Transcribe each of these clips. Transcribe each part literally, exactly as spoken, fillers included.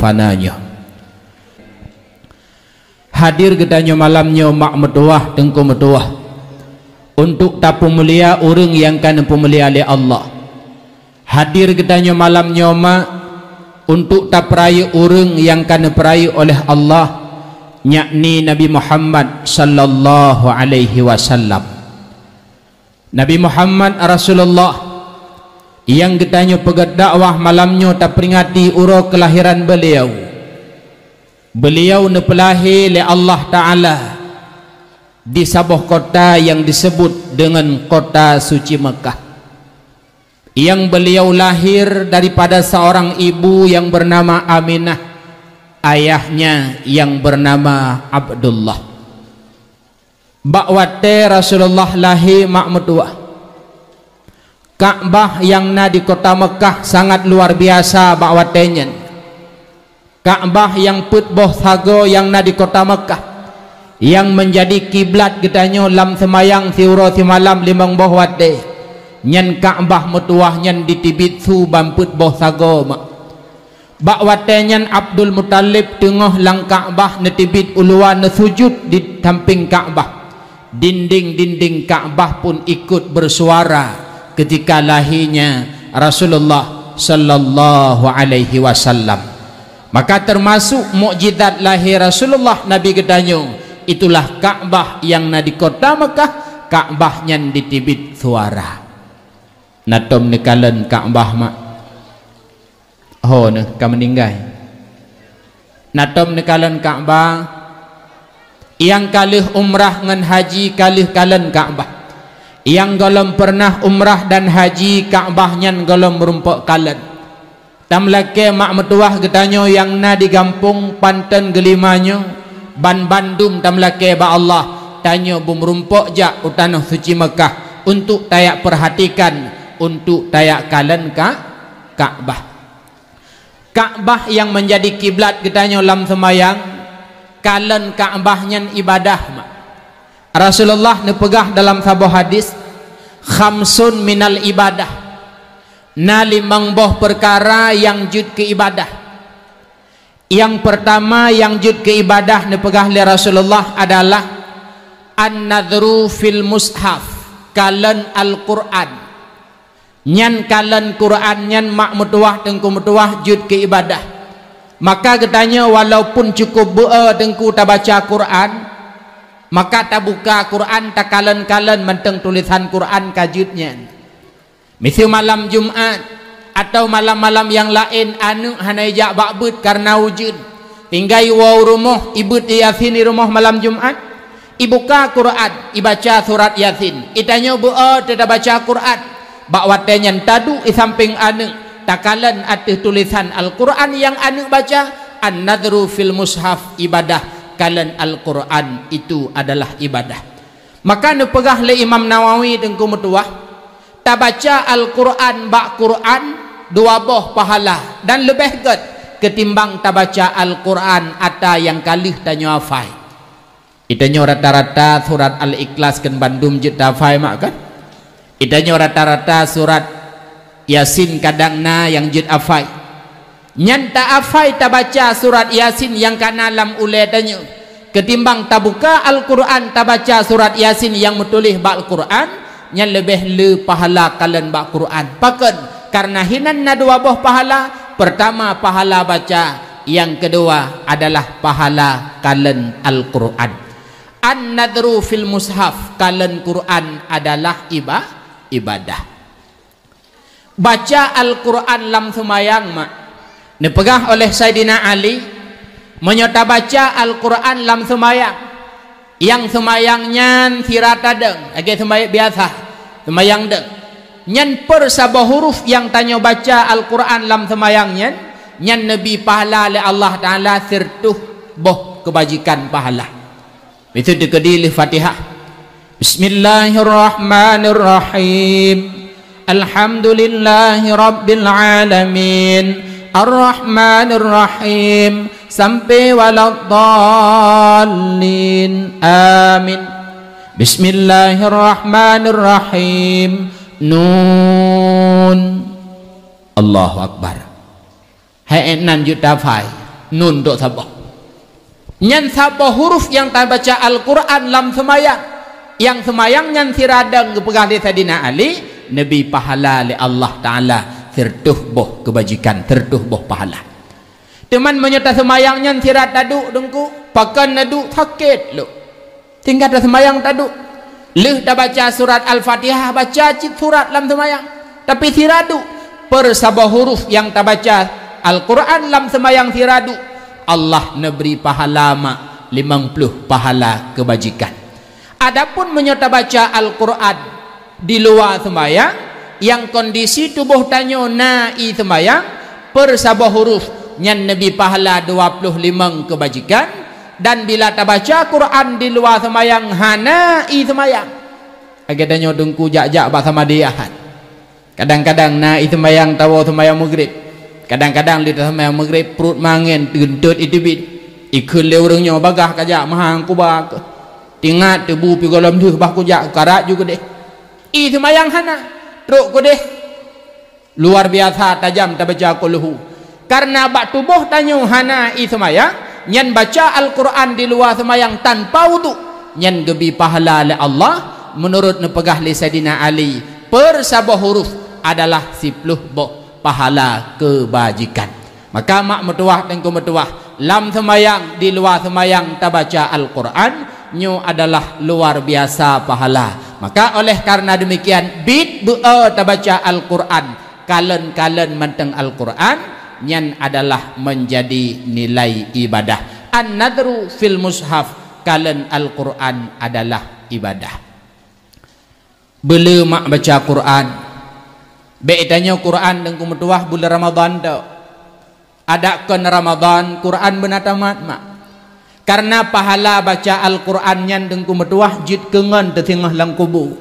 pana nyoe. Hadir geutanyoe malam nyoe mak meutuwah, teungku meutuwah, untuk tapeumulia ureuëng nyang ka neupeumulia lé Allah. Hadir geutanyoe malam nyoe mak untuk tapeurayeuk ureuëng nyang ka neupeurayeuk oleh Allah, yakni Nabi Muhammad sallallahu alaihi wasallam. Nabi Muhammad Rasulullah nyang geutanyoe peugét dakwah malam nyoe taperingati uroe keulahiran beliau. Beliau neupeulahé lé Allah Ta'ala di saboh kota nyang disebut deungon Kota Suci Meukah. Nyang beliau lahir daripada seorang ibu nyang bernama Aminah, ayahnya nyang bernama Abdullah. Bak watée Rasulullah lahé mak meutuwah, Ka'bah nyang na di Kota Meukah sangat luar biasa bak watée nyan. Ka'bah nyang peuet boh sagoe nyang na di Kota Meukah, nyang meunjadi kiblat geutanyoe lam seumayang siuroe simalam limong boh watée, nyan Ka'bah meutuwah nyan diteubiet su ban peuet boh sagoe mak. Bak watée nyan Abdul Muthalib teungoh lam Ka'bah neuteubiet u luwa neusujut di sampéng Ka'bah. Dinding-dinding Ka'bah pun ikut bersuara ketika lahirnya Rasulullah sallallahu alaihi wasallam. Maka termasuk mukjizat lahé Rasulullah Nabi geutanyoe, itulah Ka'bah nyang na di Kota Meukah, Ka'bah nyan diteubiet suara. Na tom neukalon Ka'bah mak? Ho neuh ka meuninggai. Na tom neukalon Ka'bah? Nyang ka lheueh umrah ngon haji ka lheueh kalon Ka'bah. Nyang gohlom peureunah umrah dan haji, Ka'bah nyan gohlom meurumpok kalon. Tameulakée mak meutuwah geutanyoe nyang na di gampông Panton Geulima nyoe, ban bandum tameulakée bak Allah, tanyoe beumeurumpok jak u Tanoh Suci Meukah untuk tajak peurhatikan, untuk tajak kalon Ka-, Ka'bah. Ka'bah nyang meunjadi kiblat geutanyoe lam seumayang, kalon Ka'bah nyan ibadah mak. Rasulullah neupeugah dalam saboh hadis, "Khamsun minal ibadah." Na limong boh peukara nyang jeuet keu ibadah. Nyang peurtama nyang jeuet keu ibadah neupeugah lé Rasulullah adalah an-nadhru fil mushaf, kalon Al-Qur'an. Nyan kalon Qur'an nyan mak meutuwah teungku meutuwah jeuet keu ibadah. Maka geutanyoe walaupun cukup beu-e teungku tabaca Qur'an, maka tabuka Qur'an takalon-kalon mantong tulésan Qur'an ka jeuet nyan. Miseue malam Jumat atawa malam-malam nyang laén aneuëk hana ijak bak beuet kareuna ujeuen, tinggai woe u rumoh, ibeuet Yasin di rumoh malam Jumat, ibuka Qur'an, ibaca surat Yasin, itanyoe beu-e teuh tabaca Qur'an. Bak watée nyan taduek di sampéng aneuëk, takalon ateueh tulésan Al-Qur'an nyang aneuëk baca, an-nadhru fil mushaf ibadah, kalon Al-Qur'an itu adalah ibadah. Maka neupeugah lé Imam Nawawi teungku meutuwah, tabaca Al-Qur'an bak Qur'an dua boh pahala dan leubeh gét keutimbang tabaca Al-Qur'an ata nyang ka lheueh tanyoe hafai. Itanyoe rata-rata surat Al-Ikhlas kan bandum jeuet tahafai mak kan? Itanyoe rata-rata surat Yasin kadang na nyang jeuet hafai. Nyan tahafai tabaca surat Yasin nyang ka na lam ulée tanyoe, keutimbang tabuka Al-Qur'an tabaca surat Yasin nyang meutuléh bak Al-Qur'an, nyan leubeh le pahala kalon bak Qur'an. Pakon? Kareuna hinan na dua boh pahala. Peurtama pahala baca, nyang keudua adalah pahala kalon Al-Qur'an. An-nadhru fil mushaf, kalon Qur'an adalah iba-, ibadah. Baca Al-Qur'an lam seumayang mak. Neupeugah oleh Saidina Ali, meunyoe tabaca Al-Qur'an lam seumayang, nyang seumayang nyan sira tadong, lagée seumayang biasa, seumayang dong. Nyan per saboh huruf nyang tanyoe baca Al-Qur'an lam seumayang nyan, nyan neubi pahala lé Allah Ta'ala sireutoh boh keubajikan pahala. Itu dikeudi lé Fatihah. Bismillahirrahmanirrahim. Alhamdulillahi rabbil alamin. Arrahmanirrahim. Sampai waladdallin. Amin. Bismillahirrahmanirrahim. Nun. Allahu Akbar. Hai nan jeuet tahafai. Nun trok saboh. Nyan saboh huruf nyang tabaca Al-Quran lam seumayang. Nyang seumayang nyan siradang geupeugah lé Saidina Ali, neubri pahala lé Allah Taala sireutôh boh keubajikan, sireutôh boh pahala. Teuma meunyoe taseumayang nyan sira taduek, Teungku, pakon naduek sakét lom. Tinggai taseumayang taduek. Lheueh tabaca surat Al-Fatihah, baca cit surat lam seumayang. Tapi sira duek, per saboh huruf nyang tabaca Al-Quran lam seumayang sira duek, Allah neubri pahala mak limong ploh pahala keubajikan. Adapun meunyoe tabaca Al-Quran di luwa seumayang, nyang kondisi tuboh tanyoe na ie seumayang, per saboh huruf nyan neubri pahala dua ploh limong keubajikan, dan bila tabaca Quran di luwa seumayang hana ie seumayang. Lagée tanyoe Teungku jak-jak bak samadé Ahad. Kadang-kadang na ie seumayang tawoe seumayang Maghrib. Kadang-kadang lheueh taseumayang Maghrib, pruet mangen teuntot iteubiet. Ikheun lé ureuëng nyoe, "Bagaih kajak meuhang kuba keuh. Tingat teubu pih gohlom lheueh bah kujak, karat ju keudeh." Ie seumayang hana, trok keudeh. Luar biasa tajam tabaca Qul Hu. Kareuna bak tuboh tanyoe hana ie seumayang, nyan baca Al-Quran di luwa seumayang tanpa udhu, nyan geubri pahala lé Allah, meunurot neupeugah lé Saidina Ali, per saboh huruf adalah siploh boh pahala keubajikan. Maka mak meutuwah, Teungku meutuwah, lam seumayang, di luwa seumayang tabaca Al-Quran, nyoe adalah luar biasa pahala. Maka oleh karena demikian, bit beu-e tabaca Al-Quran, kalon-kalon mantong Al-Quran, nyan adalah menjadi nilai ibadah. An-nadhru fil mushaf, kalon Al-Quran adalah ibadah. Beule mak baca Quran. Bék tanyoe Quran Teungku meutuwah buleuen Ramadhan tok. Adak kon Ramadhan, Quran beuna tamat mak. Kareuna pahala baca Al-Quran nyan Teungku meutuwah jeuet keu ngon teusingoh lam kubu.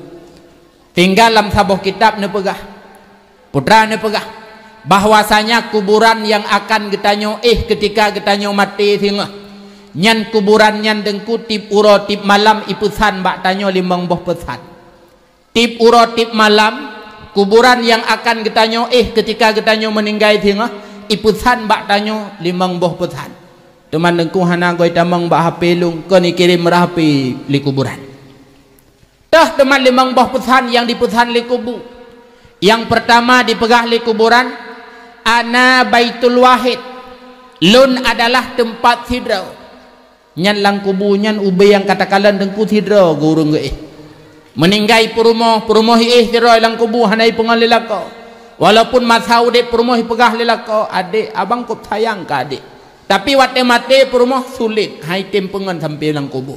Tinggai lam saboh kitab neupeugah, putra neupeugah, bahwasanya kuburan nyang akan geutanyoe éh keutika geutanyoe maté singoh, nyan kuburan nyan Teungku tieb uroe tieb malam ipeusan bak tanyoe limong boh peusan. Tieb uroe tieb malam, kuburan nyang akan geutanyoe éh keutika geutanyoe meuninggai singoh, ipeusan bak tanyoe limong boh peusan. Teuma Teungku hana goi tamong bak H P lôn, kon ikirém rot H P lé kuburan. Toh teuma limong boh peusan nyang dipeusan lé kubu. Nyang peurtama dipeugah lé kuburan, "Ana baitul wahid," lôn adalah teumpat sidroe. Nyan lam kubu nyan ubé nyang ka takalon Teungku sidroe geu ureuëng geuéh. Meuninggai peurumoh, peurumoh iéh sidroe lam kubu hana ipeungon lé lakoe. Walaupun masa udeb peurumoh ipeugah lé lakoe, "Adek, abang kôb sayang keu adek." Tapi watée maté peurumoh sulet, han item peungon sampoe lam kubu.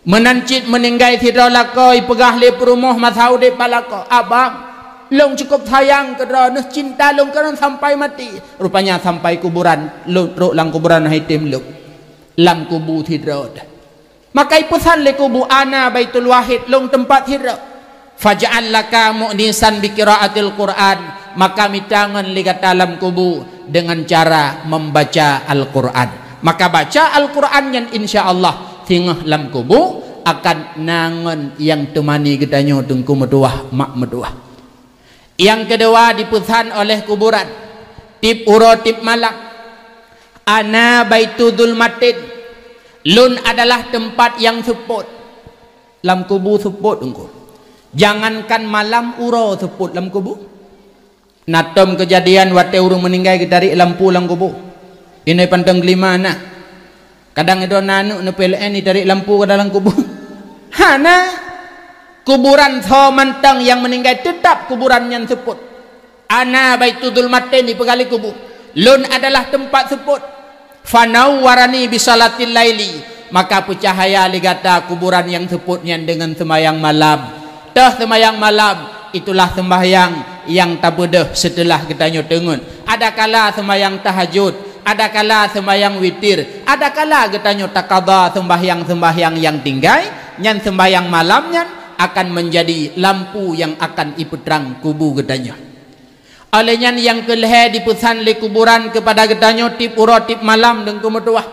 Meunan cit meuninggai sidroe lakoe ipeugah lé peurumoh masa udeb bak lakoe, "Abang, lôn cukôb sayang keu droeneuh, cinta lôn keu droeneuh sampai maté." Rupanya sampai kuburan, lôn trok lam kuburan han item lôn. Lam kubu sidroe teuh. Maka ipeusan lé kubu, "Ana baitul wahid," lôn teumpat sidroe. "Faj'al laka mu'nisan bi qiraatil Qur'an," maka mita ngon lé gata lam kubu dengan cara membaca Al-Qur'an. Maka baca Al-Qur'an nyan insya Allah singoh lam kubu akan na ngon nyang teumani geutanyoe Teungku meutuwah, mak meutuwah. Nyang keudua dipeusan oleh kuburan, tieb uroe tieb malam, "Ana baitu zulmatin," lôn adalah teumpat nyang seupôt. Lam kubu seupôt Teungku. Jangankan malam, uroe seupôt lam kubu. Na tom keujadian watée ureuëng meuninggai geutarek lampu lam kubu. Inai pantong geulima na. Kadang idong na aneuk neupeu L N itarek lampu ka dalam kubu. Hana. Kuburan soe mantong nyang meuninggai teutap kuburan nyan seupôt. "Ana baitu zulmatin," ipeugah lé kubu. "Lôn adalah teumpat seupôt." "Fanawwarani bisalatil laili," maka peucahaya lé gata kuburan nyang seupôt nyan deungon seumayang malam. Toh seumayang malam, itulah seumbahyang nyang tabeudôh seuteulah geutanyoe teungeut. Adakala seumayang tahajud, adakala seumayang witir, adakala geutanyoe takada seumbahyang-seumbahyang nyang tinggai, nyan seumbahyang malam nyan akan meunjadi lampu nyang akan ipeutrang kubu geutanyoe. Óh lheueh nyan nyang keu lhée dipeusan lé kuburan keupada geutanyoe tieb uroe tieb malam Teungku meutuwah,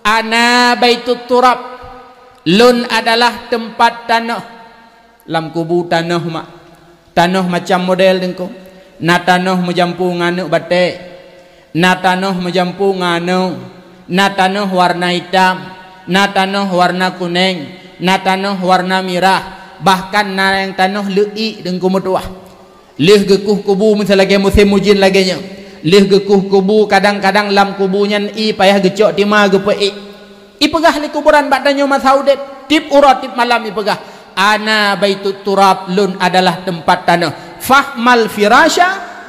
"Ana baitut turab," lôn adalah teumpat tanoh. Lam kubu tanoh mak, tanoh macam model Teungku. Na tanoh meujampu ngon aneuk batée, na tanoh meujampu ngon aneuk Na tanoh warna itam, na tanoh warna kuneng, na tanoh warna mirah, bahkan na nyang tanoh leuiek deungon meutuwah. Lheueh geukueh kubu, miseu lagée musém ujeuen lagée nyoe, lheueh geukueh kubu, kadang-kadang lam kubu nyan ie payah geucok tima geupeuék. Ipeugah lé kuburan bak tanyoe masa udeb, tieb uroe tieb malam ipeugah, "Ana baitut turab, lôn adalah teumpat tanoh. Fahmal firasya,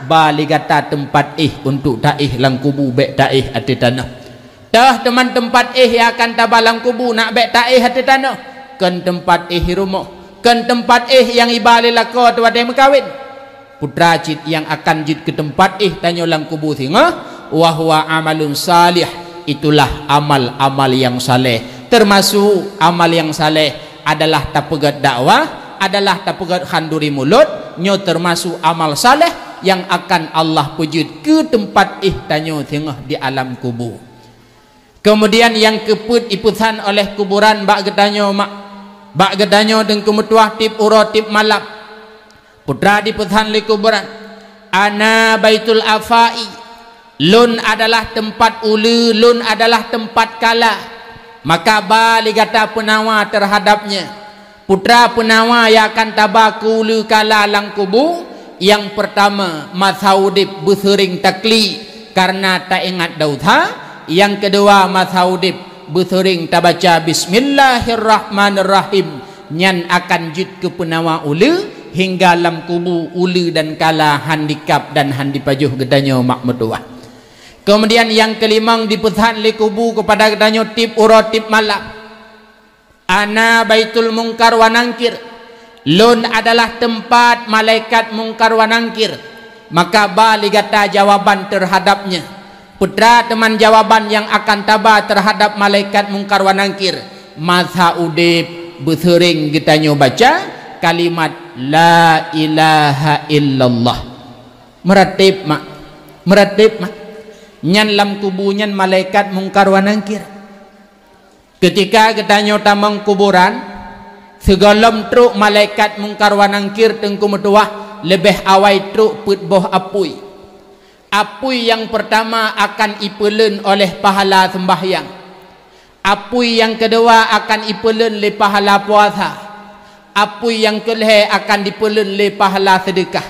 ba lé gata teumpat éh untuk taéh lam kubu, bék taéh ateueh tanoh." Teuh teuma teumpat éh nyang akan taba lam kubu, nak bék taéh ateueh tanoh, kon teumpat éh rumoh, kon teumpat éh nyang iba lé lakoe teuh watée meukawen. Putra cit nyang akan jeuet keu teumpat éh tanyoe lam kubu singoh, wa huwa amalun salih, itulah amal-amal nyang saleh. Teumasuk amal nyang saleh adalah tapeugét dakwah, adalah tapeugét khanduri mulod, nyoe teumasuk amal saleh nyang akan Allah peujeuet keu teumpat éh tanyoe singoh di alam kubu. Keumudian nyang keupeuet ipeusan oleh kuburan bak geutanyoe mak, bak geutanyoe teungku meutuwah tieb uroe tieb malam. Putra dipeusan lé kuburan, "Ana baitul afai, lôn adalah teumpat uleue, lôn adalah teumpat kala, maka ba lé gata peunawa teuhadab nyan." Putra peunawa nyang akan taba keu uleue kala lam kubu, nyang peurtama, masa udeb beuseuring takli kareuna taingat desya, nyang keudua, masa udeb beuseuring tabaca Bismillahirrahmanirrahim, nyan akan jeuet keu peunawa uleue hingga lam kubu uleue dan kala hán dikab dan hán dipajoh geutanyoe mak meutuwah. Keumudian nyang keulimong dipeusan lé kubu keupada geutanyoe tieb uroe tieb malam. Ana baitul mungkar wa nangkir. Lôn adalah teumpat malaikat mungkar wa nangkir. Maka ba lé gata jawaban teuhadab nyan. Peue teuma jawaban nyang akan taba teuhadab malaikat mungkar wa nangkir? Masa udeb beuseuring geutanyoe baca kalimat la ilaha illallah. Meuratéb mak, meuratéb mak. Nyan lam kubu nyan malaikat mungkar wa nangkir. Keutika geutanyoe tamong kuburan, sigohlom trok malaikat mungkar wa nangkir teungku meutuwah, leubeh awai trok peuet boh apui. Apui nyang peurtama akan ipeuleuen oleh pahala seumbahyang. Apui nyang keudua akan ipeuleuen lé pahala puasa. Apui nyang keulhée akan dipeuleuen lé pahala seudeukah.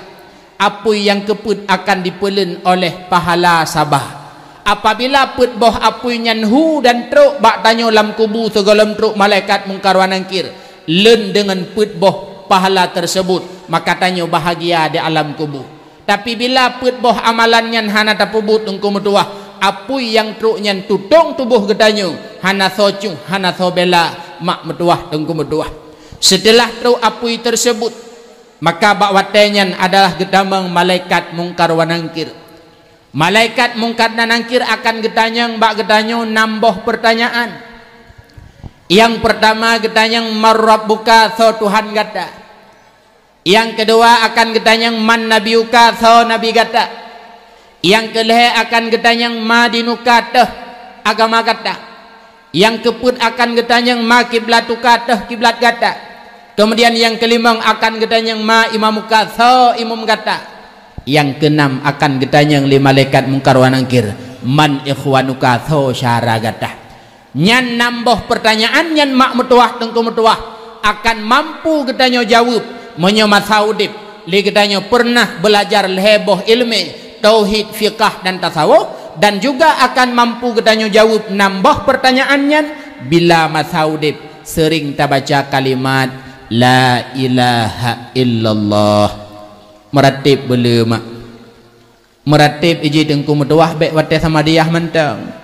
Apui nyang keupeuet akan dipeuleuen oleh pahala saba. Apabila peuet boh apui nyan hu dan trok bak tanyoe lam kubu sigohlom trok malaikat mungkar wa nangkir, leuen deungon peuet boh pahala teurseubut, maka tanyoe bahagia di alam kubu. Tapi bila peuet boh amalan nyan hana tapeubuet teungku meutuwah, apui nyang trok nyan tutong tuboh geutanyoe, hana soe cuh, hana soe bela mak meutuwah teungku meutuwah. Seuteulah trok apui teurseubut, maka bak watée nyan adalah geutamong malaikat mungkar wa nangkir. Malaikat mungkar dan nangkir akan geutanyong bak geutanyoe nam boh peurtanyaan. Nyang peurtama geutanyong, "Man rabbuka?" Soe Tuhan gata? Nyang keudua akan geutanyong, "Man nabiyuka?" Soe nabi gata? Nyang keulhée akan geutanyong, "Ma dinuka?" Teuh agama gata. Nyang keupeuet akan geutanyong, "Ma kiblatuka?" Teuh kiblat gata. Keumudian nyang keulimong akan geutanyong, "Ma imamuka?" Soe imum gata? Nyang keunam akan geutanyong lé malaikat mungkar wa nangkir, "Man ikhwanuka?" Soe syara gata? Nyan nam boh peurtanyaan nyan mak meutuwah teungku meutuwah akan mampu geutanyoe jaweueb meunyoe masa udeb lé geutanyoe peureunah beulajar lhée boh iéleumé tauhid, fiqah dan tasawuf, dan juga akan mampu geutanyoe jaweueb nam boh peurtanyaan nyan bila masa udeb seuring tabaca kalimat la ilaha illallah. Meuratéb beuleu mak. Meuratéb iji teungku meutuwah bék watée samadiyah mantong.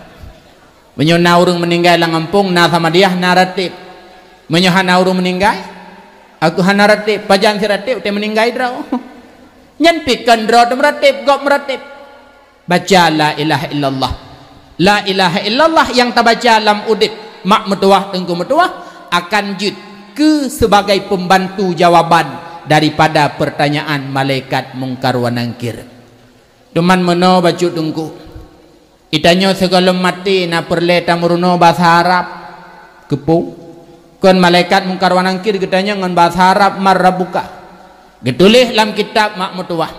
Meunyoe na ureuëng meuninggai lam gampông, na samadiyah, na ratéb. Meunyoe hana ureuëng meuninggai, aku hana ratéb, pajan si ratéb watée meuninggai droe. Nyan pih kon droe teuh meuratéb, gob meuratéb. Baca la ilaha illallah. La ilaha illallah nyang tabaca lam udeb mak meutuwah teungku meutuwah akan jeuet keu sebagai peumbantu jawaban daripada peurtanyaan malaikat mungkar wa nangkir. Teuma meunoe bacut teungku, geutanyoe sigohlom maté na peureulée tameurunoe basa Arab. Keupeue? Kon malaikat mungkar wa nangkir geutanyong ngon basa Arab, "Man rabbuka?" Geutuléh lam kitab mak meutuwah.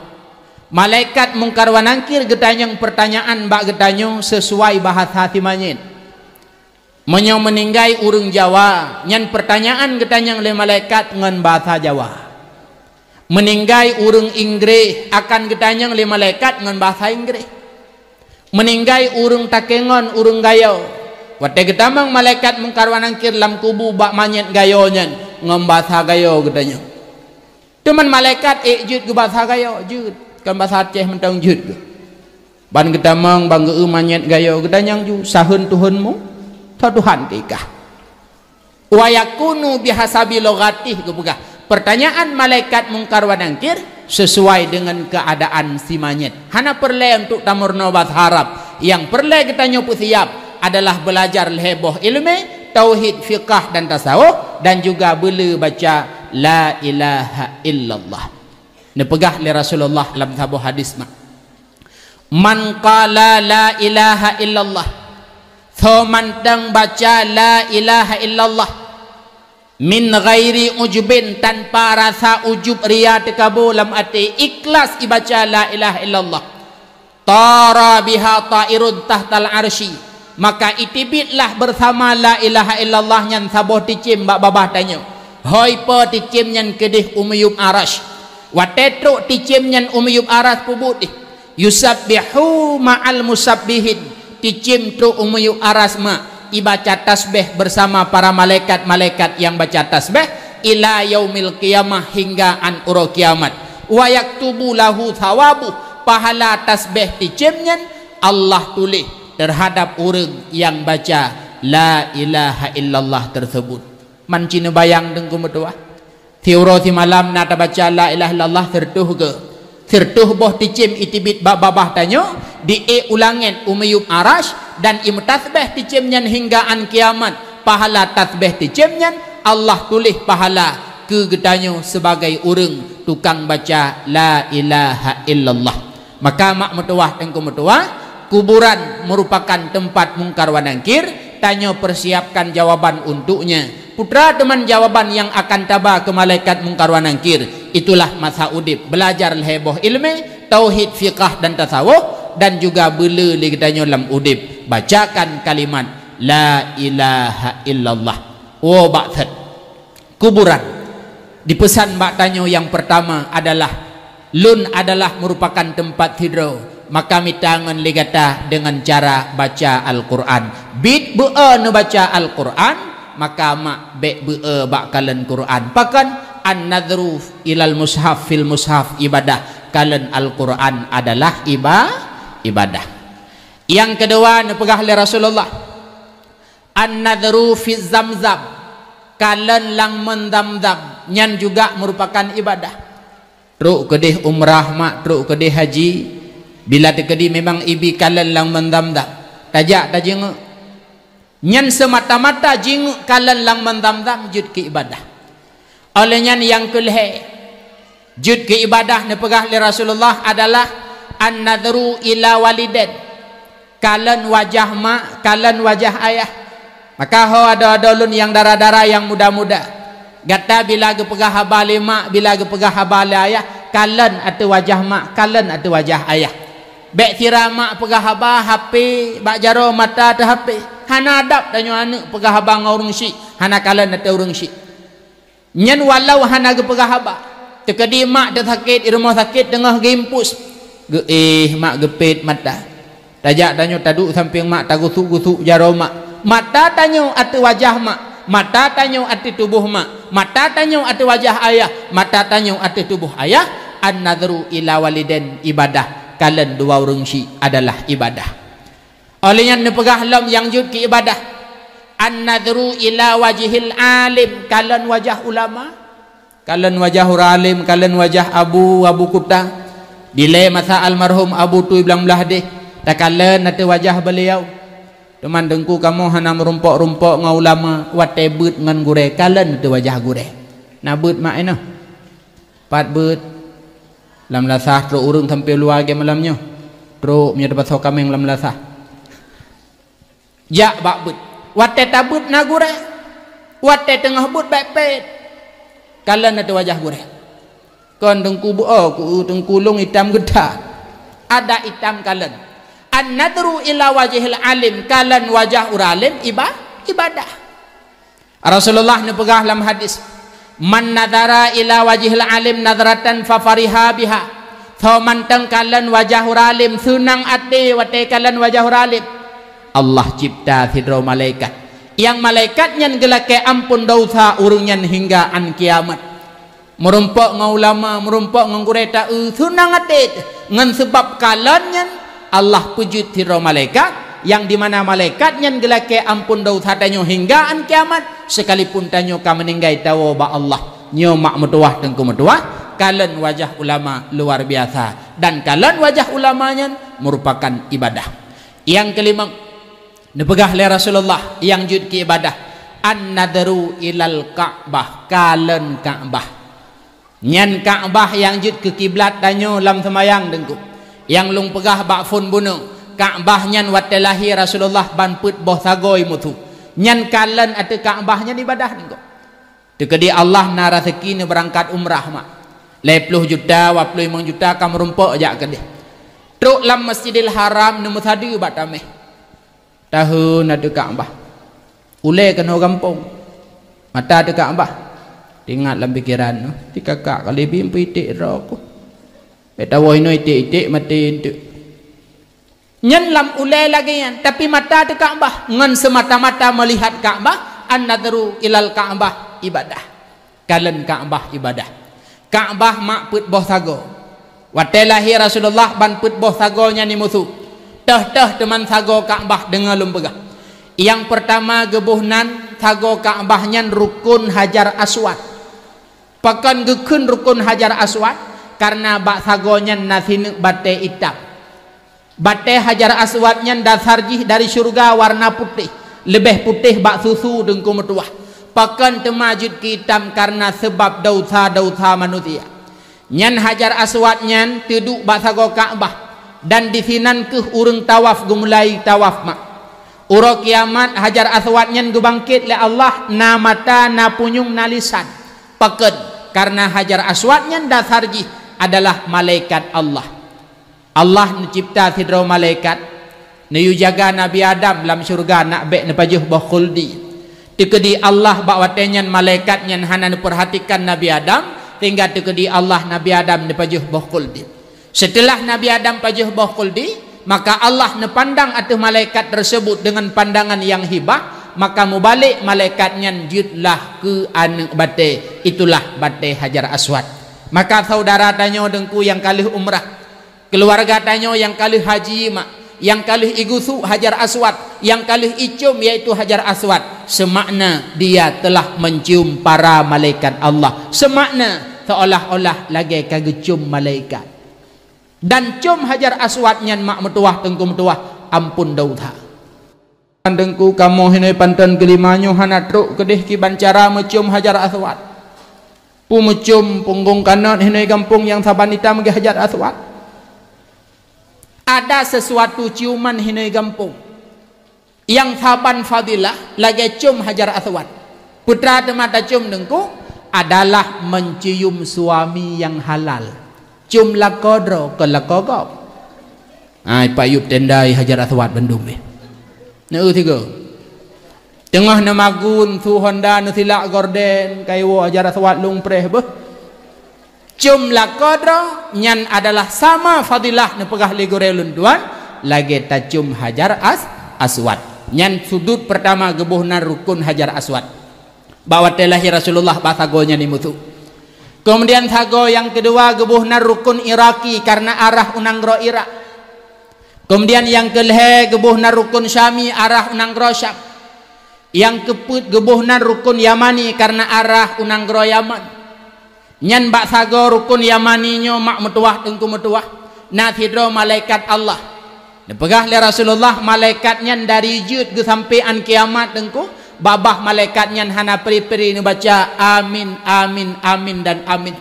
Malaikat mungkar wa nangkir geutanyong peurtanyaan bak geutanyoe sisuai bahasa simanyét. Meunyoe meuninggai ureuëng Jawa, nyan peurtanyaan geutanyong lé malaikat ngon bahasa Jawa. Meuninggai ureuëng Inggréh akan geutanyong lé malaikat ngon bahasa Inggréh. Meuninggai ureuëng Takengon, ureuëng Gayo, watée geutamong malaikat Mungkar wa Nakir lam kubu bak manyét Gayo nyan, ngon bahasa Gayo geutanyong. Teuma malaikat ék jeuet geu bahasa Gayo, jeuet, kon bahasa Aceh mantong jeuet geu. Ban geutamong, ban geu-eu manyét Gayo, geutanyong ju, "Saheun Tuhanmu?" "Tho Tuhan teuh i kah." "Wa yakunu bihasabi lughatih," geupeugah. Peurtanyaan malaikat Mungkar wa Nakir sesuai deungon keuadaan si manyét. Hana peureulée untuk tameurunoe bahasa Arab. Nyang peureulée geutanyoe peusiab adalah beulajar lhée boh iéleumé, tauhid, fiqah dan tasawuf, dan juga beule baca la ilaha illallah. Neupeugah lé Rasulullah lam saboh hadis ma, "Man qala la ilaha illallah," soe mantong baca la ilaha illallah, "min ghairi ujbin," tanpa rasa ujub, ria, teukabo lam até, ikhlas ibaca la ilaha illallah, "tara biha ta'irun tahtal arsy," maka iteubiet lah bersama la ilaha illallah nyan saboh ticém bak babah tanyoe. Hôi po ticém nyan keudeh u miyueb arasy. Watée trok ticém nyan u miyueb arasy, peubuet deh, "Yusabbihu ma'al musabbihin," ticém trok u miyueb arasy ma, ibaca tasbéh bersama para malaikat-malaikat nyang baca tasbéh, "ila yaumil qiyamah," hingga an uroe kiamat. "Wa yaktubu lahu thawabuh," pahala tasbéh ticém nyan Allah tuléh teuhadab ureuëng nyang baca la ilaha illallah teuseubut. Man ci neubayang Teungku meutuwah. Siuroe simalam na tabaca la ilaha illallah sireutôh geu. Sireutôh boh ticém iteubiet bak babah tanyoe, di ék u langét u miyueb arasy, dan imeutasbéh ticém nyan hingga an kiamat. Pahala tasbéh ticém nyan Allah tuléh pahala keu geutanyoe sibagai ureuëng tukang baca la ilaha illallah. Maka mak meutuwah, Teungku meutuwah, kuburan meurupakan teumpat Mungkar wa Nakir, tanyoe peusiapkan jawaban untuknya. Peue teuma jawaban nyang akan taba keu malaikat Mungkar wa Nakir? Itulah masa udeb, beulajar lhée boh iéleumé, tauhid, fiqah dan tasawuf, dan juga beule lé geutanyoe lam udeb. Bacakan kalimat la ilaha illallah. Woe bak thot kuburan. Dipeusan bak tanyoe nyang peurtama adalah, "Lôn adalah meurupakan teumpat sidroe, maka mita ngon lé gata deungon cara baca Al-Qur'an." Biet beu-e neubaca Al-Qur'an, maka mak bék beu-e bak kalon Qur'an. Pakon? "An-nadhru ilal mushaf fil mushaf ibadah." Kalon Al-Qur'an adalah iba-, ibadah. Nyang keudua neupeugah lé Rasulullah, "An-nadhru fi Zamzam," kalon lam mon Zamzam, nyan juga meurupakan ibadah. Trok keudeh umrah mak, trok keudeh haji, bila teukeudi memang ibi kalon lam mon Zamzam, tajak tajeungeuk. Nyan seumata-mata jingeuk kalon lam mon Zamzam jeuet keu ibadah. Óh lheueh nyan nyang keu lhée jeuet keu ibadah neupeugah lé Rasulullah adalah, "An-nadhru ila walidain," kalon wajah mak, kalon wajah ayah. Maka ho adoe-adoe lôn nyang dara-dara, nyang muda-muda, gata bila geupeugah haba lé mak, bila geupeugah haba lé ayah, kalon ateueh wajah mak, kalon ateueh wajah ayah. Bék sira mak peugah haba, hapé bak jaroe mata teuhapé. Hana adab tanyoe aneuëk peugah haba ngon ureuëng syiek, hana kalon ateueh ureuëng syiek. Nyan walau hana geupeugah haba. Teukeudi mak teusakét di rumoh sakét teungoh geuimpus. Geuéh mak geupét mata. Tajak tanyoe taduek sampéng mak, tagusuk-gusuk jaroe mak. Mata tanyoe ateueh wajah mak. Mata tanyoe ateueh tuboh mak. Mata tanyoe ateueh wajah ayah. Mata tanyoe ateueh tuboh ayah. An-nadhru ila walidain ibadah. Kalon dua ureuëng syiek adalah ibadah. Óh lheueh nyan neupeugah lom nyang jeuet keu ibadah, "An-nadhru ila wajhil alim," kalon wajah ulama, kalon wajah ureuëng alim, kalon wajah Abu, Abu Kuta. Dilée masa almarhum Abu Tui Blang Blahdeh, takalon ateueh wajah beuliau. Teuma Teungku kamoe hana meurumpok-rumpok ngon ulama, watée beuet ngon gurée, kalon ateueh wajah gurée. Na beuet mak inoe. Pat beuet. Lam lasah trok ureuëng sampé luwa lagée malam nyoe. Trok meunyoe teupasoe kaméng lam lasah. Jak bak beuet. Watée tabeuet na gurée. Watée teungoh beuet bék pét. Kalon ateueh wajah gurée. Kon Teungku beu-o ku Teungku lôn itam geuta. Adak itam kalon. An-nadhru ila wajhil alim, kalon wajah ureuëng alim iba-, ibadah. Rasulullah neupeugah lam hadis, "Man nadhara ila wajhil alim nadhratan fa fariha biha." Soe mantong kalon wajah ureuëng alim, seunang até watée kalon wajah ureuëng alim, Allah cipta sidroe malaikat. Nyang malaikat nyan geulakée amphon desya ureuëng nyan hingga án kiamat. Meurumpok ngon ulama, meurumpok ngon gurée taeu, seunang até teuh. Ngon seubab kalon nyan, Allah peujeuet sidroe malaikat, nyang di mana malaikat nyan geulakée amphon desya tanyoe hingga án kiamat, sekalipun tanyoe ka meuninggai tawoe bak Allah. Nyoe mak meutuwah teungku meutuwah, kalon wajah ulama luar biasa. Dan kalon wajah ulama nyan meurupakan ibadah. Nyang keulimong, neupeugah lé Rasulullah nyang jeuet keu ibadah, "An-nadhru ilal Ka'bah," kalon Ka'bah. Nyan Ka'bah nyang jeuet keu kiblat tanyoe lam seumayang teungku. Nyang lôn peugah bak phon bunoe, Ka'bah nyan watée lahé Rasulullah ban peuet boh sagoe musu. Nyan kalon ateueh Ka'bah nyan ibadah teungku. Teukeudi Allah na raseuki neubeurangkat umrah mak. Lhée ploh juta, dua ploh limong juta ka meurumpok jak keudeh. Trok lam Masjidil Haram neumeusadeue bak tameh. Taheun ateueh Ka'bah. Ulée keunoe gampông. Mata ateueh Ka'bah. Teuingat lam pikeran nyoe, "Ti kakak kali bim peuiték droe ku. Bék tawoe inoe iték-iték maté eunteuk." Nyan lam ulée lagée nyan, tapi mata ateueh Ka'bah ngon seumata-mata meulihat Ka'bah, an-nadhru ilal Ka'bah ibadah. Kalon Ka'bah ibadah. Ka'bah mak peuet boh sagoe. Watée lahé Rasulullah ban peuet boh sagoe nyan imusu. Teuh-teuh teuman sagoe Ka'bah deungoe lôn peugah. Nyang peurtama geuboh nan sagoe Ka'bah nyan rukun Hajar Aswad. Pakon geukheun rukun Hajar Aswad? Kareuna bak sagoe nyan na sineuk batée itam. Batée Hajar Aswad nyan dasar jih dari syeuruga warna putéh, leubeh putéh bak susu teungku meutuwah. Pakon teuma jeuet keu itam? Kareuna seubab desya-desya manusia. Nyan Hajar Aswad nyan teuduek bak sagoe Ka'bah dan disinan kheueh ureuëng tawaf geumulai tawaf mak. Uroe kiamat Hajar Aswad nyan geubangket lé Allah, na mata, na punyueng, na lisan. Pakon? Kareuna Hajar Aswad nyan dasar jih adalah malaikat Allah. Allah neucebta sidroe malaikat, neuyue jaga Nabi Adam lam syeuruga nak bék neupajoh boh khuldi. Teukeudi Allah bak watée nyan malaikat nyan hana neupeurhatikan Nabi Adam, sehingga teukeudi Allah Nabi Adam neupajoh boh khuldi. Seuteulah Nabi Adam pajoh boh khuldi, maka Allah neupandang ateueh malaikat teuseubut deungon pandangan nyang hibah, maka mubalek malaikat nyan jeuet lah keu aneuëk batée, itulah batée Hajar Aswad. Maka syedara tanyoe teungku nyang ka lheueh umrah, keuluwarga tanyoe nyang ka lheueh haji mak, nyang ka lheueh igusu Hajar Aswad, nyang ka lheueh icom yaitu Hajar Aswad, seumakna dia telah mencium para malaikat Allah, seumakna seolah-olah lagée ka geucom malaikat. Dan com Hajar Aswad nyan mak meutuwah teungku meutuwah amphon desya. Teungku, kamoe hinoe panton keulima nyoe hana trok keudeh kiban cara meucom Hajar Aswad. Peue meucom punggong kanot hinoe gampông nyang saban itam lagée Hajar Aswad? Ada sesuatu ciuman hinoe gampông nyang saban fadilah lagée com Hajar Aswad. Peue teuma tacom teungku? Adalah mencium suami nyang halal. Com lakoe droe, kon lakoe gob. Ai, payueb tendai Hajar Aswad bandum eh. Neu tiga. Teungoh neumagun su Honda neusilak gorden, kaiwoe Hajar Aswad lung preh beuh. Com lakoe droe nyan adalah sama fadilah neupeugah lé gurée lôn tuan lagée tacom Hajar As-, Aswad. Nyan sudut peurtama geuboh nan rukon Hajar Aswad. Bak watée lahé Rasulullah bak sagoe nyan imusu. Keumudian sagoe nyang keudua geuboh nan rukon Iraqi kareuna arah u nanggroe Irak. Keumudian nyang keulhée geuboh nan rukon Syami arah u nanggroe Syam. Nyang keupeuet geuboh nan rukon Yamani kareuna arah u nanggroe Yaman. Nyan bak sagoe rukon Yamani nyoe mak meutuwah teungku meutuwah, na sidroe malaikat Allah. Neupeugah lé Rasulullah malaikat nyan dari jeuet geusampoe án kiamat teungku, babah malaikat nyan hana pri-pri neubaca amin, amin, amin dan amin.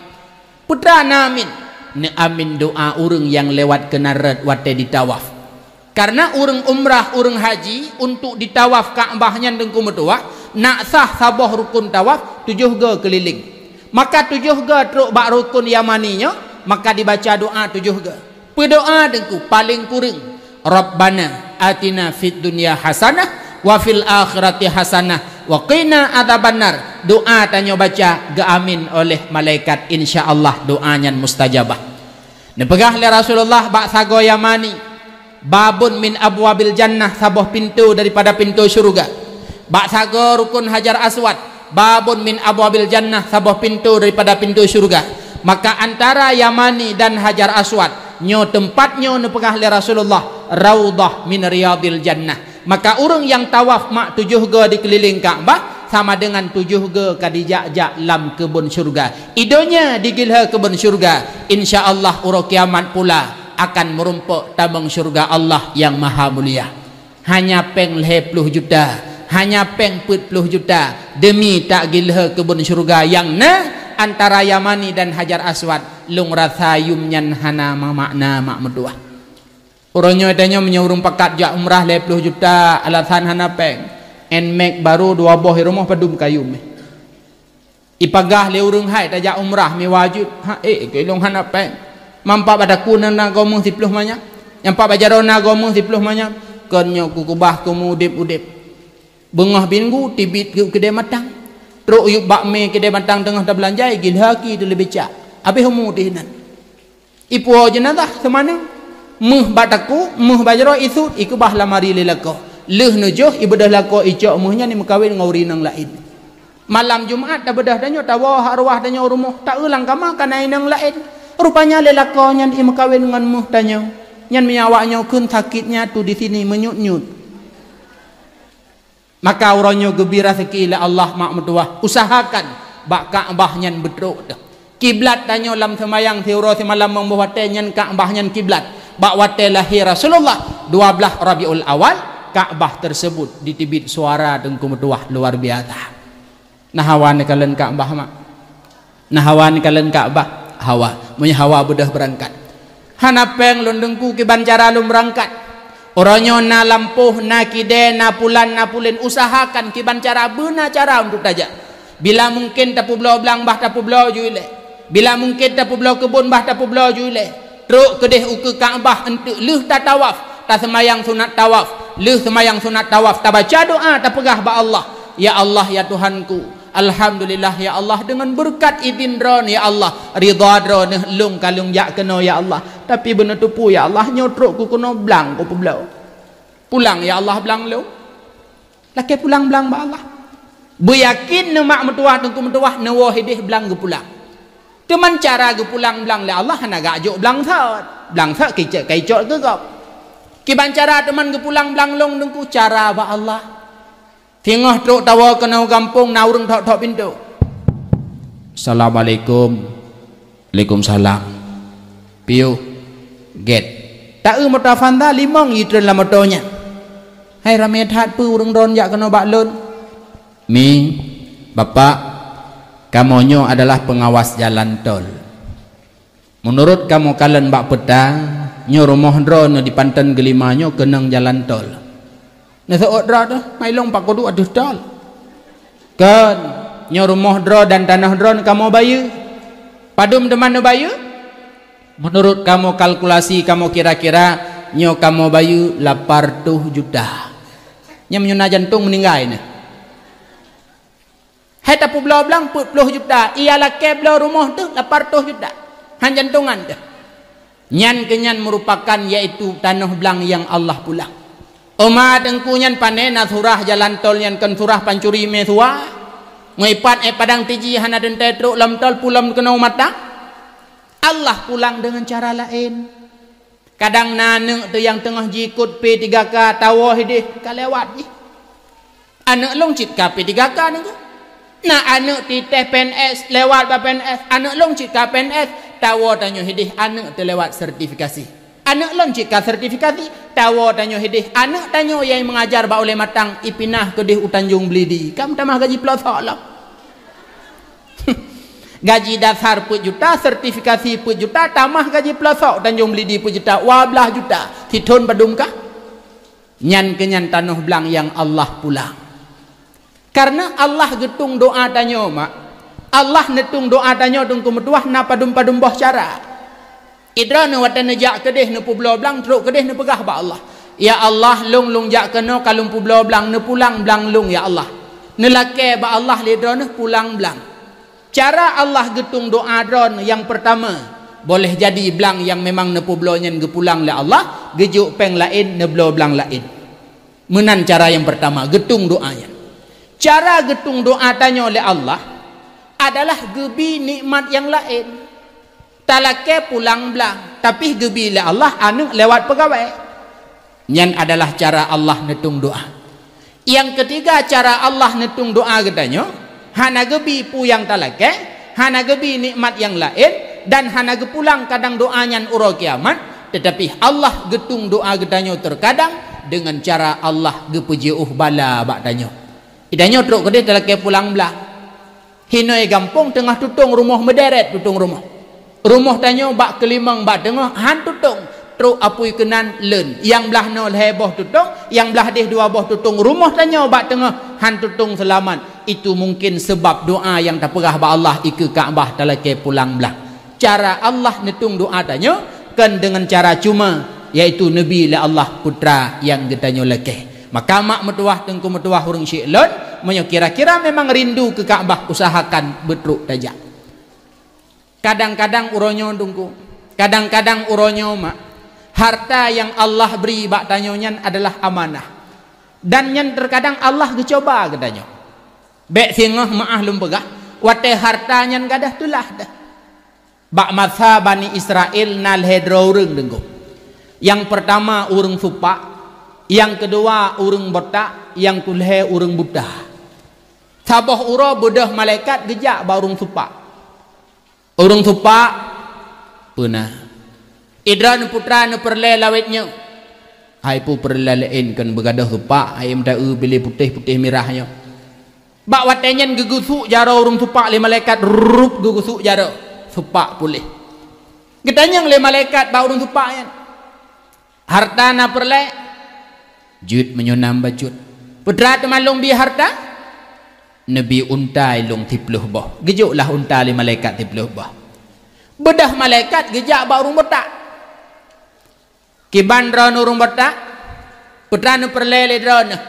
Peue teuma na amin? Neuamin doa ureuëng nyang lewat keunan rot watée jitawaf. Kareuna ureuëng umrah, ureuëng haji untuk jitawaf Ka'bah nyan teungku meutuwah, nak sah saboh rukon tawaf tujoh goe keulileng. Maka tujoh goe trok bak rukon Yamani nyoe, maka jibaca doa tujoh goe. Peue doa teungku? Paleng kureueng, "Rabbana atina fid dunya hasanah "Wa fil akhirati hasanah wa qina adzabannar." Doa tanyoe baca geuamin oleh malaikat, insya Allah doa nyan mustajabah. Neupeugah lé Rasulullah bak sagoe Yamani, "Babun min abwabil jannah," saboh pintoe daripada pintoe syeuruga. Bak sagoe rukun Hajar Aswad, "Babun min abwabil jannah," saboh pintoe daripada pintoe syeuruga. Maka antara Yamani dan Hajar Aswad, nyoe teumpat nyoe neupeugah lé Rasulullah, "Raudhah min riyadil jannah." Maka ureuëng nyang tawaf mak tujoh goe dikeulileng Ka'bah, sama deungon tujoh goe ka jijak-jak lam keubon syeuruga. I donya digeulhée keubon syeuruga, insya Allah uroe kiamat pula akan meurumpok tamong syeuruga Allah nyang maha mulia. Hanya péng lhée ploh juta, hanya péng peuet ploh juta, deumi tageulhée keubon syeuruga nyang na antara Yamani dan Hajar Aswad, lôn rasa yum nyan hana meumakna mak meutuwah. Uroe nyoe tanyoe meunyoe ureuëng pakat jak umrah lhée ploh juta, alasan hana péng. Nmax barô dua boh i rumoh padum kayum. Ipeugah lé ureuëng hai tajak umrah mi wajéb. Ha, eh, keu lôn hana péng. Mampak bak takue na goe meuh siploh manyam. Nyampak bak jaroe na goe meuh siploh manyam. Kon nyoe kukeubah keu meu udeb-udeb. Beungoh minggu teubiet keu keudè matang. Trok yub bak mé keudè matang teungoh tabeulanjai, gilhaki teuleubeh cak. Abéh umu teuh inan. Ipuwoe jeunazah seumanang, meuh bak takue, meuh bak jaroe, isut, ikeubah lam ari lé lakoe. Lheueh neujoh, ibeudôh lakoe, icok meuh nyan imeukawen ngon ureuëng inong laén. Malam Jumat tabeudôh tanyoe, tawoe hak ruwah tanyoe u rumoh, taeu lam kama ka na inong laén. Rupanya lé lakoe nyan imeukawen ngon meuh tanyoe. Nyan meunyo awaknyoe kheun sakét nyan tu di sini meunyut-nyut. Maka uroe nyoe geubri raseuki lé Allah mak meutuwah, usahakan bak Ka'bah nyan beutrok teuh. Kiblat tanyoe lam seumayang siuroe simalam meuboh watée nyan Ka'bah nyan kiblat. Bak watée lahé Rasulullah, dua blaih Rabiul Awal, Ka'bah tersebut diteubiet suara Teungku meutuwah luar biasa. Na hawa neukalon Ka'bah, mak? Na hawa neukalon Ka'bah? Hawa. Meunyoe hawa, beudôh beurangkat. Hana péng lôn Teungku kiban cara lôn beurangkat. Uroe nyoe na lampôh, na kidée, na pulan, na pulen, usahakan kiban cara, beuna cara untuk tajak. Bila mungken tapeubloe blang, bah tapeubloe ju ilée. Bila mungken tapeubloe keubon, bah tapeubloe ju ilée. Trok keudeh ukeue Ka'bah eunteuk lheueh tatawaf, taseumayang sunat tawaf. Lheueh seumayang sunat tawaf, tabaca doa, tapeugah bak Allah, "Ya Allah, ya Tuhanku, alhamdulillah, ya Allah, deungon beureukat idhin Droeneuh, ya Allah, ridha Droeneuh, lôn ka lôn jak keunoe, ya Allah. Tapi beuneuteupeu, ya Allah, nyoe trok kukeunoe blang kupeubloe. Pulang, ya Allah, blang lôn." Lakée pulang blang bak Allah. Beuyakin neumak meutuwah, Teungku meutuwah, neuwoe ideh blang geupulang. Teuma cara geupulang blang lé Allah hana geujok blang sot. Blang sot kicok, ka icok keu gob. Kiban cara teuma geupulang blang lôn Teungku, cara bak Allah. Singoh trok tawoe keunoe gampông na ureuëng thok-thok pintoe. "Assalamualaikum." "Waalaikumsalam." "Piôh gét." Taeu moto Avanza, limong jitreun lam moto nyan. "Hai, ramé that peue ureuëng droen jak keunoe bak lôn?" "Mi, Bapak, kamoe nyoe adalah peungawas jalan tol. Meunurot kamoe kalon bak peuta, nyoe rumoh droeneuh di Panton Geulima nyoe keunong jalan tol." "Neuseuôt droe teuh, mai lôn pakudu ateueh tol." "Kon, nyoe rumoh droe dan tanoh droe kamoe bayeue." "Padum teuma neubayeue?" "Meunurot kamoe kalkulasi kamoe kira-kira, nyoe kamoe bayeue lapan reutôh juta." Nyan meunyoe na jantong meuninggai nyan. Hai tapeubloe blang peuet ploh juta, iya lakée bloe rumoh teuh lapan reutôh juta. Han jantongan teuh. Nyan keuh nyan meurupakan yaitu tanoh blang nyang Allah pulang. Umat Teungku nyan pané na surah jalan tol nyan kon surah pancuri meusuwa. Meuipat éh padang tiji hana teuntée trok lom tol pulom keunoe mata. Allah pulang deungon cara laén. Kadang na aneuëk teuh nyang teungoh jiikot P tiga K tawoe ideh ka lewat jih. Aneuëk lôn cit ka P tiga K Teungku. Na aneuëk titeh P N S lewat bak P N S, aneuëk lôn cit ka P N S, tawoe tanyoe ideh aneuëk teuh lewat sertifikasi. Aneuëk lôn cit ka sertifikasi, tawoe tanyoe ideh aneuëk tanyoe nyang meungajar bak Ulée Matang ipinah keudeh u Tanjong Belidi. Ka meutamah gaji peulosok lom. Gaji dasar peuet juta, sertifikasi peuet juta, tamah gaji peulosok Tanjong Belidi peuet juta, dua blaih juta. Sithon padum kah? Nyan keuh nyan tanoh blang nyang Allah pulang. Karena Allah geutueng doa tanyoe, mak. Allah neutueng doa tanyoe Teungku meutuwah na padum-padum boh cara. Idroeneuh watée neujak keudeh neupeubloe blang trok keudeh neupeugah bak Allah, "Ya Allah, lôn, lôn jak keunoe ka lôn peubloe blang, neupulang blang lôn, ya Allah." Neulakée bak Allah lé droeneuh pulang blang. Cara Allah geutueng doá droeneuh nyang peurtama, boleh jadi blang nyang memang neupeubloe nyan geupulang lé Allah, geujok péng laén, neubloe blang laén. Meunan cara nyang peurtama geutueng doá nyan. Cara geutueng doá tanyoe lé Allah adalah geubi nikmat nyang laén. Talakée pulang blang, tapi geubi lé Allah aneuëk lewat peugawée. Nyan adalah cara Allah neutueng doá. Nyang keutiga cara Allah neutueng doá geutanyoe, hana geubi peue nyang talakée, hana geubi nikmat nyang laén, dan hana geupulang kadang doá nyan uroe kiamat, teutapi Allah geutueng doá geutanyoe teukadang deungon cara Allah geupeujiôh bala bak tanyoe. Geutanyoe trok keudeh talakée pulang blang. Hinoe gampông teungoh tutong rumoh meuderet tutong rumoh. Rumoh tanyoe bak keulimong bak teungoh han tutong, trok apui keunan leuen. Nyang blaih noe lhée boh tutong, nyang blaih deh dua boh tutong. Rumoh tanyoe bak teungoh han tutong seulamat. Itu mungkin seubab doá nyang tapeugah bak Allah ikeue Ka'bah talakée pulang blang. Cara Allah neutueng doá tanyoe kon deungon cara cuma, yaitu neubi lé Allah putra nyang geutanyoe lakée. Maka mak meutuwah teungku meutuwah ureuëng syik lôn, meunyoe kira-kira memang rindu keu Ka'bah, usahakan beutrok tajak. Kadang-kadang uroe nyoe teungku, kadang-kadang uroe nyoe mak, harta nyang Allah bri bak tanyoe nyan adalah amanah. Dan nyan teukadang Allah geucoba geutanyoe. Bék singoh meuáh lôn peugah, watée harta nyan gadôh teulah deuh. Bak masa Bani Israel na lhée droe ureuëng teungku. Nyang peurtama ureuëng supak, nyang keudua ureuëng botak, nyang keulhée ureuëng buta. Saboh uroe beudôh malaikat geujak bak ureuëng supak. "Ureuëng supak, peue na? Idroeneuh putra neupeurlée lawét nyoe. Hai peue peurlée laén kon beugadôh supak, hai meuta-eu biléh putéh-putéh mirah nyoe." Bak watée nyan geugeusuk jaroe ureuëng supak lé malaikat, rup geugeusuk jaroe, supak puléh. Geutanyong lé malaikat bak ureuëng supak nyan, "Harta na peurlée?" "Jeuet meunyoe na bacut." "Peue teuma lôn bi harta?" "Neubi unta ilôn siplôh boh." Geujok lah unta lé malaikat siplôh boh. Beudôh malaikat geujak bak ureuëng botak. "Kiban droeneuh ureuëng botak, peue neupeurlée lé droeneuh?"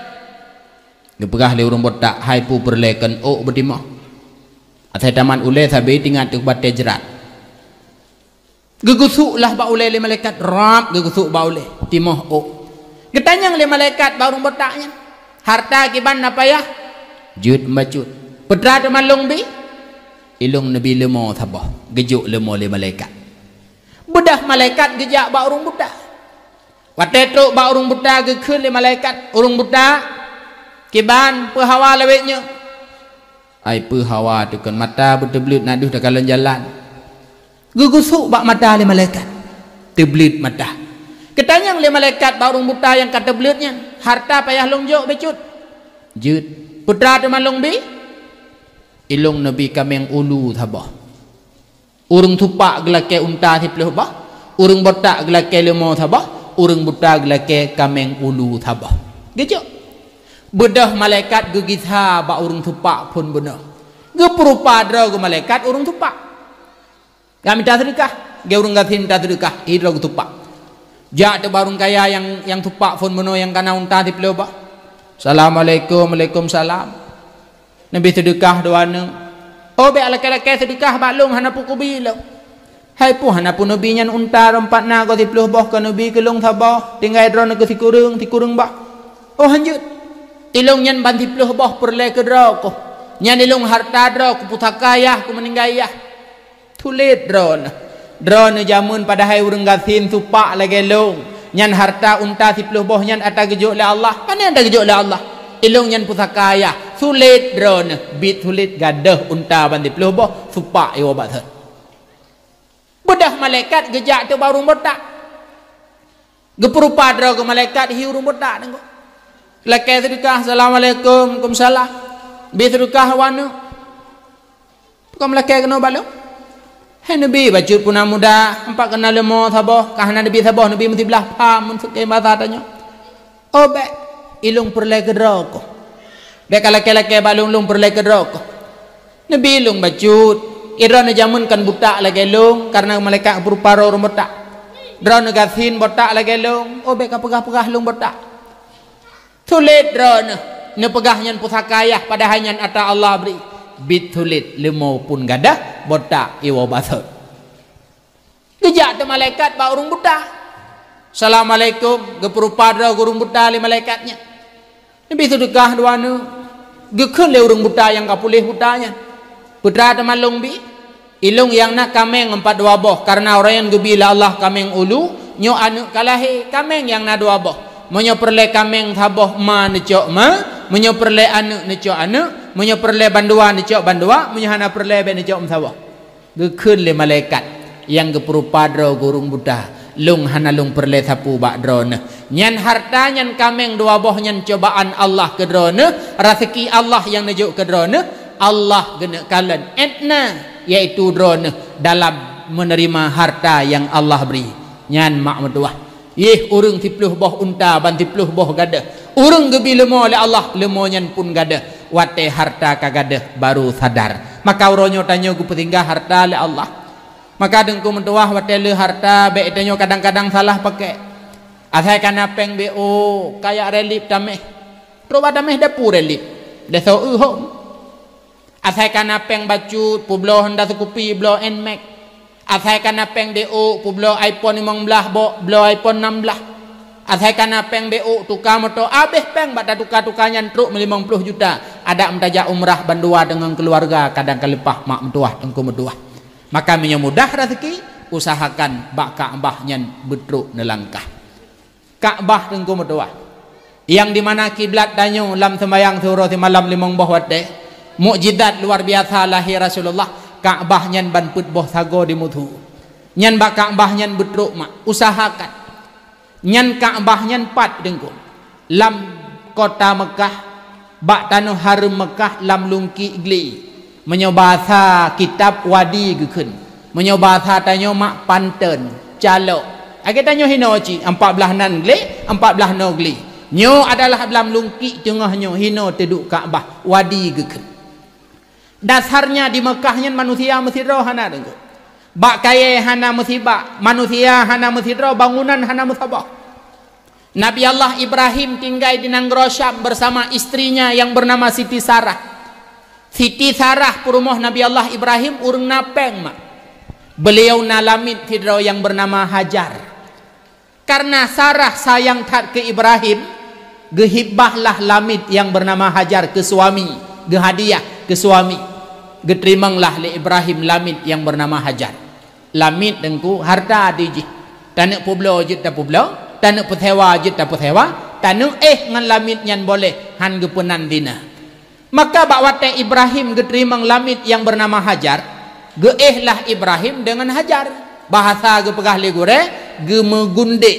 Geupeugah lé ureuëng botak, "Hai peue peurlée kon ôk beutimoh. Asai tamat ulée sabe tingat teuk batée jrat." Geugeusuk lah bak ulée lé malaikat, rab geugeusuk bak ulée, timoh ôk. Geutanyong lé malaikat bak ureuëng botak nyan, "Harta kiban na payah?" "Jeuet bacut." "Peue teuma lôn bi?" "Ilôn neubi leumo saboh." Geujok leumo lé malaikat. Beudôh malaikat geujak bak ureuëng buta. Watée trok bak ureuëng buta geukheun lé malaikat, "Ureuëng buta, kiban peue hawa lawét nyoe?" "Ai peue hawa teukon mata beuteubleuet na deuh takalon jalan." Geugeusuk bak mata lé malaikat, teubleuet mata. Geutanyong lé malaikat bak ureuëng buta nyang ka teubleuet nyan, "Harta payah lôn jok bacut?" "Jeuet." "Peue teuma lôn bi?" "Ilôn neubi kaméng ulu saboh." Ureuëng supak geulakée unta siplôh boh, ureuëng botak geulakée leumo saboh, ureuëng buta geulakée kaméng ulu saboh. Geujok. Beudôh malaikat geugisa bak ureuëng supak phon bunoe. Geupeurupa droe geuh malaikat ureuëng supak. Geumita seudeukah, geu ureuëng gasien mita seudeukah, idroe geuh supak. Jak teuk bak ureuëng kaya nyang, nyang supak phon bunoe nyang kana unta siplôh boh. "Assalamualaikum." "Waalaikumsalam." "Neubi seudeukah dua neuk." "Oh, bék lakée-lakée seudeukah bak lôn, hana peue kubi lôn." "Hai peue hana peue neubi nyan unta rompat na goe siplôh boh ka neubi keu lôn saboh, tinggai droeneuh keu sikureueng, sikureueng boh." "Oh, hanjeuet. Ilôn nyan ban siplôh boh peurlée keu droe koh. Nyan ilôn harta droe keu pusaka yah keu meuninggai yah." Sulet droeneuh. Droeneuh jameun padahai ureuëng gasien supak lagée lôn. Nyan harta unta siplôh boh nyan ata geujok lé Allah. Pane ata geujok lé Allah? Ilôn nyan pusaka yah. Sulet droeneuh. Biet sulet gadôh unta ban siplôh boh, supak iwoe bak thon. Beudôh malaikat geujak teuk bak ureuëng botak. Geupeurupa droe geuh malaikat hi ureuëng botak teungku. Lakée seudeukah, "Assalamualaikum." "Waalaikumsalam." "Bi seudeukah waneuk." "Peue ka meulakée keunoe bak lôn?" "Hai neubi bacut puna muda, ampat keu na leumo saboh, ka hana neubi saboh, neubi meusiblah pha meuseuké basa tanyoe." "Oh bék, ilôn peureulée keu droe koh." "Bék ka lakée-lakée bak lôn, lôn peureulée keu droe koh." Neubi lôn bacut, idroeneuh jameun kon butak lagée lôn, kareuna malaikat geupeurupa droe ureuëng botak. Droeneuh gasien botak lagée lông, oh, bék kapeugah-peugah lông botak. Sulet droeneuh, neupeugah nyan pusaka ayah, padahai nyan ata Allah bri. Bit sulet, leumo pun gadôh, botak iwoe basot. Geujak teuk malaikat bak ureuëng buta. "Assalamualaikum," geupeurupa droe ureuëng buta lé malaikat nyan. Neubi seudeukah dua neuk. Geukheun lé ureuëng buta nyang ka puléh buta nyan, "Peue teuma lông bi?" "Ilông nyang na kaméng empat dua boh, kareuna uroe nyan geubi lé Allah kaméng ulu, nyoe aneuëk ka lahé, kaméng nyang na dua boh. Meunyoe peureulée kaméng saboh ma neucok ma, meunyoe peureulée aneuëk neucok aneuëk, meunyoe peureulée bandua neucok bandua, meunyoe hana peureulée bék neucok meusaboh." Geukheun lé malaikat nyang geupeurupa droe ureuëng buta, "Lông hana lông peureulée sapeue bak droeneuh. Nyan hareuta nyan kaméng dua boh nyan cobaan Allah keu droeneuh, raseuki Allah nyang neujok keu droeneuh, Allah geuneuk kalon étna, yaitu droeneuh dalam meuneurima hareuta nyang Allah bri." Nyan mak meutuwah. Yeh, ureuëng siploh boh unta ban siploh boh gadôh. Ureuëng geubi leumo lé Allah, leumo nyan pun gadôh. Watée hareuta ka gadôh baru sadar. Maka uroe nyoe tanyoe geupeusinggah hareuta lé Allah. Maka teungku meutuwah, watée le hareuta bék tanyoe kadang-kadang salah pakai. Asai ka na péng B O, kajak rélib taméh. Trok bak taméh dapu rélib. Desoe hom. Asai ka na péng bacut, peubloe honda seukupi, bloe Nmax. Asai ka na péng D O, peubloe iPhone limong blaih, bok bloe iPhone enam blaih. Asai ka na péng B O, tuka moto, abéh péng bak tatuka-tuka nyan trok meulimong ploh juta. Adak meutajak umrah bandua deungon keuluwarga, kadang ka leupah mak meutuwah, teungku meutuwah. Maka meunyoe mudah raseuki, usahakan bak Ka'bah nyan beutrok neulangkah. Ka'bah teungku meutuwah, nyang di mana kiblat tanyoe lam seumayang siuroe simalam limong boh watée, mukjizat luar biasa lahé Rasulullah, Ka'bah nyan ban peuet boh sagoe di musu. Nyan bak Ka'bah nyan beutrok mak, usahakan. Nyan Ka'bah nyan pat teungku, lam kota Meukah, bak tanoh hareuem Meukah lam lungkiek glé. Meunyoe basa kitab wadi geukheun. Meunyoe basa tanyoe mak panteun, calok. Lagée tanyoe hinoe cit, empat blaih nan glé, empat blaih noe glé. Nyoe adalah lam lungkiek teungoh nyoe hinoe teuduek Ka'bah, wadi geukheun. Dasarnya di Meukah nyan manusia meusidroe hana teungku. Bak kayée hana meusibak, manusia hana meusidroe, bangunan hana meusaboh. Nabi Allah Ibrahim tinggai di nanggroe Syam bersama istrinya yang bernama Siti Sarah. Siti Sarah peurumoh Nabi Allah Ibrahim ureuëng na péng mak. Beliau na lamiet sidroe nyang bernama Hajar. Karena Sarah sayang that keu Ibrahim, geuhibahlah lamiet nyang bernama Hajar keu suami, geuhadiah keu suami. Geuteurimonglah lé Ibrahim lamiet nyang bernama Hajar. Lamiet teungku hareuta di jih. Taneuk peubloe jeuet tapeubloe, taneuk peusewa jeuet tapeusewa, taneuk éh ngon lamiet nyan boleh, han geupeunan zina. Maka bak watée Ibrahim geuteurimong lamiet nyang bernama Hajar, geuéhlah Ibrahim deungon Hajar. Bahasa geupeugah lé gurée, geumeugundek.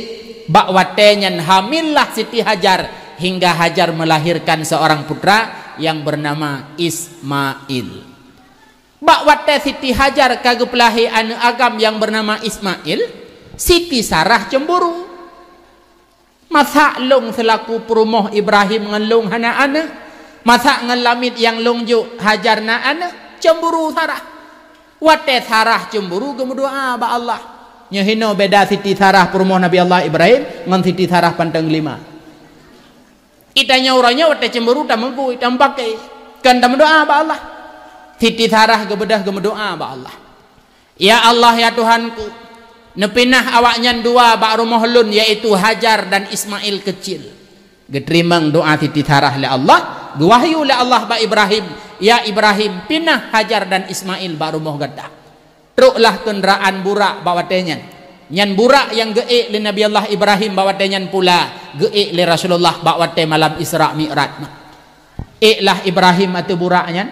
Bak watée nyan hamillah Siti Hajar, hingga Hajar melahirkan seorang putra yang bernama Ismail. Bak watée Siti Hajar ka geupeulahé aneuëk agam nyang bernama Ismail, Siti Sarah cemburu. "Masak lông seulaku peurumoh Ibrahim ngon lông hana aneuëk? Masak ngon lamiet nyang lông jok Hajar na aneuëk?" Cemburu Sarah. Watée Sarah cemburu geumeudoá bak Allah. Nyoe hinoe beda Siti Sarah peurumoh Nabi Allah Ibrahim ngon Siti Sarah panteun lima. Itanyoe uroe nyoe watée cemburu tameugui, tameupaké, kon tameudoá bak Allah. Siti Sarah geubeudôh geumeudoá bak Allah, "Ya Allah, ya Tuhanku, neupinah awaknyan dua bak rumoh lôn, yaitu Hajar dan Ismail kecil." Geuteurimong doá Siti Sarah lé Allah, geuwahyu lé Allah bak Ibrahim, "Ya Ibrahim, pinah Hajar dan Ismail bak rumoh gata." Troklah keundraan burak bak watée nyan. Nyan burak nyang geuék lé Nabi Allah Ibrahim bak watée nyan pula geuék lé Rasulullah bak watée malam Isra Mi'raj. Éklah Ibrahim ateueh burak nyan,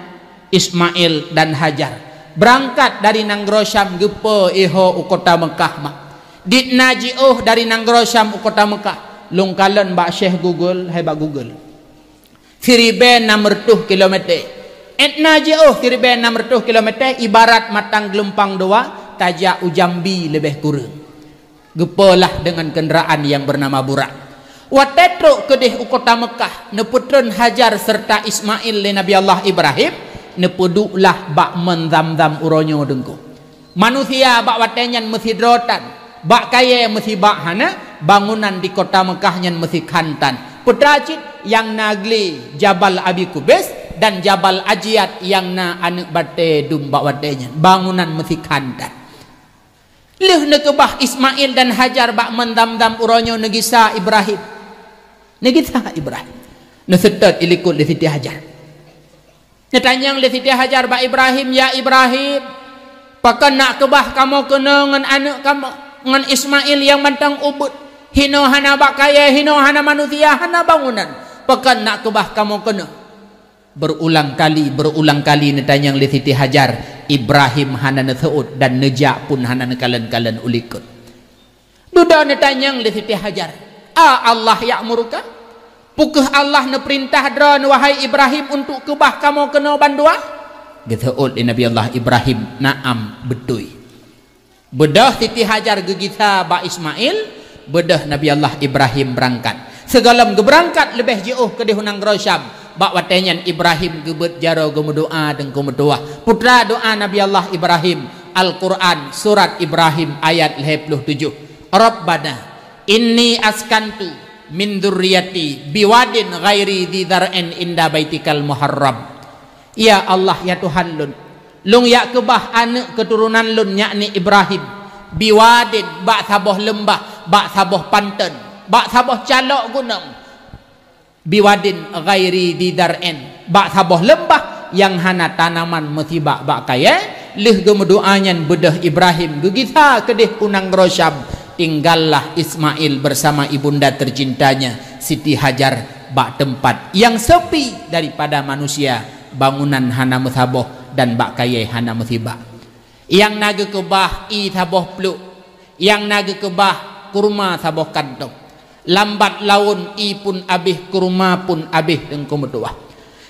Ismail dan Hajar. Beurangkat dari nanggroe Syam geupeu iho u kota Meukah mak. Ditna jiôh dari nanggroe Syam u kota Meukah, lôn kalon bak Syekh Google, hai bak Google. Siribée nam reutôh kilometer. Étna jiôh siribée nam reutôh kilometer ibarat matang geulumpang dua tajak u Jambi leubeh kureueng. Geupeulah deungon keundraan nyang beunama burak. Watée trok keudeh u kota Meukah, neupeutreun Hajar seureuta Ismail lé Nabi Allah Ibrahim, neupeudueklah bak mon Zamzam uroe nyoe teungku. Manusia bak watée nyan meusidroe tan, Bak kayée meusibak hana, bangunan di kota Meukah nyan meusikhantan. Peue teuma cit? Nyang na glé Jabal Abi Kubais dan Jabal Ajiat nyang na aneuëk batée dum bak watée nyan. Bangunan meusikhantan. Lheueh neukeubah Ismail dan Hajar bak Meunt Zamzam, uroe nyoe neugisa Ibrahim. Neugisa Ibrahim. Neuseutôt ilikot lé Siti Hajar. Neutanyong lé Siti Hajar bak Ibrahim, "Ya Ibrahim, pakon nak keubah kamoe keunoe ngon aneuëk kamoe, ngon Ismail nyang mantong ubeut? Hinoe hana bak kayée, hinoe hana manusia, hana bangunan. Pakon nak keubah kamoe keunoe?" Berulang kali, berulang kali neutanyong lé Siti Hajar, Ibrahim hana neuseuôt dan neujak pun hana neukalon-kalon u likot. Dudoe neutanyong lé Siti Hajar, "A Allah ya'muruka? Peu kheueh Allah neupeurintah droeneuh, wahai Ibrahim, untuk keubah kamoe keunoe bandua?" Geuseuôt lé Nabi Allah Ibrahim, "Na'am, beutôi." Beudôh Siti Hajar geugisa bak Ismail, beudôh Nabi Allah Ibrahim beurangkat. Sigohlom geubeurangkat leubeh jiôh keudeh u nanggroe Syam. Bak watée nyan Ibrahim geubeuet jaroe geumeudoá Teungku meutuwah. Peue teuma doá Nabi Allah Ibrahim, Al-Quran, surat Ibrahim ayat lhée ploh tujoh, "Rabbana inni askantu min dzurriyyati biwadin ghairi dzi dzar'in inda baitikal muharram." Ya Allah, ya Tuhan lôn, lôn jak keubah aneuëk keuturonan lôn, yakni Ibrahim, biwadin, bak saboh leumbah, bak saboh panton, bak saboh calok gunong, biwadin ghairi dzi dzar'in, bak saboh leumbah nyang hana tanaman meusibak bak kayée. Lheueh geumeudoá nyan beudôh Ibrahim geugisa keudeh u nanggroe Syam, tinggallah Ismail bersama ibunda tercintanya Siti Hajar bak teumpat nyang seupi daripada manusia, bangunan hana meusaboh dan bak kayée hana meusibak. Nyang na geukeubah ié saboh pluek, nyang na geukeubah kurma saboh kantong. Lambat laun ié pun abéh, kurma pun abéh Teungku meutuwah.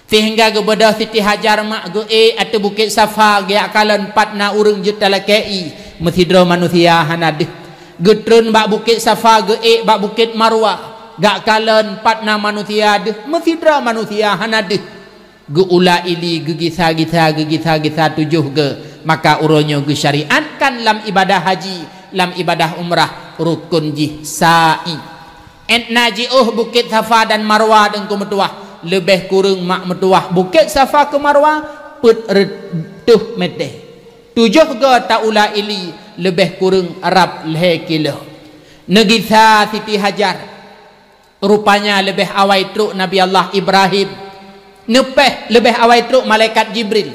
Seuhingga geubeudôh Siti Hajar mak geuék ateueh Bukét Safa geujak kalon pat na ureuëng jeuet talakée ié, meusidroe manusia hana deuh. Geutreun bak Bukét Safa geuék bak Bukét Marwa, geujak kalon pat na manusia deuh, meusidroe manusia hana deuh. Geuula ili, geugisa-gisa, geugisa-gisa tujoh goe, maka uroe nyoe geusyariatkan lam ibadah haji, lam ibadah umrah, rukon jih sa'i. Ét na jiôh Bukét Safa dan Marwa Teungku meutuwah, leubeh kureueng mak meutuwah Bukét Safa keu Marwa peuet reutôh mètè. Tujoh goe taula ili, leubeh kureueng rab lhée kilo. Neugisa Siti Hajar. Rupanya leubeh awai trok Nabi Allah Ibrahim. Neupéh, leubeh awai trok malaikat Jibril.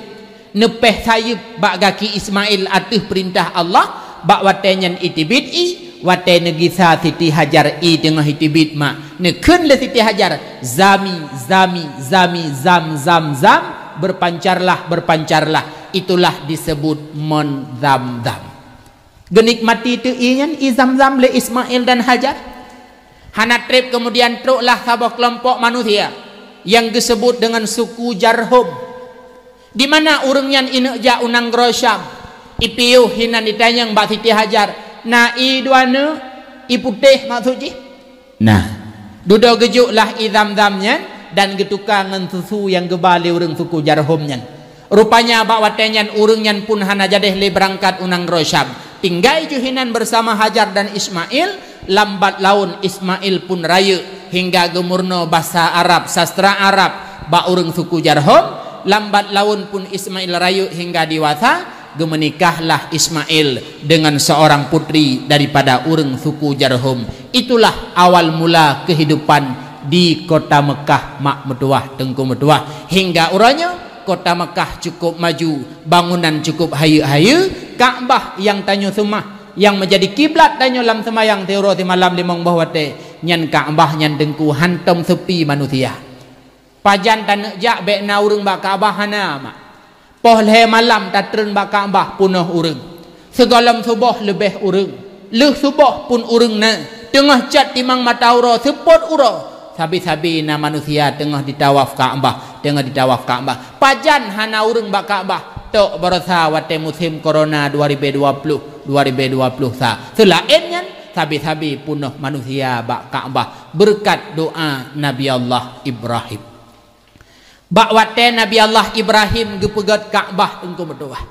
Neupéh sayeuep bak gaki Ismail ateueh peurintah Allah, bak watée nyan iteubiet ié, watée neugisa Siti Hajar ié teungoh iteubiet mak, neukheun lé Siti Hajar, "Zami, zami, zami, zam, zam, zam, berpancarlah, berpancarlah." Itulah disebut Mon Zamzam. Geunikmati teuk ié nyan, ié Zamzam lé Ismail dan Hajar. Hana treb keumudian troklah saboh keulompok manusia nyang geuseubut deungon suku Jarhum. Di mana ureuëng nyan ineuk jak u nanggroe Syam? Ipiôh hinan itanyong bak Siti Hajar, "Na ié dua neuk, ié putéh maksud jih?" Nah, dudoe geujoklah ié Zamzam nyan dan geutuka ngon susu nyang geuba lé ureuëng suku Jarhum nyan. Rupanya bak watée nyan ureuëng nyan pun hana jadeh lé beurangkat u nanggroe Syam. Tinggai ju hinan bersama Hajar dan Ismail, lambat laun Ismail pun rayeuk hingga geumeurunoe basa Arab, sastra Arab bak ureuëng suku Jarhum, lambat laun pun Ismail rayeuk hingga dewasa, geumeunikahlah Ismail dengan seorang putri daripada ureuëng suku Jarhum. Itulah awal mula kehidupan di kota Mekah mak meutuwah, Teungku meutuwah. Hingga uroe nyoe, kota Mekah cukup maju, bangunan cukup hayeuk-hayeuk, Ka'bah nyang tanyoe seumah, nyang meujadi kiblat tanyoe lam seumayang siuroe simalam limong boh watée, nyan Ka'bah nyan Teungku hantom seupi manusia. Pajan taneuk jak bék na ureuëng bak Ka'bah hana mak. Poh lhée malam tatreun bak Ka'bah peunoh ureuëng. Sigohlom suboh leubeh ureuëng. Lheueh suboh pun ureuëng na. Teungoh cot timang mata uroe seupôt uroe. Sabe-sabe na manusia teungoh ditawaf Ka'bah, teungoh ditawaf Ka'bah. Pajan hana ureuëng bak Ka'bah? Tok baroesa watée musém corona dua ribu dua puluh, dua ribu dua puluh sa. Seulaén nyan, sabe-sabe peunoh manusia bak Ka'bah beureukat doá Nabi Allah Ibrahim. Bak watée Nabi Allah Ibrahim geupeugét Ka'bah Teungku meutuwah.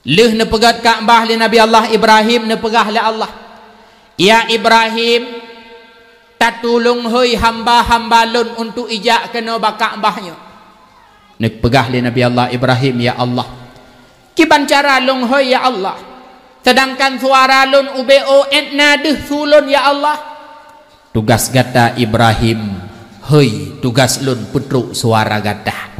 Lheueh neupeugét Ka'bah lé Nabi Allah Ibrahim, neupeugah lé Allah, "Ya Ibrahim, tatulông hôi hamba-hamba lôn untuk ijak keunoe bak Ka'bah nyoe." Neupeugah lé Nabi Allah Ibrahim, "Ya Allah, kiban cara lông hôi, ya Allah, seudangkan suara lôn ubé 'oh 'et na deuh su lôn, ya Allah?" Tugaih gata Ibrahim, hôi, tugaih lôn peutrok suara gata.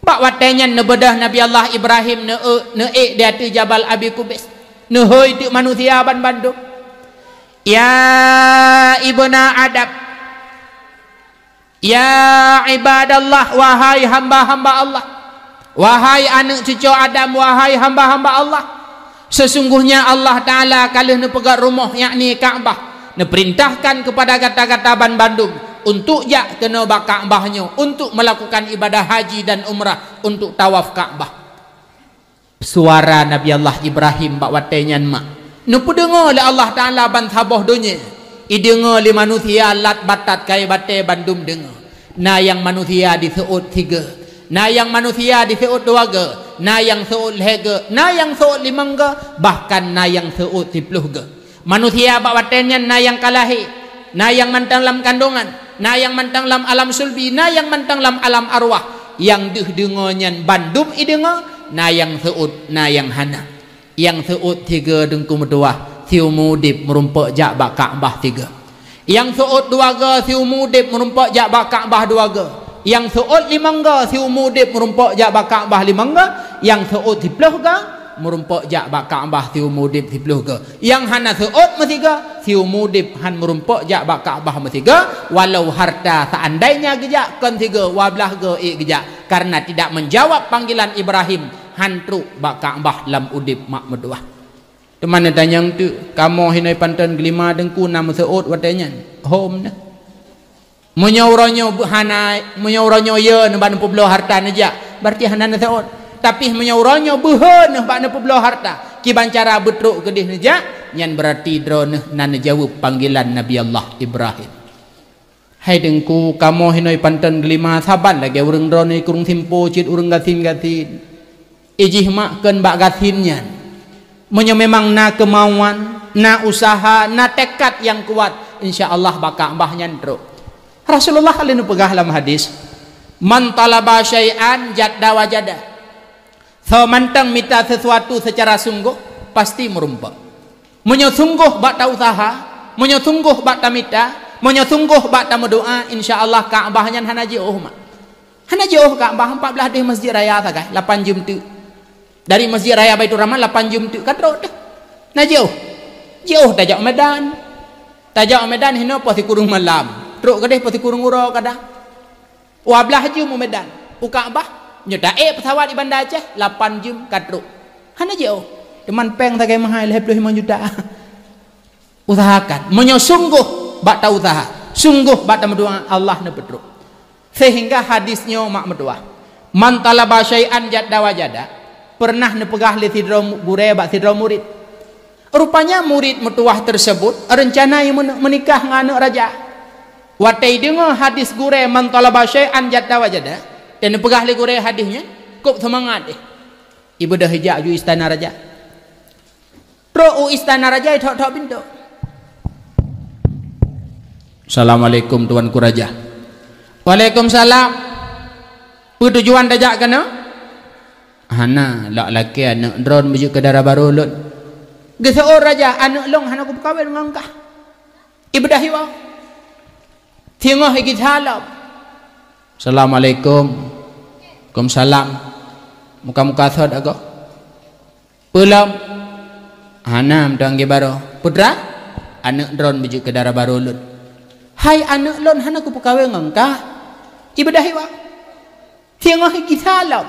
Bak watée nyan neubeudôh Nabi Allah Ibrahim neu-, neuék di ateueh Jabal Abi Kubais. Neuhôi teuk manusia banmandum. "Ya ibna Adam, ya ibadallah, wahai hamba-hamba Allah, wahai aneuëk cucoe Adam, wahai hamba-hamba Allah, sesungguhnya Allah Ta'ala ka lheueh neupeugét rumoh, yakni Ka'bah, neupeurintahkan keupada gata-gata banmandum untuk jak keunoe bak Ka'bah nyoe untuk melakukan ibadah haji dan umrah, untuk tawaf Ka'bah." Suara Nabi Allah Ibrahim bak watée nyan mak neupeudeungoe lé Allah Ta'ala ban saboh donya, ideungoe lé manusia lat batat kayée batée bandum deungoe. Na nyang manusia diseuôt sigoe, na nyang manusia diseuôt dua goe, na nyang seuôt lhée goe, na nyang seuôt limong goe, bahkan na nyang seuôt siploh goe. Manusia bak watée nyan na nyang ka lahé, na nyang mantong lam kandongan, na nyang mantong lam alam sulbi, na nyang mantong lam alam arwah. Nyang deuh deungoe nyan bandum ideungoe, na nyang seuôt, na nyang hana. Nyang seuôt sigoe Teungku meutuwah, siumu udeb meurumpok jak bak Ka'bah sigoe. Nyang seuôt dua goe, siumu udeb meurumpok jak bak Ka'bah dua goe. Nyang seuôt limong goe, siumu udeb meurumpok jak bak Ka'bah limong goe. Nyang seuôt siploh goe, meurumpok jak bak Ka'bah siumu udeb siploh goe. Nyang hana seuôt meusigoe, siumu udeb han meurumpok jak bak Ka'bah meusigoe, walau harta seandainya geujak kon sigoe, dua blaih goe ék geujak, karena tidak menjawab panggilan Ibrahim, han trok bak Ka'bah lam udeb mak meutuwah. Teuma neutanyong teuk, kamoe hinoe panton geulima Teungku na meuseuôt watée nyan? Hom na. Meunyoe uroe nyoe beu-, hana, meunyoe uroe nyoe yo neuh bak neupeubloe harta neujak, berarti hana neuseuôt. Tapi meunyoe uroe nyoe beuhe neuh bak neupeubloe harta, kiban cara beutrok keudeh neujak, nyan berarti droeneuh na neujaweueb panggilan Nabi Allah Ibrahim. Hai Teungku, kamoe hinoe panton geulima saban lagée ureuëng droeneuh kureueng simpo cit ureuëng gasien-gasien. Ijih mak kheun bak gasien nyan. Meunyoe memang na keumauan, na usaha, na teukat nyang kuat, insya Allah bak Ka'bah nyan trok. Rasulullah ka lheueh neupeugah lam hadis, "Man talaba syai'an jadda wajada." Soe mantong mita sesuatu seucara sunggoh, pasti meurumpok. Meunyoe sunggoh bak tausaha, meunyoe sunggoh bak tamita, meunyoe sunggoh bak tameudoá, insya Allah Ka'bah nyan hana jiôh mak. Hana jiôh Ka'bah, empat belas deh Masjid Raya sagai, lapan jeuem teuk. Dari Masjid Raya Baiturrahman lapan jeuem teuk ka trok teuh. Na jiôh. Jiôh tajak u Medan. Tajak u Medan hinoe poh sikureueng malam. Trok keudeh poh sikureueng uroe kadang. Dua blaih jeuem u Medan, u Ka'bah, nyoe taék peusawat di Banda Aceh, lapan jeuem ka trok. Hana jiôh. Teuma péng sagai meuhai lhée ploh limong juta. Usahakan. Meunyoe sunggoh bak tausaha, sunggoh bak tameudoá, Allah neupeutrok. Sehingga hadis nyoe mak meutuwah, "Man talaba syai'an jadda wajada," peureunah neupeugah lé sidroe mu-, gurée bak sidroe murit. Rupanya murit meutuwah teuseubut reuncana i meune-, meunikah ngon aneuëk raja. Watée ideungoe hadis gurée, "Man talaba syai'an jadda wajada," dan neupeugah lé gurée hadis nyan, kôb seumangat deh. Ibeudôh ijak ju istana raja. Trok u istana raja, ithok-thok pintoe. "Assalamualaikum, Tuanku Raja." "Waalaikumsalam. Peue tujuan tajak keunoe?" "Hana, lak lakée aneuëk droen beujeuet keu dara barô lôn." "Geuseuôt raja, aneuëk lôn hana kupeukawen ngon kah." Ibeudôh iwoe. Singoh igisa lom. "Assalamualaikum." "Waalaikumsalam." "Muka-muka sot agoe." "Peue lom?" "Hana, meutuwah geubarô." "Peue teuma?" "Aneuëk droen beujeuet keu dara barô lôn." "Hai aneuëk lôn hana kupeukawen ngon kah." Ibeudôh iwoe. Singoh igisa lom.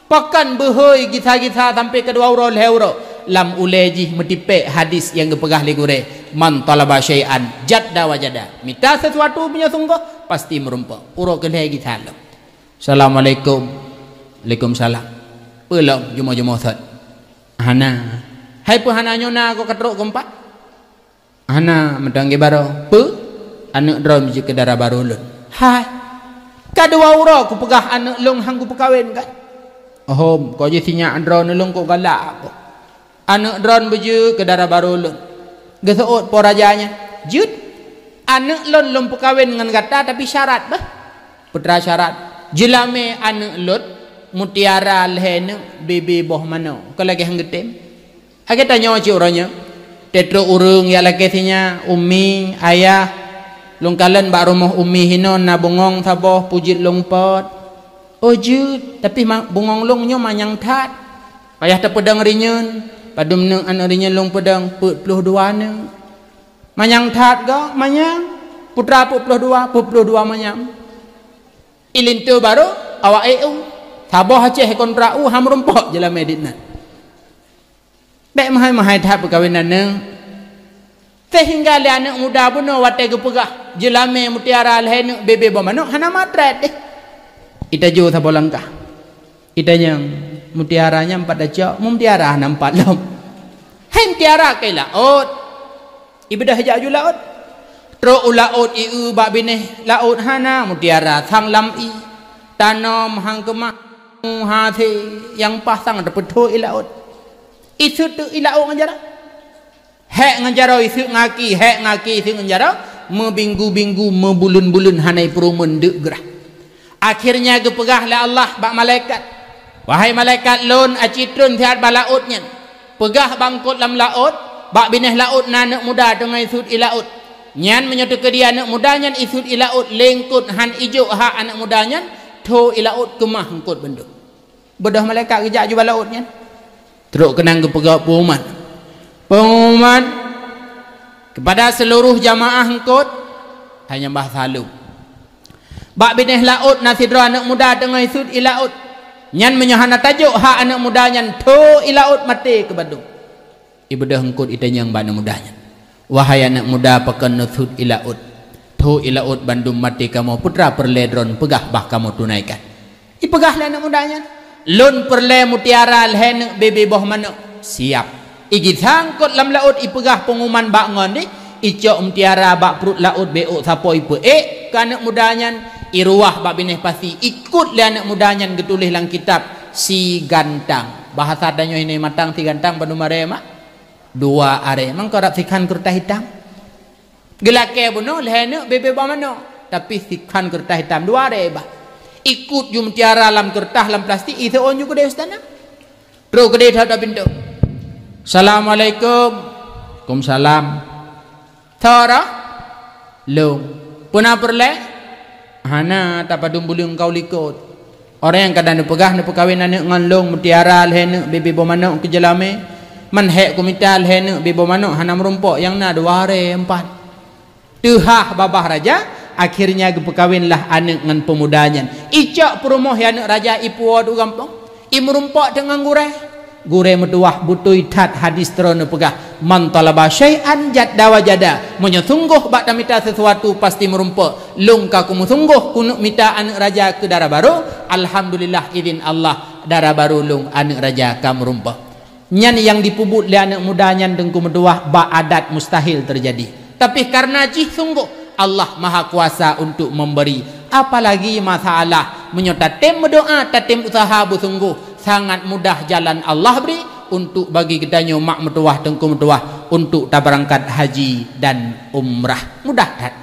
Pakon beuhôi gisa-gisa sampoe keudua uroe lhée uroe. Lam ulée jih meutipék hadis nyang geupeugah lé gurée, "Man talaba syai'an jadda wajada." Mita sesuatu meunyoe sunggoh, pasti meurumpok. Uroe keulhée gisa lom. "Assalamualaikum." "Waalaikumsalam." "Peue lom jumoe-jumoe sot?" "Hana." "Hai peue hana, nyoe na goe ka trok keumpat?" "Hana, meutuwah geubarô." "Peue?" "Aneuëk droen beujeuet keu dara barô lôn." "Hai, ka dua uroe kupeugah aneuëk lôn han kupeukawen kan?" "Hom, kok jih sinyak droen lôn kok galak kok." "Aneuëk droen beujeuet keu dara barô lôn." Geuseuôt po raja nyan, "Jeuet, aneuëk lôn lôn peukawen ngon gata, tapi syarat bah." "Peue teuma syarat?" "Jeulamé aneuëk lôn mutiara lhée neuk bebe boh manok, kon lagée han geutem." Lagée tanyoe cit uroe nyoe, teutrok ureuëng jak lakée sinyak, "Umi, ayah, lôn kalon bak rumoh umi hinoe na bungöng saboh, peue jeuet lôn pot?" "Oh jeuet, tapi ma-, bungöng lôn nyoe manyang that." Payah tapeudong rinyeun, padum neuk aneuëk rinyeun lôn peudong, peuet ploh dua neuk. Manyang that ga, manyang, peue teuma peuet ploh dua, peuet ploh dua manyang. Ilinto barô, awak ék u. Saboh Aceh kontrak u, han meurumpok jeulamé dit nan. Bék meuhai-meuhai that peukawen aneuëk. Seuhingga lé aneuëk muda bunoe watée geupeugah, "Jeulamé mutiara lhée neuk bebe boh manok," hana matrét deh. Itajo saboh langkah. Itanyong, "Mutiara nyan pat tacok?" "Mutiara hana pat lom." "Hai mutiara keu laôt." Ibeudôh jak ju laôt. Trok u laôt, ieu bak binéh laôt hana mutiara, sang lam ié. Tanom han keumah, hasé nyang paih sang tapeuthô i laôt. Iseuôt teuk i laôt ngon jaroe. Hék ngon jaroe iseuôt ngaki, hék ngaki iseuôt ngon jaroe, meubinggu-binggu, meubuleuen-buleuen hana ipeurumeuen deuk grah. Akhirnya geupeugah lé Allah bak malaikat, "Wahai malaikat lôn, aci tron siat bak laôt nyan. Peugah bak eungkôt lam laôt, bak binéh laôt na aneuëk muda teungoh iseuôt i laôt. Nyan meunyoe teukeudi aneuëk muda nyan iseuôt i laôt lé eungkôt han ijok hak aneuëk muda nyan, thô i laôt keumah eungkôt bandum." Beudôh malaikat geujak ju bak laôt nyan. Trok keunan geupeugah peungumuman. Peungumuman kepada seluruh jamaah eungkôt, hanya bah salub. Bak binéh laôt na sidroe aneuëk muda teungoh iseuôt i laôt. Nyan meunyoe hana tajok hak aneuëk muda nyan, thô i laôt maté keu bandum. Ibeudôh eungkôt itanyong bak aneuëk muda nyan, "Wahai aneuëk muda, pakon neuseuôt i laôt? Thô i laôt bandum maté kamoe, peue teuma peureulée droen, peugah bah kamoe tunaikan." Ipeugah lé aneuëk muda nyan, "Lôn peureulée mutiara lhée neuk bebe boh manok." Siap. Igisa eungkôt lam laôt, ipeugah peungumuman bak ngon deh, icok mutiara bak pruet laôt, bék sapo ipeuék keu aneuëk muda nyan, iruwah bak binéh pasi, ikot lé aneuëk muda nyan geutuléh lam kitab si gantang. Bahasa tanyoe ini matang si gantang padum aré mak? Dua aré. Mangko rab sikhan keureutah itam. Geulakée bunoe lhée neuk bebe boh manok, tapi sikhan keureutah itam dua aré bah. Ikot ju mutiara lam keureutah lam plastik, iseuôt ju keudeh istana. Trok keudeh that-that pintoe. "Assalamualaikum." "Waalaikumsalam." "Soe roh?" "Lôn." "Peue na peureulée?" "Hana, tapadum buleuen ka u likot. Orang nyang ka neupeugah neupeukawen aneuëk ngon lôn mutiara lhée neuk bebe boh manok keu jeulamé. Man hék kumita lhée neuk bebe boh manok hana meurumpok, nyang na dua aré, empat." Teuhah babah raja, akhirnya geupeukawenlah aneuëk ngon peumuda nyan. Icok peurumoh aneuëk raja ipuwoe u gampông, imeurumpok teuk ngon gurée. Gurée meutuwah beutôi that hadis Droeneueh peugah, "Man talaba syai'an jadda wajada." Meunyoe sunggoh bak tamita sesuatu pasti meurumpok. Lôn ka kumeusunggoh kuneuk mita aneuëk raja keu dara barô, alhamdulillah idhin Allah, dara barô lôn aneuëk raja ka meurumpok. Nyan nyang jipeubuet lé aneuëk muda nyan Teungku meutuwah bak adat mustahil teujadi. Tapi kareuna jih sunggoh, Allah Mahakuasa untuk memberi. Apalagi masalah, meunyoe tatem meudoá, tatem useuha beusunggoh, sangat mudah jalan Allah bri untuk bagi geutanyoe mak meutuwah, Teungku meutuwah, untuk tabeurangkat haji dan umrah. Mudah that.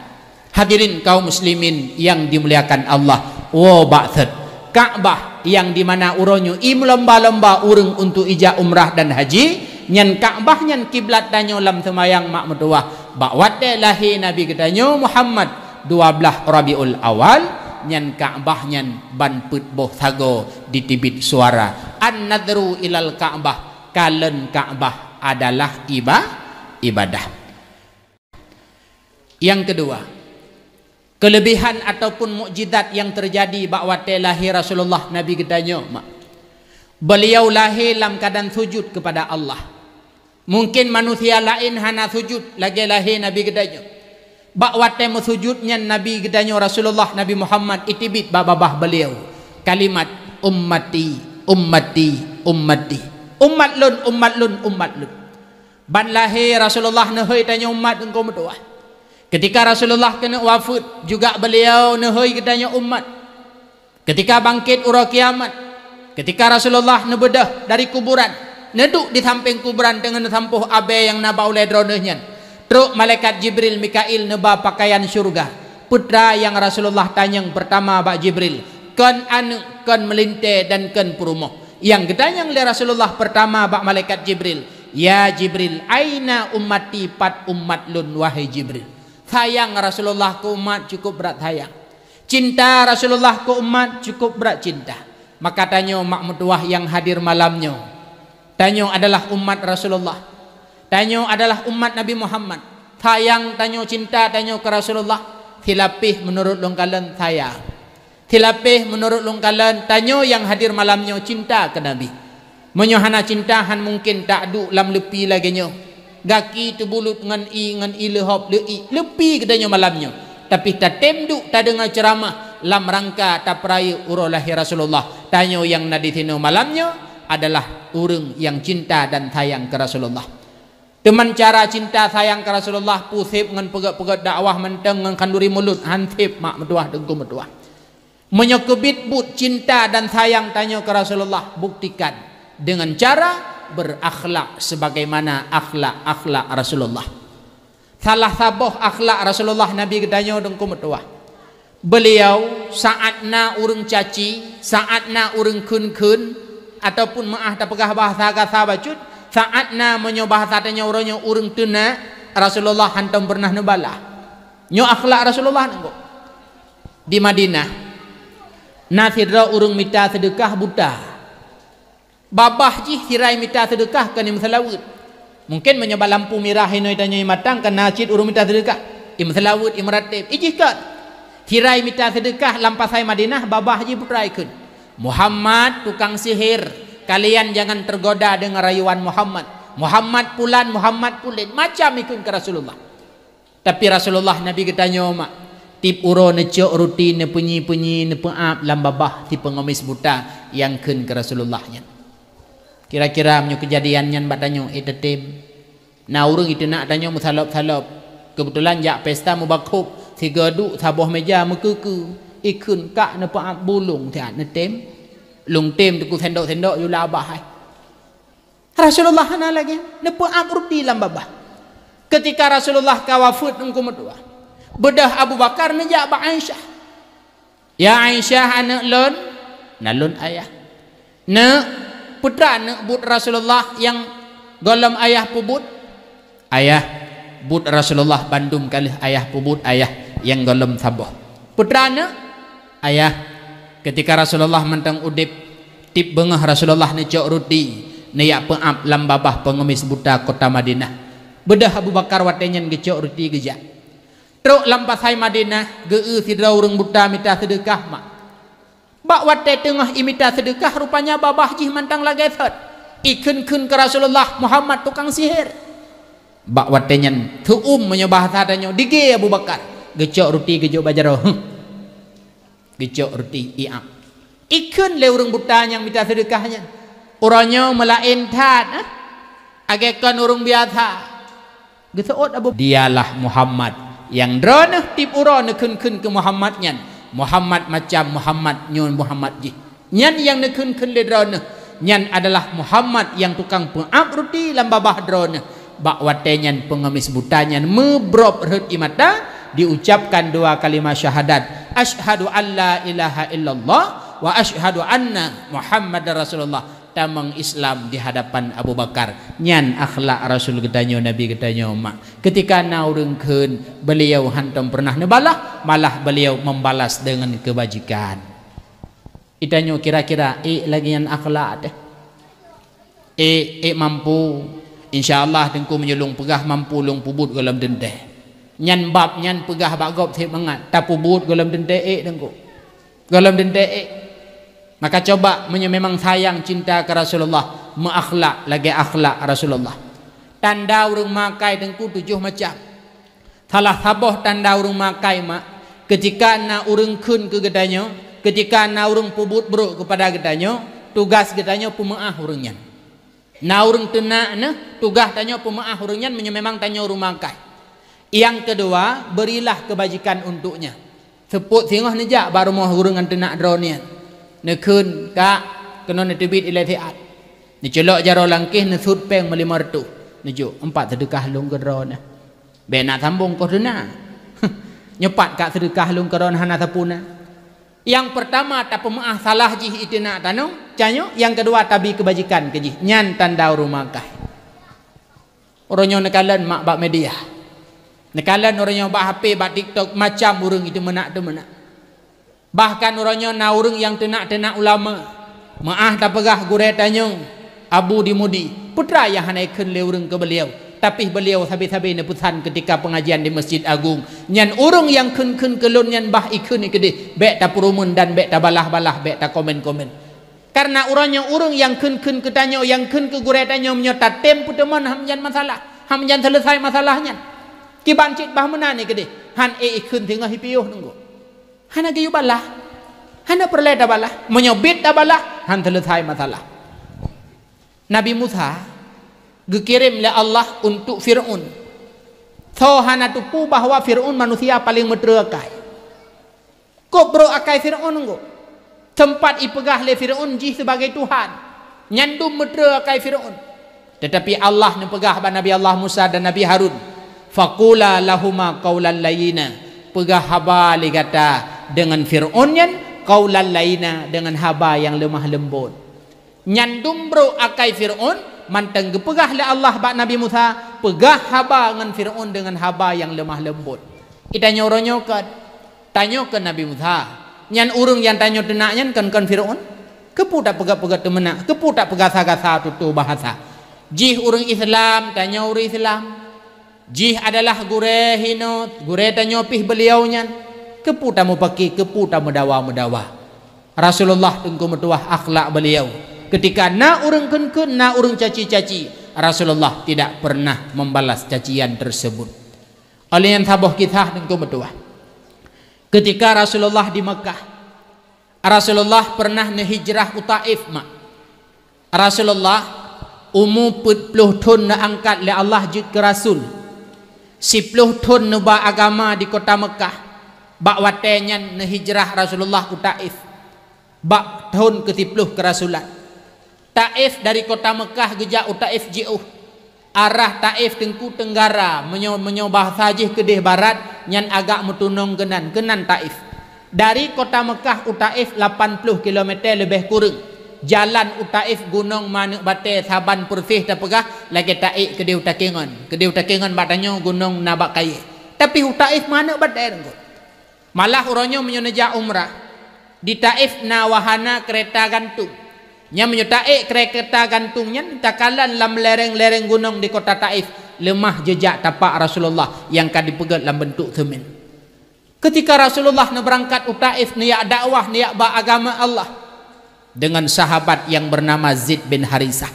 Hadirin kaum muslimin yang dimuliakan Allah, woe bak thot, Ka'bah yang di mana uroe nyoe imeulomba-lomba ureuëng untuk ijak umrah dan haji, nyan Ka'bah nyan kiblat tanyoe lam seumayang mak meutuwah. Bak watée lahé Nabi geutanyoe Muhammad dua blaih Rabiul Awal, nyan Ka'bah nyan ban peuet boh sagoe jiteubiet suara, "An-nadhru ilal Ka'bah," kalon Ka'bah adalah iba-, ibadah. Nyang keudua, keulebihan ataupun mukjizat nyang teujadi bak watée lahé Rasulullah Nabi geutanyoe, mak. Beuliau lahé lam keuadaan sujut keupada Allah. Mungken manusia laén hana sujut lagée lahé Nabi geutanyoe. Bak watée meusujut nyan Nabi geutanyoe Rasulullah Nabi Muhammad iteubiet bak babah beuliau kalimat, "Ummati, ummati, ummati." Umat lôn, umat lôn, umat lôn. Ban lahé Rasulullah neuhôi tanyoe umat Teungku meutuwah. Keutika Rasulullah keuneuk wafeuet, juga beuliau neuhôi geutanyoe umat. Keutika bangkét uroe kiamat, keutika Rasulullah neubeudôh dari kuburan, neuduek di sampéng kuburan teungoh neusampôh abée nyang na bak ulée droeneueh nyan, Trok malaikat Jibril, Mikail neuba pakaian syurga. Peue treuk nyang Rasulullah tanyong peurtama bak Jibril, kon aneuk, kon meulintèe dan kon peurumoh. Nyang geutanyong lé Rasulullah peurtama bak malaikat Jibril, "Ya Jibril, aina ummati, pat umat lôn, wahai Jibril?" Sayang Rasulullah keu umat cukup brat sayang. Cinta Rasulullah keu umat cukup brat cinta. Maka tanyoe mak meutuwah nyang hadir malam nyoe, tanyoe adalah umat Rasulullah. Tanyoe adalah umat Nabi Muhammad. Sayang tanyoe, cinta tanyoe keu Rasulullah, silapéh meunurot lôn kalon sayang. Silapéh meunurot lôn kalon tanyoe nyang hadir malam nyoe cinta keu Nabi. Meunyoe hana cinta, han mungken taduek lam leupi lagèe nyoe. Gaki teubulut ngon ie, ngon ie leuhop leuiek, leupi geutanyoe malam nyoe. Tapi tatem duek tadeungoe ceuramah lam rangka tapeurayeuk uroe lahé Rasulullah. Tanyoe nyang na disinoe malam nyoe adalah ureuëng nyang cinta dan sayang keu Rasulullah. Teuma cara cinta sayang keu Rasulullah peue sép ngon peugét-peugét dakwah mantong ngon khanduri mulut, han sép mak meutuwah, teungku meutuwah. Meunyoe keubiet buet cinta dan sayang tanyoe keu Rasulullah, buktikan deungon cara berakhlak sebagaimana akhlak-akhlak Rasulullah. Salah saboh akhlak Rasulullah Nabi geutanyoe, teungku meutuwah, beuliau saát na ureuëng caci, saát na ureuëng kheun-kheun, ataupun meuáh tapeugah bahasa gasa bacut, saát na, meunyoe bahasa tanyoe uroe nyoe, ureuëng teunak, Rasulullah hantom peureunah neubalah. Nyoe akhlak Rasulullah nangko. Di Madinah, na sidroe ureuëng mita seudeukah buta. Babah jih sirai mita seudeukah kon imeuseulaweuet. Mungken meunyoe bak lampu mirah inoe tanyoe imatang, kon na cit ureuëng mita seudeukah, imeuseulaweuet, imeurateb. Ijih kon. Sirai mita seudeukah lam pasai Madinah, babah jih putra ikheun, "Muhammad tukang sihir, kalian jangan tergoda dengan rayuan Muhammad. Muhammad pulan, Muhammad pulen." Macam ikheun keu Rasulullah. Tapi Rasulullah Nabi geutanyoe mak, tieb uroe neucok ruti, neupeunyi-peunyi, neupeuab lam babah si peungemis buta nyang kheun keu Rasulullah nyan. Kira-kira meunyoe keujadian nyan bak tanyoe, ék teutem? Na ureuëng iteunak tanyoe meusalop-salop. Keubeutulan jak pesta mubakhob, sigoe duek saboh meja meukeue-keue, ikheun, "Kak, neupeuab bulong siat, neutem?" "Lôn tem, Teungku, sendok-sendok yue la babah hai." Rasulullah hana lagée, neupeuab ruti lam babah. Keutika Rasulullah ka wafeuet, teungku meutuwah, beudôh Abu Bakar neujak bak Aisyah. "Ya Aisyah, aneuëk lôn, na lôn ayah. Neuk, peue treuk neuk buet Rasulullah nyang gohlom ayah peubuet?" "Ayah, buet Rasulullah bandum ka lheueh ayah peubuet, ayah, nyang gohlom saboh." "Peue treuk neuk?" "Ayah, keutika Rasulullah mantong udeb, tieb beungoh Rasulullah neucok ruti, neujak peuab lam babah peungemis buta kota Madinah. Beudôh Abu Bakar watée nyan geucok ruti geujak. Trok lam pasai Madinah, geu-eu sidroe ureuëng buta mita seudeukah mak. Bak watée teungoh imita seudeukah, rupanya babah jih mantong lagée sot, ikheun-kheun keu Rasulullah, 'Muhammad tukang sihir.' Bak watée nyan, teuuem meunyoe bahasa tanyoe, digée Abu Bakar, geucok ruti geujok bak jaroe, huh, geucok ruti iab. Ikheun lé ureuëng buta nyang mita seudeukah nyan, 'Uroe nyoe meulaén that, ah, lagée kon ureuëng biasa.' Geuseuôt Abu, 'Dialah Muhammad nyang droeneueh tieb uroe neukheun-kheun keu Muhammad nyan. Muhammad macam Muhammad nyoe Muhammad jih. Nyan nyang neukheun-kheun lé droeneueh, nyan adalah Muhammad nyang tukang peuab ruti lam babah droeneueh.' Bak watée nyan peungemis buta nyan meubrôb rhot ie mata, diucapkan dua kalimah syahadat, 'Asyhadu an la ilaha illallah wa asyhadu anna Muhammadar Rasulullah.' Tamong Islam di hadapan Abu Bakar. Nyan akhlak Rasul geutanyoe, Nabi geutanyoe mak. Keutika na ureuëng kheun, beuliau hantom peureunah neubalah, malah beuliau membalas deungon keubajikan. Geutanyoe kira-kira ék lagée nyan akhlak teuh? Ék, ék mampu. Insya Allah, Teungku, meunyoe lôn peugah mampu lôn peubuet gohlom teuntée. Nyan bab nyan peugah bak gob seumangat, tapeubuet gohlom teuntée ék, Teungku. Gohlom teuntée ék. Maka coba, meunyoe memang sayang cinta keu Rasulullah, meuakhlak lagée akhlak Rasulullah. Tanda ureuëng makai, Teungku, tujoh macam. Salah saboh tanda ureuëng makai mak, keutika na ureuëng kheun keu geutanyoe, keutika na ureuëng peubuet brôk keupada geutanyoe, tugaih geutanyoe peumeuáh ureuëng nyan. Na ureuëng teunak neuh, tugaih tanyoe peumeuáh ureuëng nyan meunyoe memang tanyoe ureuëng makai. Nyang keudua, berilah keubajikan untuknya. Seupôt singoh neujak bak rumoh ureuëng nyang teunak droe nyan. Neukheun, "Kak, keunoe neuteubiet ilée siat." Neuculok jaroe langkéh, neusut péng meulimong reutôh. Neujok, "Empat seudeukah lôn keu droeneueh." Bék na sambong koh teuna. Nyoe pat ka seudeukah lôn keudroe hana sapeue na. Nyang peurtama tapeumeu'ah salah jih i teunak tanyoe, tanyoe, nyang keudua tabi keubajikan keu jih, nyan tanda ureuëng meu'ah akai. Uroe nyoe neukalon mak bak media. Neukalon uroe nyoe bak H P, bak TikTok, macam ureuëng itu meunak-teuh meunak. Bahkan uroe nyoe na ureuëng nyang teunak-teunak ulama. Meu'ah tapeugah gurée tanyoe, Abu di Mudi, peue teuma nyang hana ikheun lé ureuëng keu beuliau, tapi beuliau sabe-sabe neupeusan keutika peungajian di Masjid Agung. Nyan ureuëng nyang kheun-kheun keu lôn nyan bah ikheun keudeh, bék tapeurumeun dan bék tabalah-balah, bék takomen-komen. Kareuna uroe nyoe ureuëng nyang kheun-kheun keu tanyoe, nyang kheun keu gurée tanyoe, meunyoe tatem peuteumon, han meujan masalah, han meujan seuleusai masalah nyan. Kiban cit bah meunan keudeh, han ék ikheun singoh i piôh nunggu. Hana geuyue balah. Hana peureulée tabalah. Meunyoe biet tabalah, han seuleusai masalah. Nabi Musa geukirém lé Allah untuk Fir'aun. Soe hana teupeue bahwa Fir'aun manusia paleng meutreu akai. Kok brok akai Fir'aun nunggu. Teumpat ipeugah lé Fir'aun jih sibagai Tuhan. Nyan dum meutreu akai Fir'aun. Teutapi Allah neupeugah bak Nabi Allah Musa dan Nabi Harun, "Faqula lahuma qaulan layyina," peugah haba lé gata deungon Fir'aun nyan, qaulan layyina, deungon haba nyang leumah leumbot. Nyan dum brok akai Fir'aun, mantong geupeugah lé Allah bak Nabi Musa, peugah haba ngon Fir'aun deungon haba nyang leumah leumbot. Itanyoe uroe nyoe kon, tanyoe keu Nabi Musa, nyan ureuëng nyang tanyoe teunak nyan kon-kon Fir'aun? Keupeue tapeugah-peugah teumeunak, keupeue tapeugasah-gasah tutoe bahasa? Jih ureuëng Islam, tanyoe ureuëng Islam. Jih adalah gurée hinoe, gurée tanyoe pih beuliau nyan. Keupeue tameupaki, keupeue tameudawa-meudawa? Rasulullah teungku meutuwah akhlak beuliau. Keutika na ureuëng kheun-kheun, na ureuëng caci-caci, Rasulullah tidak pernah membalas cacian tersebut. Oleh nyan saboh kisah teungku meutuwah. Keutika Rasulullah di Mekkah, Rasulullah pernah neuhijrah u Taif, mak. Rasulullah umu peuet ploh thon neuangkat lé Allah jeuet keu rasul. Siploh thon neuba agama di kota Mekkah. Bak watée nyan neuhijrah Rasulullah u Taif. Bak thon keusiploh keurasulan. Taif dari kota Mekkah geujak u Taif jiôh. Arah Taif teungku teunggara, meunyoe, meunyoe bahasa jih keudeh barat, nyan agak meutunong keunan, keunan Taif. Dari kota Mekkah u Taif lapan ploh kilometer leubeh kureueng. Jalan u Taif gunong manök batée saban peureuseh tapeugah lagée taék keudeh u Takengon. Keudeh u Takengon bak tanyoe gunong na bak kayée. Tapi u Taif manök batée teungku. Malah uroe nyoe meunyoe neujak umrah, di Taif na wahana keureta gantung. Nyan meunyoe taék keureta gantung nyan takalon lam lereng-lereng gunong di kota Taif, leumah jeujak tapak Rasulullah nyang ka dipeugét lam beuntuk seumen. Keutika Rasulullah neubeurangkat u Taif neujak dakwah, neujak ba agama Allah, deungon sahabat nyang beunama Zaid bin Harisah.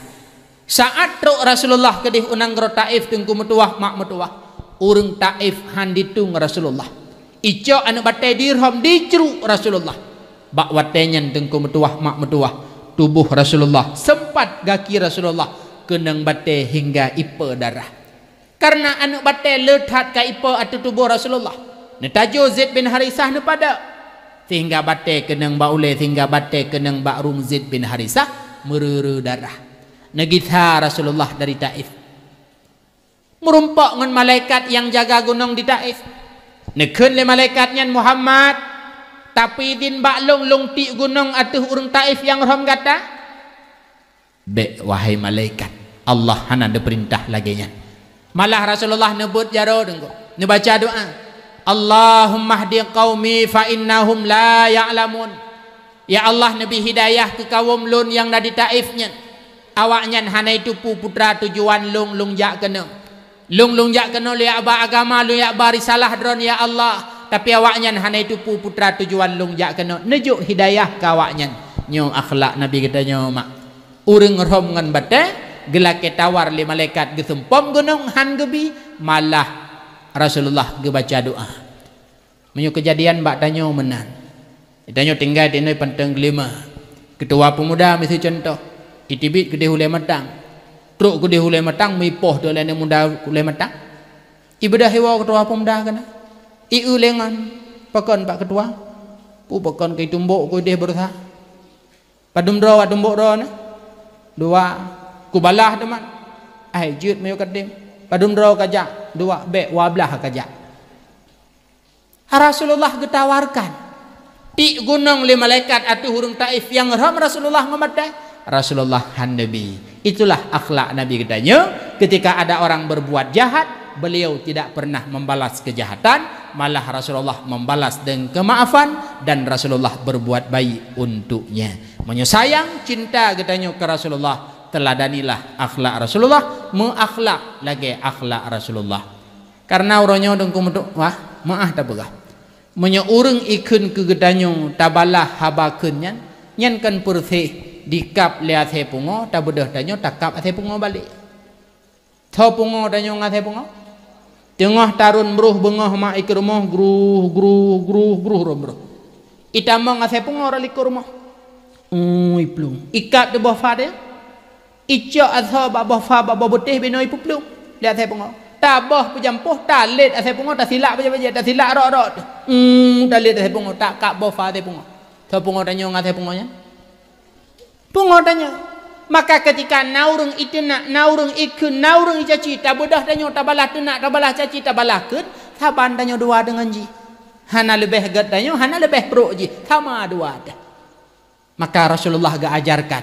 Saát trok Rasulullah keudeh u nanggroe Taif teungku meutuwah mak meutuwah, ureuëng Taif han ditueng Rasulullah. Icok aneuëk batée dirhom dicruk Rasulullah. Bak watée nyan teungku meutuwah mak meutuwah, tuboh Rasulullah seumpat gaki Rasulullah keunong batée hingga ipe darah. Kareuna aneuëk batée le that ka ipe ateueh tuboh Rasulullah, neutajo Zaid bin Harisah neupadok, sehingga batée keunong bak ulée, sehingga batée keunong bak rueng Zaid bin Harisah meureu-reu darah. Neugisa Rasulullah dari Taif. Meurumpok ngon malaikat nyang jaga gunong di Taif. Neukheun lé malaikat nyan, "Muhammad, tapeuidhin bak lôn, lôn tiek gunong ateueh ureuëng Taif nyang rhom gata?" "Bék, wahai malaikat, Allah hana neupeurintah lagée nyan." Malah Rasulullah neubeuet jaroe teungku, neubaca doá, "Allahummahdi qaumi fa innahum la ya'lamun." "Ya Allah, neubi hidayah keu kawöm lôn nyang na di Taif nyan. Awaknyan hana jiteupeue peue teuma tujuan lôn, lôn jak keunoe. Lôn, lôn jak keunoe lôn jak ba agama, lôn jak ba risalah Droe, ya Allah. Tapi awaknyan hana jiteupeue peue teuma tujuan lôn jak keunoe. Neujok hidayah keu awaknyan." Nyoe akhlak Nabi geutanyoe mak. Ureuëng rhom ngon batée, geulakée tawar lé malaikat, geuseumpom gunong han geubi, malah Rasulullah geubaca doá. Meunyoe keujadian bak tanyoe meunan. Tanyoe tinggai di inoe Panton Geulima. Keutua peumuda miseue cuntoh, iteubiet keudeh ulée matang. Trok keudeh ulée matang, meuipoh teuh lé aneuëk muda ulée matang. Ibeudôh iwoe keutua peumuda keunan. Ieu lé ngon pakon bak keutua. Peue pakon keu itumbok keudeh beureusa. Padum droe wak tumbok droe nyoe? Dua. Kubalah teuma. Ai jeuet meunyoe ka tem. Padum droe kajak, dua bék, dua blaih kajak. Rasulullah geutawarkan. Tiek gunong lé malaikat ateueh ureuëng Taif nyang rhom Rasulullah ngon batée. Rasulullah hán neubi. Itulah akhlak Nabi geutanyoe. Ketika ada orang berbuat jahat, beliau tidak pernah membalas kejahatan, malah Rasulullah membalas dengan kemaafan dan Rasulullah berbuat baik untuknya. Meunyoe sayang, cinta geutanyoe keu Rasulullah, teuladanilah akhlak Rasulullah, meuakhlak lagée akhlak Rasulullah. Kareuna uroe nyoe Teungku meutuah, meuáh tapeugah. Meunyoe ureuëng ikheun keu geutanyoe tabalah haba kheun nyan, nyan kan peureséh dikab lé asée pungoe, tabeudôh tanyoe takab asée pungoe balek. Tho pungoe tanyoe ngon asée pungoe. Teungoh tarôn broh beungoh mak i keu rumoh, gruh, gruh, gruh, gruh, rhom broh. Itamong asée pungoe rot likot rumoh. Ui, plueng. Ikab di boh fa teuh. Icok asoe bak boh fa, bak boh beutéh, binoe ipeuplueng lé asée pungoe. Taboh peujampoh, talét asée pungoe, tasilak bajée-bajée, tasilak rot-rot. Hmm, talét asée pungoe, takab boh fa asée pungoe. Soe pungoe tanyoe ngon asée pungoe nyan? Pungoe tanyoe. Maka keutika na ureuëng iteunak, na ureuëng ikheun, na ureuëng icaci, tabeudôh tanyoe, tabalah teunak, tabalah caci, tabalah kheun, saban tanyoe dua deungon jih. Hana leubeh gét tanyoe, hana leubeh brok jih, sama dua teuh. Maka Rasulullah geuajarkan,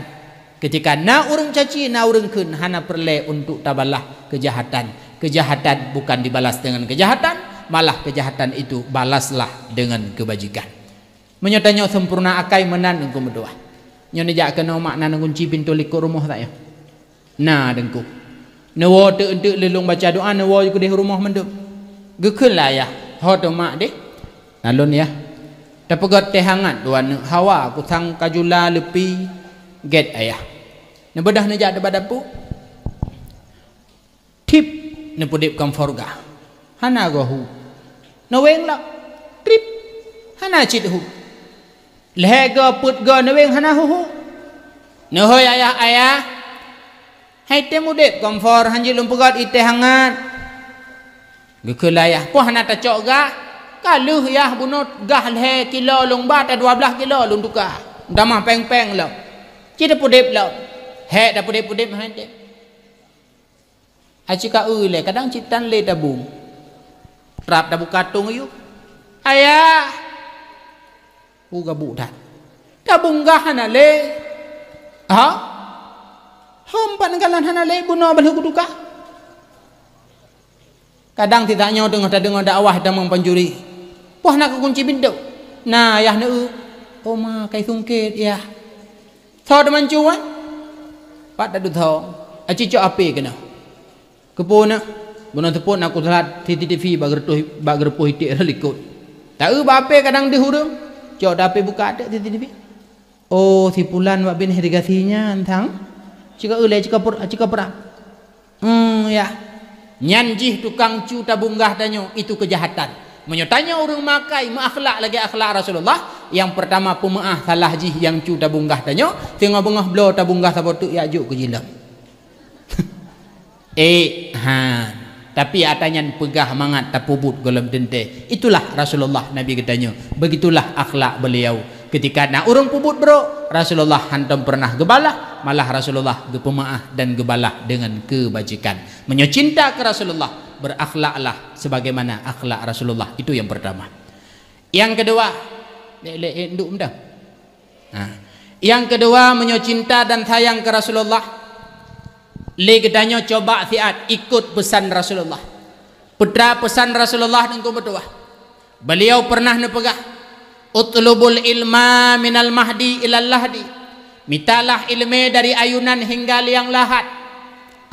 keutika na ureuëng caci, na ureuëng kheun, hana peureulée untuk tabalah keujahatan. Keujahatan bukan dibalas deungon keujahatan, malah keujahatan itu balaslah deungon keubajikan. Meunyoe tanyoe seumpurna akai meunan Teungku meutuah. Nyoe neujak keunoe mak na neugunci pintoe likot rumoh tanyoe. Na Teungku. Neuwoe teuk-teuk lé lôn baca doa, neuwoe keudeh rumoh mandum. Geukheun lé ayah, "Ho teuma deh?" "Na lôn, yah." "Tapeugét teh hangat dua neuk hawa, kusang kajula leupi gét, ayah." Neubeudôh neujak bak dapu. Tip, neupeudeb kamfor gah. Hana goe hu. Neuweng lom. Trip. Hana cit hu. Lhée goe peuet goe neuweng hana hu-hu. Neuhôi ayah-ayah. Hai tém udeb kamfor, han jeuet lôn peugét i teh hangat. Geukheun lé ayah, "Poh hana tacok gah? Ka lheueh yah bunoe gah lhée kilo lôn ba, ta dua blaih kilo lôn tuka. Tamah péng-péng lom. Ci tapeudeb lom." Hék tapeudeb-peudeb hai tém. Aci ka eu lé, kadang cit tan lé tabong. Trap tabuka tong yub. "Ayah!" Hu gabuk that. "Tabong gah hana lé." "Ha? Hom pat neukalon hana lé, bunoe ban lheueh kutuka." Kadang titanyoe teungoh tadeungoe dakwah tamong pancuri. "Poh na keukunci pintoe?" "Na, yah, neu-eu." "Oh ma, kai sungkét, yah." Tho teumancu, eh? Pat taduek tho. Aci cok api keunoe. Keupeue na? Bunoe teupot na kusalat C C T V bak geureutoh, bak geureupoh iték likot. Ta-eu bak api kadang deuh ureuëng. Cok api buka teuk C C T V. Oh, si pulan wak binéh irigasi nyan, sang. Cika ulée, cika per-, cika perang. Hmm, ya. Nyan jih tukang cu tabong gah tanyoe, itu keujahatan. Meunyoe tanyoe ureuëng makai meuakhlak lagée akhlak Rasulullah, nyang peurtama peumeuáh salah jih nyang cu tabong gah tanyoe, singoh beungoh bloe tabong gah saboh teuk jak jok keu jilom. Eh, ha. Tapi ata nyan peugah mangat tapeubuet gohlom teuntée. Itulah Rasulullah Nabi geutanyoe. Begitulah akhlak beliau. Keutika na ureuëng peubuet brok, Rasulullah hántom peureunah geubalah, malah Rasulullah geupeumeuáh dan geubalah deungon keubajikan. Meunyoe cinta keu Rasulullah, berakhlaklah sebagaimana akhlak Rasulullah. Itu yang pertama. Yang kedua, lé-, lé-, eh, nduk meudah. Ha. Yang kedua, meunyoe cinta dan sayang keu Rasulullah, lé geutanyoe coba siat ikut peusan Rasulullah. Peue teuma peusan Rasulullah Teungku meutuah. Beliau pernah neupeugah, "Utlubul ilma minal mahdi ilal lahdi." Mitalah iéleumé dari ayunan hingga liang lahat.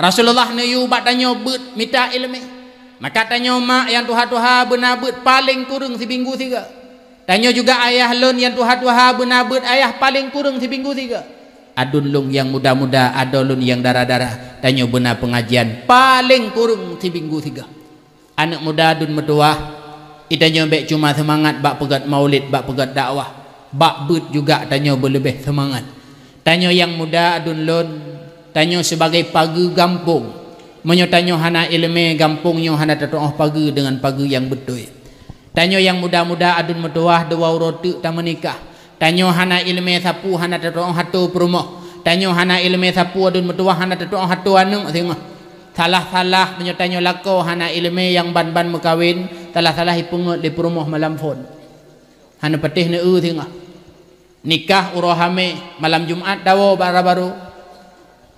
Rasulullah neuyue bak tanyoe beuet mita iéleumé. Maka tanyoe mak nyang tuha-tuha beuna beuet paleng kureueng sibinggu sigoe. Tanyoe juga ayah lôn nyang tuha-tuha beuna beuet ayah paleng kureueng sibinggu sigoe. Aduen lôn nyang muda-muda, adoe lôn nyang dara-dara, tanyoe beuna peungajian paleng kureueng sibinggu sigoe. Aneuëk muda aduen meutuwah, geutanyoe bék cuma seumangat bak peugét maulid, bak peugét dakwah, bak beuet juga tanyoe beuleubeh seumangat. Tanyoe nyang muda aduen lôn, tanyoe sibagai pageue gampông. Meunyoe tanyoe hana iéleumé, gampông nyoe hana tatuoh pageue deungon pageue nyang beutôi. Tanyoe nyang muda-muda aduen meutuwah dua uroe teuk tameunikah. Tanyoe hana iéleumé sapeue hana tatuoh atô peurumoh. Tanyoe hana iéleumé sapeue aduen meutuwah hana tatuoh atô aneuëk singoh. Salah-salah meunyoe tanyoe lakoe hana iéleumé nyang ban-ban meukawen, salah-salah ipeungét lé peurumoh malam phon. Hana patéh neu-eu singoh. Nikah uroe Hamé, malam Jumat tawoe bak dara barô.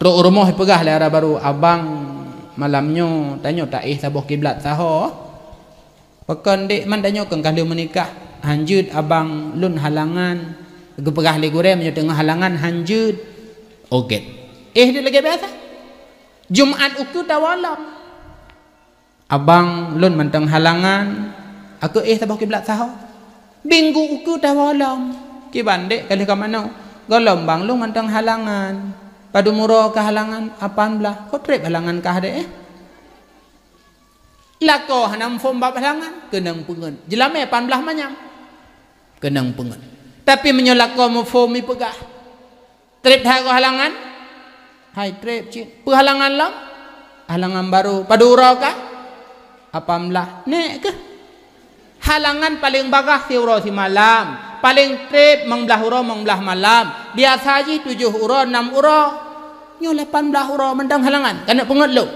Trok u rumoh ipeugah lé dara barô, "Abang, malam nyoe tanyoe taéh saboh kiblat saho." "Pakon dék, man tanyoe kon ka lheueh meunikah?" "Han jeuet abang, lôn halangan." Geupeugah lé gurée meunyoe teungoh halangan, "Han jeuet." Ogét. Éh jeuet lagée biasa. Jumat ukeue tawoe lom. "Abang, lôn mantong halangan, akeue éh saboh kiblat saho." Minggu ukeue tawoe lom. "Kiban dék ka lheueh ka manoe?" "Gohlom bang, lôn mantong halangan." "Padum uroe kah halangan?" "Lapan blaih." "Ho treb halangan kah dék, eh?" Lakoe hana muphom bab halangan, keunong peungét. Jeulamé lapan blaih manyam, keunong peungét. Tapi meunyoe lakoe muphom ipeugah, "Treb that kah halangan?" "Hai treb cit." "Peue halangan lom?" "Halangan barô." "Padum uroe kah?" "Lapan blaih." "Nék keuh." Halangan paleng bagaih siuroe simalam, paleng treb limong blaih uroe limong blaih malam, biasa jih tujoh uroe nam uroe. Nyoe lapan blaih uroe mantong halangan, ka neuk peungét lom.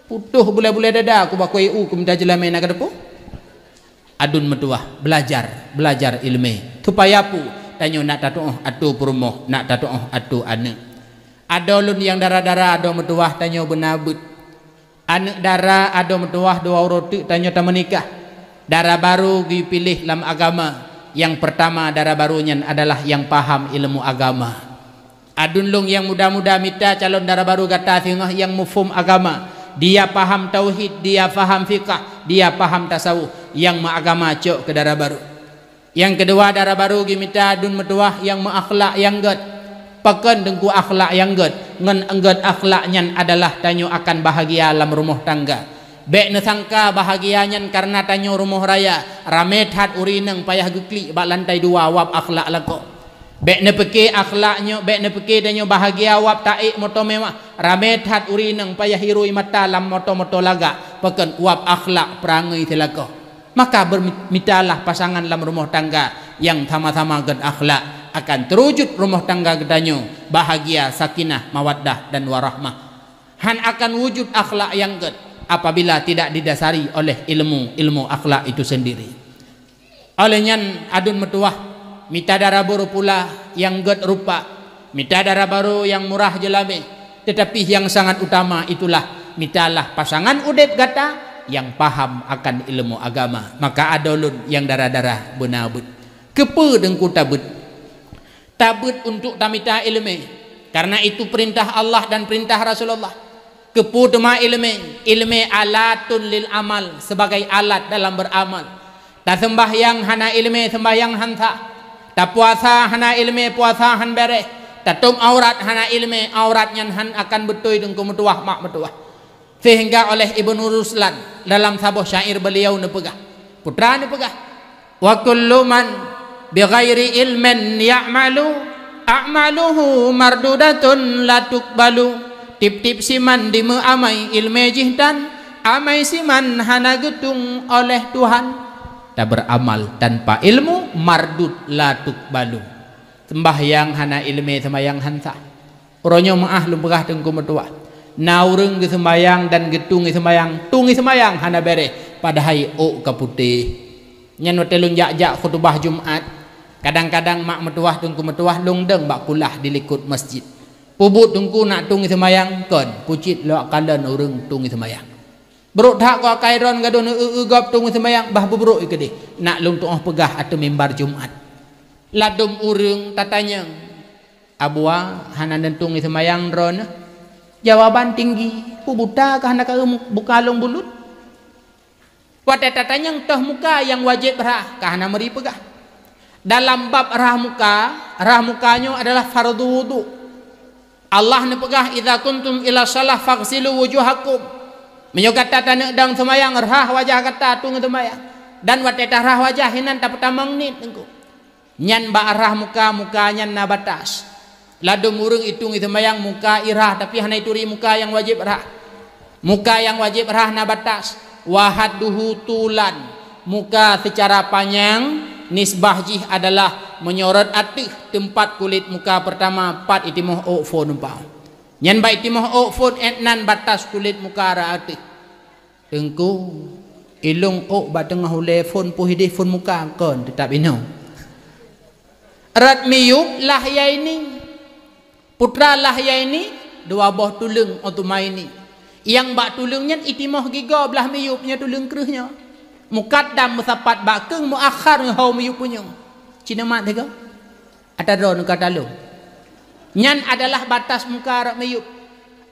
Putôh bulée-bulée dada kubakue u keu mita jeulamé na ka teupeu. Adun meutuwah, beulajar, beulajar iéleumé. Supaya peue? Tanyoe nak tatuoh atô peurumoh, nak tatuoh atô aneuëk. Adoe lôn nyang dara-dara, adoe meutuwah, tanyoe beuna beuet. Aneuëk dara, adoe meutuwah, dua uroe teuk tanyoe tameunikah. Dara barô geupiléh lam agama. Nyang peurtama dara barô nyan adalah nyang paham iéleumé agama. Adun lôn nyang muda-muda, mita calon dara barô gata singoh nyang muphom agama, dia paham tauhid, dia paham fiqah, dia paham tasawuf, nyang meuagama cok keu dara barô. Nyang keudua, dara barô geumita adun meutuwah nyang meuakhlak nyang gét. Pakon teungku akhlak nyang gét? Ngon gét akhlak nyan adalah tanyoe akan bahagia lam rumoh tangga. Bék neusangka bahagia nyan kareuna tanyoe rumoh raya, ramé that ureuëng inong payah geuklik bak lantai dua wab akhlak lakoe. Bék neupike akhlak nyoe, bék neupike tanyoe bahagia wab taék moto mewah, ramé that ureuëng inong payah hirui mata lam moto-moto lagak, pakon wab akhlak peurangui silakoe. Maka beurmi-, mitalah pasangan lam rumoh tangga nyang sama-sama gét akhlak, akan teurujut rumoh tangga geutanyoe bahagia, sakinah, mawaddah dan warahmah. Han akan wujud akhlak nyang gét apabila tidak didasari oleh ilmu, ilmu akhlak itu sendiri. Óh lheueh nyan adun meutuwah, mita dara barô pula nyang gét rupa, mita dara barô nyang murah jeulamé, teutapi nyang sangat utama itulah mitalah pasangan udeb gata nyang paham akan ilmu agama. Maka adoe lôn nyang dara-dara beuna beuet. Keupeue teungku tabeuet? Tabeuet untuk tamita iéleumé, kareuna itu peurintah Allah dan peurintah Rasulullah. Keupeue teuma iéleumé? Iéleumé alatun lil amal, sebagai alat dalam beramal. Taseumbahyang hana iéleumé, seumbahyang han sah. Tapuasa hana iéleumé, puasa han béréh. Tatôb aurat hana iéleumé, aurat nyan han akan beutôi teungku meutuwah, mak meutuwah. Sehingga oleh Ibnu Ruslan dalam saboh syair beliau neupeugah, putra neupeugah, "Wa kullu man bighairi ilmin ya'malu, a'maluhu mardudatun la tuqbalu." Tieb-tieb siman dimeuamai iéleumé jih tan, amai siman hana geutung oleh Tuhan. Taberamal tanpa ilmu, mardud la tuqbalu. Seumbahyang hana iéleumé, seumbahyang han sah. Uroe nyoe meuáh lôn peugah teungku meutuwah, na ureuëng geuseumbahyang dan geutung seumayang, tung seumayang hana béréh, padahai ôk ka putéh. Nyan watée lôn jak-jak khutubah Jumat, kadang-kadang mak meutuwah teungku meutuwah lôn dong bak kulah di likot masjid. Peubuet teungku nak tung seumayang kon, pucit lok kalon ureuëng tung seumayang. Brok that keu akai droen gadôh neu-eu-eu gob tung seumayang, bah beubrok keudeh. Nak lôn tuoh peugah ateueh mimbar Jumat. Ladôm ureuëng tatanyong, "Abua, hana neutung seumayang droeneuh?" Jawaban tinggi, "Peue buta kah hana ka buka lôn bulut?" Watée tatanyong toh muka nyang wajéb rhah, ka hana meuri peugah. Dalam bab rhah muka, rhah muka nyoe adalah fardhu wudhu. Allah neupeugah, "Idza kuntum ila shalah faghsilu wujuhakum." Meunyoe gata taneuk dong seumayang, rhah wajah gata tung seumayang. Dan watée tarhah wajah, hinan tapeutamong niet teungku. Nyan bak rhah muka, muka nyan na batas. Ladôm ureuëng itung seumayang muka irhah, tapi hana ituri muka nyang wajéb rhah. Muka nyang wajéb rhah na batas. Wa hadduhu tulan. Muka seucara panyang nisbah jih adalah meunyoe rot ateueh teumpat kulét muka peurtama pat itimoh ôk phon umpama. Nyan bak itimoh ôk phon, 'et nan batas kulét muka rot ateueh. Teungku, ilôn ôk bak teungoh ulée phon, pih ideh phon muka kon, teutab inoe. Rot miyueb Lahyaini. Putra Lahyaini, dua boh tuleueng Utsmaini. Nyang bak tuleueng nyan itimoh gigoe blah miyueb, nyoe tuleueng kreueh nyoe. Mukaddam meusapat bak keueng, muakhar ngon ho miyueb punyueng. Ci neumat sigoe? Ata droeneuh ka talôn. Nyan adalah batas muka rot miyueb.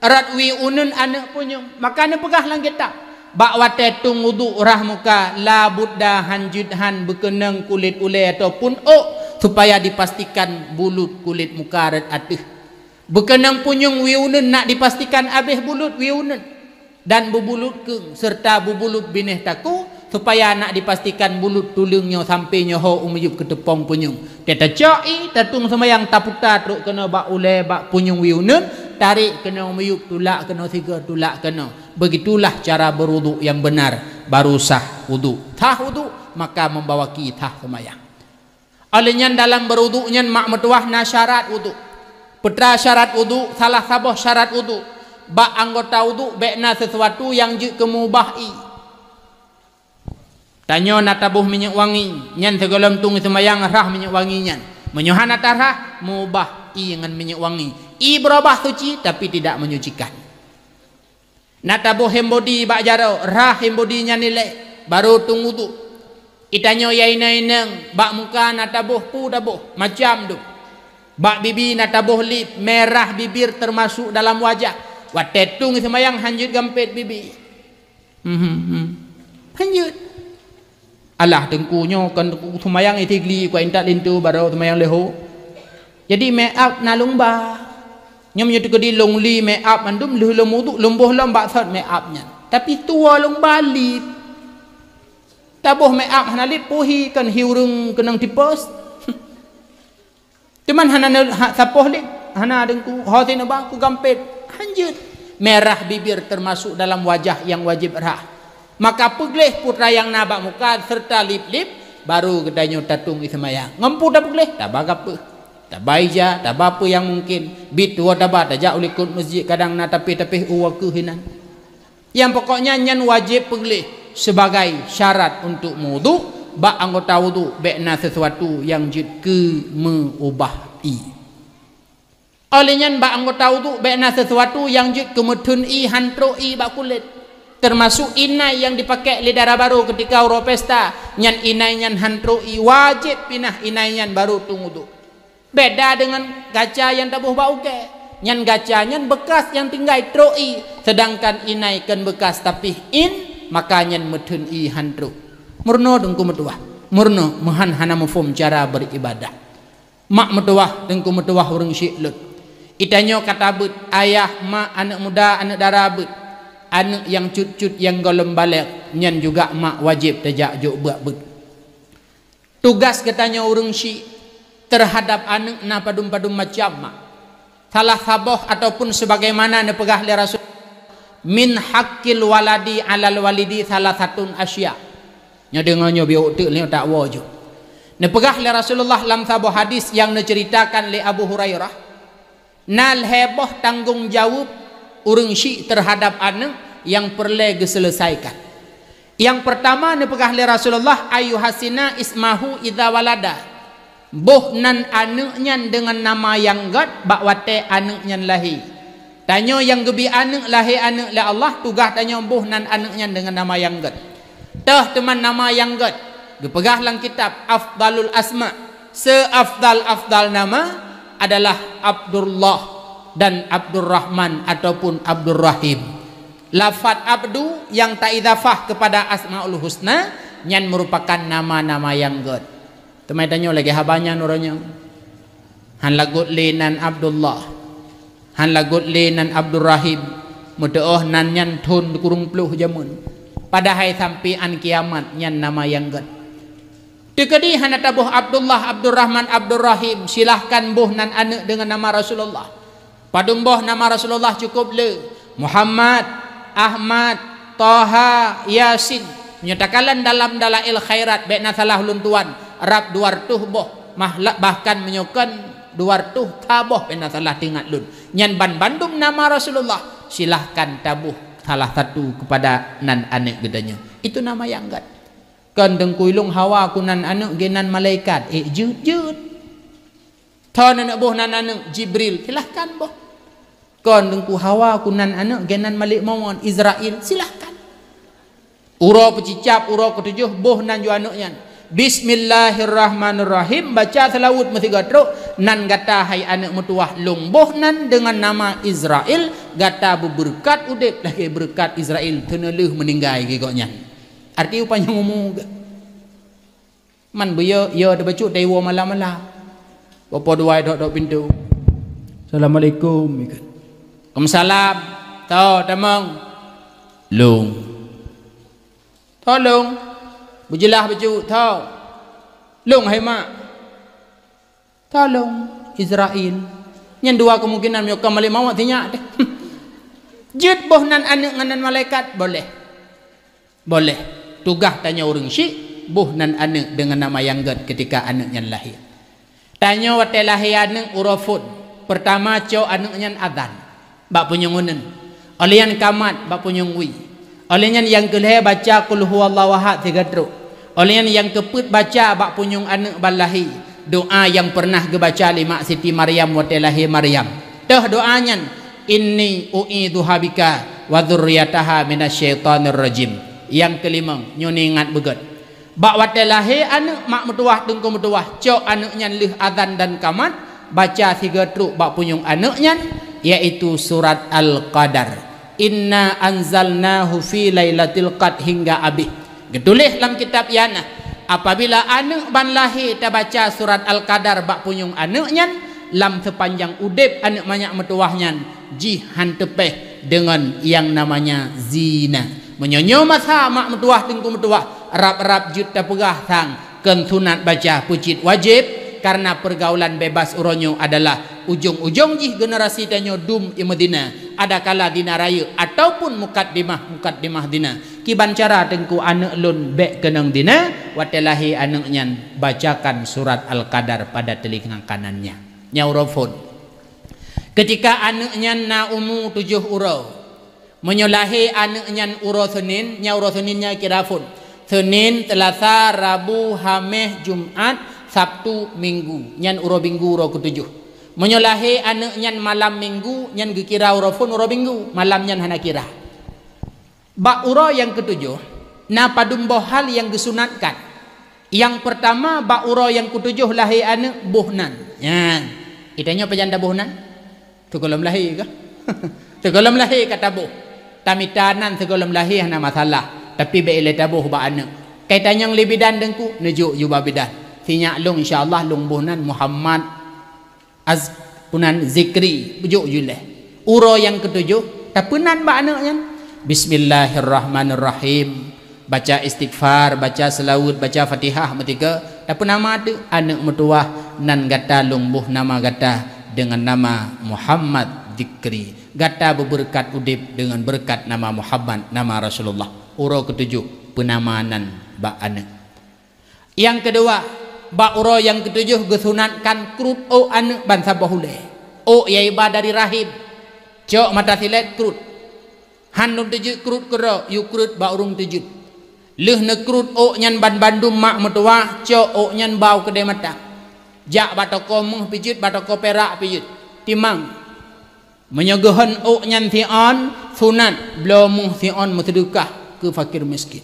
Rot wie uneuen aneuëk punyueng. Maka neupeugah lam kitab, bak watée tueng wudhu rhah muka, la budda, han jeuet han beukeunong kulét ulée ataupun ôk, supaya dipastikan bulut kulét muka rot ateueh. Beukeunong punyueng wie uneuen nak dipastikan abéh bulut wie uneuen, dan beubulut keueng serta beubulut binéh takue, supaya nak dipastikan bulut tuleueng nyoe sampoe nyoe ho u miyueb keu teupông punyueng. Teuh tacok ié, tatueng seumayang, taputa trok keunoe bak ulée, bak punyueng wie uneuen, tarék keunoe miyueb, tulak keunoe sigoe, tulak keunoe. Begitulah cara berwudhu yang benar, baru sah wudhu. Sah wudhu, maka membawaki sah seumayang. Óh lheueh nyan, dalam berwudhu nyan mak meutuwah na syarat wudhu. Peue teuma syarat wudhu? Salah saboh syarat wudhu, bak anggota wudhu bék na sesuatu nyang jeuet keu meubah ié. Tanyoe na taboh minyeuk wangi, nyan sigohlom tueng seumayang rhah minyeuk wangi nyan. Meunyoe hana tarhah, meubah ié ngon minyeuk wangi. Ié beurubah suci, tapi tidak menyucikan. Na taboh hand body bak jaroe, rhah hand body nyan ilée, barô tueng wudhu. Itanyoe nyang inong-inong, bak muka na taboh, peue taboh, macam dum. Bak bibi na taboh lip, merah bibir termasuk dalam wajah. Watée tueng seumayang han jeuet gampét bibi. Mhm, mhm. Han jeuet. Alah, teungku, nyoe kon teungku seumayang isigli, kuat intat linto barô seumayang leuho. Jadi make up na lôn ba. Nyoe meunyoe teukeudi lôn li make up mandum, lheueh lôn wudhu, lôn boh lom bak sot make up nyan. Tapi tuwoe lôn ba lip. Taboh make up hana lip, peue hi, kon hi ureuëng keunong tipes. Teuma hana ne-, ha, sapoh lip, hana, teungku, ho sinoe ba kugampét, han jeuet. Merah bibir termasuk dalam wajah nyang wajéb rhah. Maka peugleh peue teuma nyang na bak muka serta lip-lip, barô geutanyoe tatueng ié seumayang. Ngon peue tapeugleh? Taba gapeue, taba ija, taba peue nyang mungken. Bit tuwoe taba, tajak u likot meuseujid, kadang na tapéh-tapéh u woe keuh inan. Nyang pokoknya nyan wajéb peugleh sebagai syarat untuk meuwudhu, bak anggota wudhu bék na sesuatu nyang jeuet keu meubah ié. Óh lheueh nyan, bak anggota wudhu bék na sesuatu nyang jeuet keu meutheun ié, han trok ié bak kulét. Teumasuk inai nyang dipakék lé dara barô keutika uroe pesta, nyan inai nyan han trok ié, wajéb pinah inai nyan barô tueng wudhu. Beda deungon gaca nyang taboh bak ukée. Nyan gaca nyan beukas nyang tinggai trok ié, seudangkan inai kon beukas tapih in, maka nyan meutheun ié han trok. Meurunoe teungku meutuwah. Meurunoe meuhan hana muphom cara beribadah. Mak meutuwah, teungku meutuwah, ureuëng syik lôn. Itanyoe ka tabeuet, ayah, mak, aneuëk muda, aneuëk dara beuet. Aneuëk nyang cut-cut nyang gohlom balek, nyan juga mak wajéb tajak jok bak beuet. Tugas geutanyoe ureuëng syik teuhadab aneuëk na padum-padum macam mak. Salah saboh ataupun sebagaimana neupeugah lé Rasul, "Min haqqil waladi 'alal walidi salasatun asya." Nyoe deungoe nyoe, biôk teuk lé nyoe, tak woe ju. Neupeugah lé Rasulullah lam saboh hadis nyang neuceuritakan lé Abu Hurairah, na lhée boh tanggong jaweueb ureuëng syik teuhadab aneuëk nyang peureulée geuseuleusaikakan. Nyang peurtama neupeugah lé Rasulullah, "Ayyuhasina ismahu idza walada." Boh nan aneuëk nyan deungon nama nyang gét bak watée aneuëk nyan lahé. Tanyoe nyang geubi aneuëk, lahé aneuëk lé Allah, tugaih tanyoe boh nan aneuëk nyan deungon nama nyang gét. Toh teuma nama nyang gét, geupeugah lam kitab Afdalul Asma, seafdal-afdal nama adalah Abdullah dan Abdurrahman ataupun Abdurrahim. Lafaz Abdu nyang taidhafah keupada Asmaul Husna, nyan meurupakan nama-nama nyang gét. Teuma tanyoe lagée haba nyan uroe nyoe. Han lagot lé nan Abdullah. Han lagot lé nan Abdurrahim. Meutuoh nan nyan thon kureueng ploh jameun. Padahai sampoe án kiamat nyan nama nyang gét. Teukeudi hana taboh Abdullah, Abdurrahman, Abdurrahim, silahkan boh nan aneuëk deungon nama Rasulullah. Padum boh nama Rasulullah cukup le, Muhammad, Ahmad, Toha, Yasin. Meunyoe takalon dalam Dalail Khairat, bék na salah ulôn tuan, rab dua reutôh boh, mahla-, bahkan meunyoe kon Dua ratus taboh, pih na salah teuingat lôn. Nyan ban bandum nama Rasulullah. Silahkan taboh salah satu kepada nan aneuk geutanyoe. Itu nama nyang gét. Kon Teungku, ilôn hawa ku nan aneuk geuh nan malaikat. Eh, jeuet-jeuet. Thon aneuk boh nan aneuk Jibril. Silahkan boh. Kon Teungku, hawa ku nan aneuk geuh nan Malik Mawon, Izrail, silahkan. Uroe peucicab, uroe keutujôh, boh nan ju aneuk nyan. Bismillahirrahmanirrahim, baca seulaweuet meusigoe trok, nan gata hai aneuk meutuwah lôn boh nan deungon nama Izrail, gata beubeureukat udeb lagée beureukat Izrail, teuneulheueh meuninggai geuh gobnyan. Arti upanyang umu geuh. Man beuyo, yo teubacut dari woe malam-malam. Bapak dua dok-dok pintu. "Assalamualaikum," ikot. "Waalaikumsalam." "Tho, tamong." "Lôn." "Tho, lôn." Beujeulaih bacut, "Tho." "Lôn, hai mak." "Tolong, Izrail." Nyan dua kemungkinan, meunyoe ka Malik Mawon sinyak teuh. Jeuet boh nan aneuk ngon nan malaikat, boleh. Boleh. Tugaih tanyoe ureuëng syik, boh nan aneuk deungon nama nyang gét ketika aneuk nyan lahé. Tanyoe watée lahé aneuk uroe phon, peurtama cok aneuk nyan azan bak punyueng uneuen. Óh lheueh nyan kamat bak punyueng wie. Óh lheueh nyan nyang keu lhée baca Qul Huwallahu Ahad sigoe trok. Óh lheueh nyan nyang keupeuet baca bak punyueng aneuk ban lahé doa nyang peureunah geubaca lé mak Siti Maryam watée lahé Maryam. Teuh doa nyan, "Inni u'idzuha bika wa dzurriyyataha minasy syaithanir rajim." Nyang keulimong, nyoe neuingat beugét. Bak watée lahé aneuk, mak meutuwah, teungku meutuwah, cok aneuk nyan lheueh azan dan kamat, baca sigoe trok bak punyueng aneuk nyan, yaitu surat Al-Qadar. "Inna anzalnahu fi lailatil qadr," hingga abéh. Geutuléh lam kitab Ianah, apabila aneuk ban lahé tabaca surat Al-Qadar bak punyueng aneuk nyan, lam seupanjang udeb aneuk manyak meutuwah nyan, jih han teupéh deungon nyang namanya zina. Meunyoe nyoe masa mak meutuwah, teungku meutuwah, rab-rab jeuet tapeugah sang kon sunat baca, peucit wajéb, karena pergaulan bebas uroe nyoe adalah ujong-ujong jih generasi tanyoe dum i meuzina, adakala zina rayeuk ataupun mukaddimah-mukaddimah zina. Kiban cara, teungku, aneuk lôn bék keunong zina, watée lahé aneuk nyan bacakan surat Al-Qadar pada teulinga kanannya. Nyan uroe phon. Keutika aneuk nyan na umu tujôh uroe, meunyoe lahé aneuk nyan uroe Senin, nyan uroe Senin nyan kira phon. Senin, Selasa, Rabu, Haméh, Jumat, Sabtu, Minggu. Nyan uroe Minggu, uroe keutujôh. Meunyoe lahé aneuk nyan malam Minggu, nyan geukira uroe phon uroe Minggu. Malam nyan hana kira. Bak uroe nyang keutujôh, na padum boh hal nyang geusunatkan. Nyang peurtama, bak uroe nyang keutujôh lahé aneuk, boh nan. Nyan. Geutanyoe pajan taboh nan? Sigohlom lahé kah? Sigohlom lahé ka taboh. Tamita nan sigohlom lahé hana masalah, tapi bék ilée taboh bak aneuk. Kai tanyong lé bidan, teungku, neujok ju bak bidan. Sinyak lôn, insya Allah lôn boh nan Muhammad Az-, punan Zikri, beujok ju lé. Uroe nyang keutujôh, tapeunan bak aneuk nyan. Bismillahirrahmanirrahim. Baca istighfar, baca seulaweuet, baca Fatihah meutika, tapeunama teuk aneuk meutuwah, nan gata lôn boh nama gata deungon nama Muhammad Zikri. Gata beubeureukat udeb deungon beureukat nama Muhammad, nama Rasulullah. Uroe keutujôh, peunama nan bak aneuk. Nyang keudua, bak uroe nyang keutujôh geusunatkan krut ôk aneuk ban saboh ulée. Ôk nyang iba dari rahim. Cok mata silét krut. Han lôn teujeuet krut keudroe, yue krut bak ureuëng teujeuet. Lheueh neukrut ôk nyan ban bandum mak meutuwah, cok ôk nyan ba u keudée mata. Jak bak toko méuh pijeuet, bak toko pirak pijeuet. Timang. Meunyoe geuhon ôk nyan siôn, sunat, bloe méuh siôn meuseudeukah keu fakir miskin.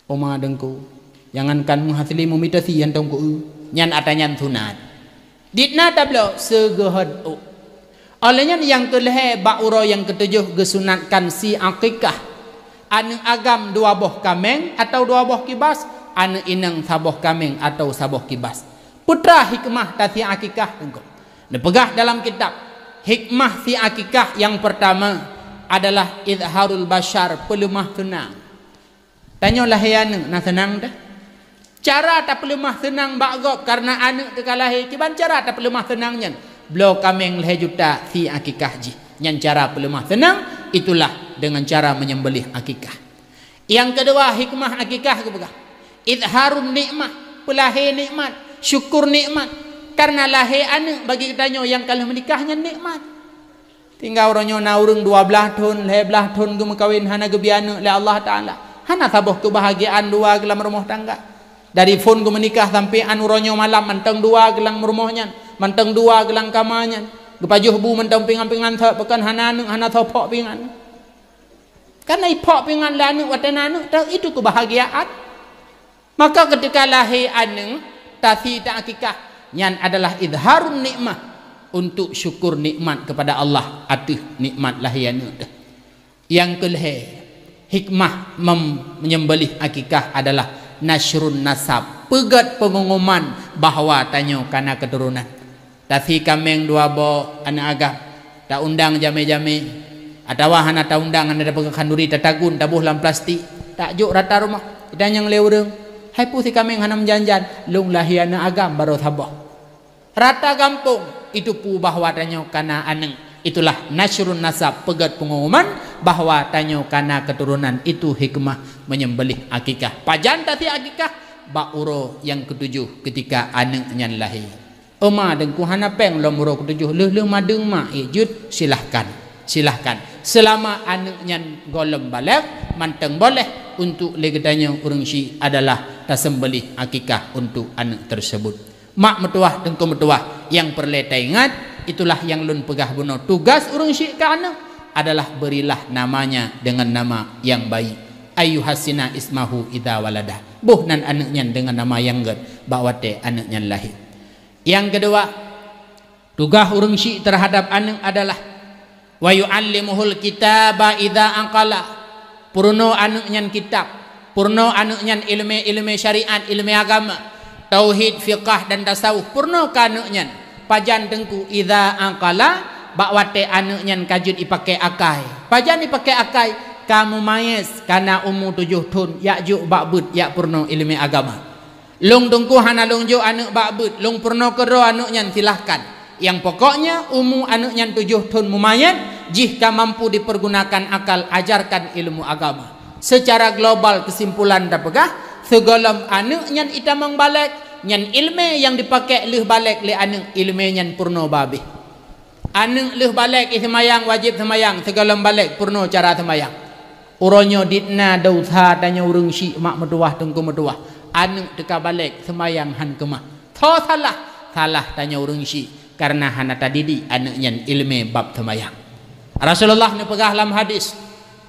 Oma deungku, jangankan meuhasli meumitasi hantom keu-eu, nyan ata nyan sunat. Dit na tabloe seugeuhon ôk. Óh lheueh nyan nyang keulhée bak uroe nyang keutujôh geusunatkan sie akikah. Aneuk agam dua boh kaméng atawa dua boh kibas, aneuk inong saboh kaméng atawa saboh kibas. Peue teuma hikmah tasie akikah teungku? Neupeugah dalam kitab, hikmah sie akikah nyang peurtama adalah izharul basyar, peuleumah seunang. Tanyoe lahé aneuk na seunang teuh. Cara tapeuleumah seunang bak gob kareuna aneuk teuka lahé, kiban cara tapeuleumah seunang nyan? Bloe kaméng lhée juta sie akikah jih. Nyan cara peuleumah seunang, itulah deungon cara menyembelih akikah. Nyang keudua, hikmah akikah geupeugah, izharun nikmah, peulahé nikmat, syukur nikmat. Karena lahé aneuk bagi geutanyoe nyang ka lheueh meunikah nyan nikmat. Tinggai uroe nyoe na ureuëng dua blaih thon, lhée blaih thon geumeukawen hana geubri aneuk lé Allah Taala. Hana saboh keubahagiaan dua geulam rumoh tangga. Dari phon geumeunikah sampoe 'an uroe nyoe malam mantong dua geulam rumoh nyan, mantong dua geulam kama nyan. Geupajoh bu mantong pingan-pingan thot, pakon hana aneuk, hana soe phok pingan. Karena iphok pingan lé aneuk watée na aneuk, teuh itu keubahagiaan. Maka ketika lahé aneuk, tasi ta akikah, nyan adalah izharun nikmah, untuk syukur nikmat kepada Allah ateueh nikmat lahé aneuk teuh. Nyang keulhée, hikmah mem-, menyembelih akikah adalah nasyrun nasab, peugét peungumuman bahwa tanyoe kana keuturonan. Tasi kaméng dua boh aneuk agam, ta undang jamé-jamé, atawa hana ta undang, hana tapeugah khanduri, tatagun, taboh lam plastik, tajok rata rumoh. Itanyong lé ureuëng, "Hai peue si kaméng hana meujan-jan?" "Lôn lahé aneuk agam barô saboh." Rata gampông itu peue bahwa tanyoe kana aneuk. Itulah nasyrun nasab, peugét peungumuman bahwa tanyoe kana keuturonan. Itu hikmah menyembelih akikah. Pajan tasi akikah? Bak uroe nyang keutujoh ketika aneuk nyan lahé. Oma deungku hana péng lom uroe keutujoh, lheueh-lheueh madeueng mak, ék jeuet, silahkan. Silahkan. Selama aneuk nyan gohlom balek, mantong boleh untuk lé geutanyoe ureuëng syiek adalah tasembelih akikah untuk aneuk tersebut. Mak meutuwah, teungku meutuwah, nyang peureulée taingat, itulah nyang lôn peugah bunoe, tugas ureuëng syiek keu aneuk adalah berilah namanya dengan nama yang baik. Ayyuhassina ismahu idza walada. Boh nan aneuk nyan deungon nama nyang gét bak watée aneuk nyan lahé. Nyang keudua, tugaih ureuëng syiek teuhadab aneuk adalah, "Wa yu'allimuhul kitaba idza aqala." Peurunoe aneuk nyan kitab, peurunoe aneuk nyan iéleumé-iéleumé syariat, iéleumé agama, tauhid, fiqah dan tasawuf, peurunoe keu aneuk nyan. Pajan teungku? Idza aqala, bak watée aneuk nyan ka jeuet ipaké akai. Pajan ipaké akai? Ka mumayez, kana umu tujoh thon, jak jok bak beuet, jak peurunoe iéleumé agama. Lôn teungku hana lôn jok aneuk bak beuet, lôn peurunoe keudroe aneuk nyan, silahkan. Nyang pokoknya umu aneuk nyan tujoh thon mumayez, jih ka mampu dipergunakan akal, ajarkan ilmu agama. Secara global keusimpulan tapeugah, sigohlom aneuk nyan itamong balek, nyan iéleumé nyang dipaké lheueh balek lé aneuk, iéleumé nyan peurunoe babeh. Aneuk lheueh balek iseumayang, wajéb seumayang, sigohlom balek peurunoe cara seumayang. Uroe nyoe dit na desya tanyoe ureuëng syiek, mak meutuwah, teungku meutuwah. Aneuk teuka balek seumayang hán keumah. Soe salah? Salah tanyoe ureuëng syiek, kareuna hana tadidik aneuk nyan iéleumé bab seumayang. Rasulullah neupeugah lam hadis,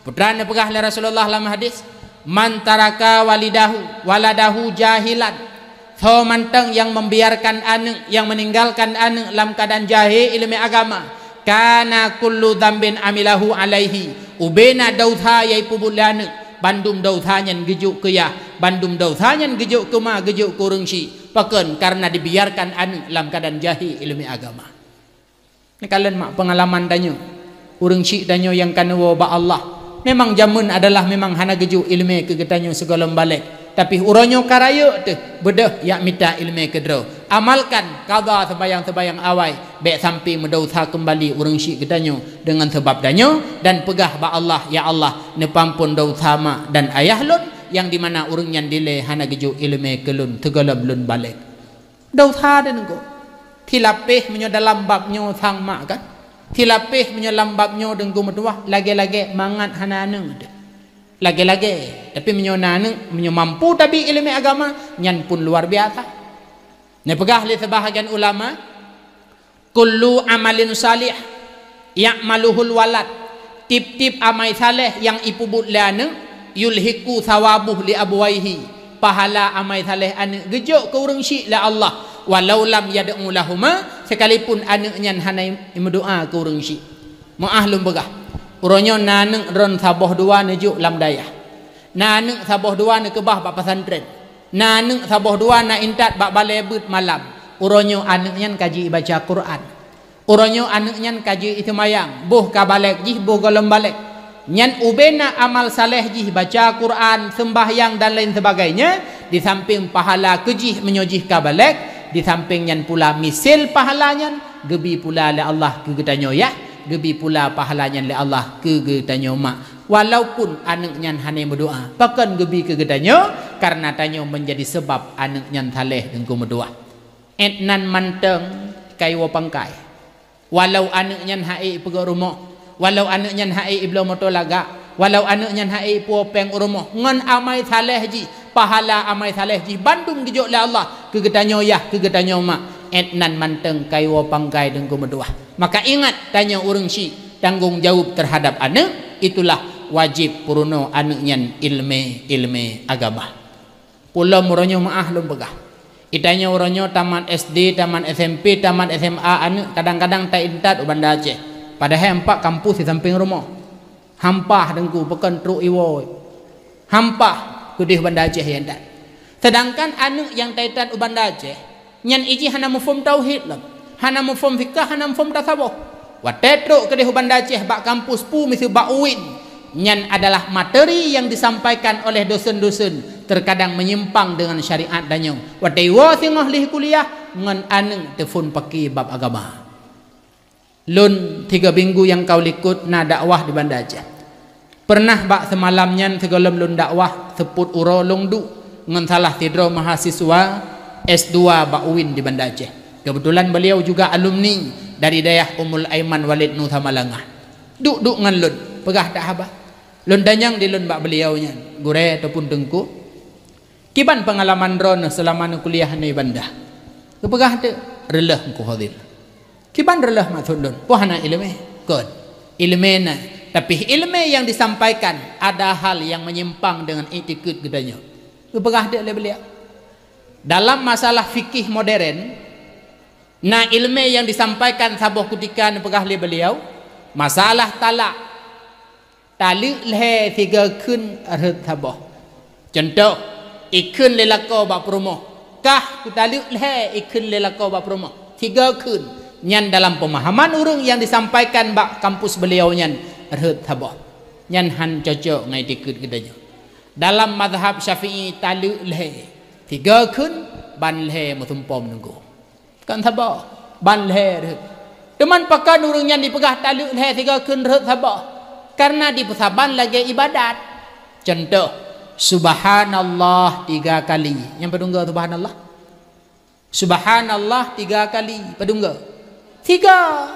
putra neupeugah lé Rasulullah lam hadis, "Man taraka walidahu, waladahu jahilan." Soe mantong nyang membiarkan aneuk, nyang meninggalkan aneuk lam keuadaan jahé iéleumé agama, kana kullu dzambin amilahu alaihi, ubena desya nyang ipeubuet lé aneuk, bandum desya nyan geujok keu yah, bandum desya nyan geujok keu ma, geujok keu ureuëng syiek. Pakon? Kareuna dibiarkan aneuk lam keuadaan jahé iéleumé agama. Neukalon mak peungalaman tanyoe. Ureuëng syiek tanyoe nyang ka neuwoe bak Allah. Memang jameun adalah memang hana geujok iéleumé keu geutanyoe sigohlom balek. Tapi uroe nyoe ka rayeuk teuh, beudôh jak mita iéleumé keudroe. Amalkan qadha seumayang-seumayang awai, bék sampoe meudesya keumbali ureuëng syiek geutanyoe deungon sabab tanyoe, dan peugah bak Allah, "Ya Allah, neupeuampon desya mak dan ayah lôn, nyang di mana ureuëng nyan dilée hana geujok iéleumé keu lôn sigohlom lôn balek." Desya deuh ngon. Silapeh meunyoe dalam bab nyoe sang mak kan. Silapeh meunyoe lam bab nyoe teungku meutuwah, lagée-lagée mangat hana aneuk deuh. Lagée-lagée, tapi meunyoe na aneuk, meunyoe mampu tabi iéleumé agama, nyan pun luar biasa. Neupeugah lé seubahagian ulama, "Kullu amalin salih ya'maluhul walad." Tieb-tieb amai saleh nyang ipeubuet lé aneuk, "yulhiqu tsawabuhu li abawaihi." Pahala amai saleh aneuk geujok keu ureuëng syiek lé Allah, "walau lam yad'u lahuma," sekalipun aneuk nyan hana meudoá keu ureuëng syiek. Meuáh lôn peugah, uroe nyoe na aneuk droen saboh dua neujok lam dayah. Na aneuk saboh dua neukeubah bak pesantren. Na aneuk saboh dua na intat bak balée beuet malam. Uroe nyoe aneuk nyan ka jibaca Quran. Uroe nyoe aneuk nyan ka jeuet seumayang, boh ka balek jih, boh gohlom balek. Nyan ubena amal saleh jih, baca Quran, seumbahyang dan lain sebagainya, di samping pahala keu jih meunyoe jih ka balek, di samping nyan pula misil pahala nyan geubi pula lé Allah keu geutanyoe yah, geubi pula pahala nyan lé Allah keu geutanyoe mak. Walaupun aneuk nyan hana meudoá, pakon geubi keu geutanyoe, kareuna tanyoe menjadi sebab aneuk nyan saleh teungku meudoá. Ét nan mantong kaiwoe pangkai. Walau aneuk nyan ha'é ipeugöt rumoh, walau aneuk nyan ha'é ibloe moto lagak, walau aneuk nyan ha'é ipuwoe péng u rumoh, ngon amai saleh jih, pahala amai saleh jih bandum geujok lé Allah keu geutanyoe yah, keu geutanyoe mak, ét nan mantong kaiwoe pangkai deungku meutuwah. Maka ingat, tanyoe ureuëng syiek tanggong jaweueb teuhadab aneuk, itulah wajéb peurunoe aneuk nyan ileumé-ileumé agama. Peulom uroe nyoe meu'ah lôn peugah. Geutanyoe uroe nyoe tamat S D, tamat S M P, tamat S M A aneuk kadang-kadang taintat u Banda Aceh. Padahai ampat kampus di sampéng rumoh. Hampah deungku, pakon trok iwoe. Hampah keudeh Banda Aceh intat. Sedangkan aneuk nyang taintat u Banda Aceh, nyan ijih hana muphom tauhid lom, hana muphom fikah, hana muphom tasawuf. Watée trok keudeh u Banda Aceh bak kampus peue miseue bak uin, nyan adalah materi nyang disampaikan oleh dosen-dosen terkadang menyimpang dengan syariat tanyoe. Watée iwoe singoh lheueh kuliah, ngon aneuk teuphon paké bab agama. Lôn tiga minggu nyang ka likot na dakwah di Banda Aceh. Pernah bak seumalam nyan sigohlom lôn dakwah seupôt uroe lôn duek ngon salah sidroe mahasiswa S dua bak uin di Banda Aceh. Keubeutulan beuliau juga alumni dari dayah Ummul Aiman Walid Nusa Malanga. Duek-duek ngon lôn, peugah that haba. Lôn tanyong di lôn bak beuliau nyan, "Gurée ataupun teungku, kiban peungalaman droeneuh seulama neukuliah nibak Banda?" Geupeugah teuk, "Reuloh Teungku Fadil." "Kiban reuloh maksud lôn?" "Peue hana ileumé?" "Kon. Ileumé na, tapi ileumé nyang disampaikan ada hal nyang menyimpang dengan iktikeuet geutanyoe." Geupeugah teuk lé beuliau. Dalam masalah fikih modern, na ileumé nyang disampaikan saboh kutika neupeugah lé beuliau, masalah talak. Taleuek lhée sigoe kheun rhot saboh. Cuntoh, ikheun lé lakoe bak peurumoh, "Kah kutaleuek lhée," ikheun lé lakoe bak peurumoh. Sigoe kheun. Nyan dalam peumahaman ureuëng nyang disampaikan bak kampus beuliau nyan rhot saboh. Nyan hán cocok ngon iktikeuet geutanyoe. Dalam mazhab Syafi'i taleuek lhée. Sigoe kheun, ban lhée meusumpom nunggu. Kon saboh, ban lhée rhot. Teuma pakon ureuëng nyan dipeugah taleuek lhée sigoe kheun rhot saboh? Kareuna dipeusaban lagée ibadat. Cuntoh, "Subhanallah tiga kali." Nyan padum goe subhanallah? Subhanallah tiga kali, padum goe? Sigoe.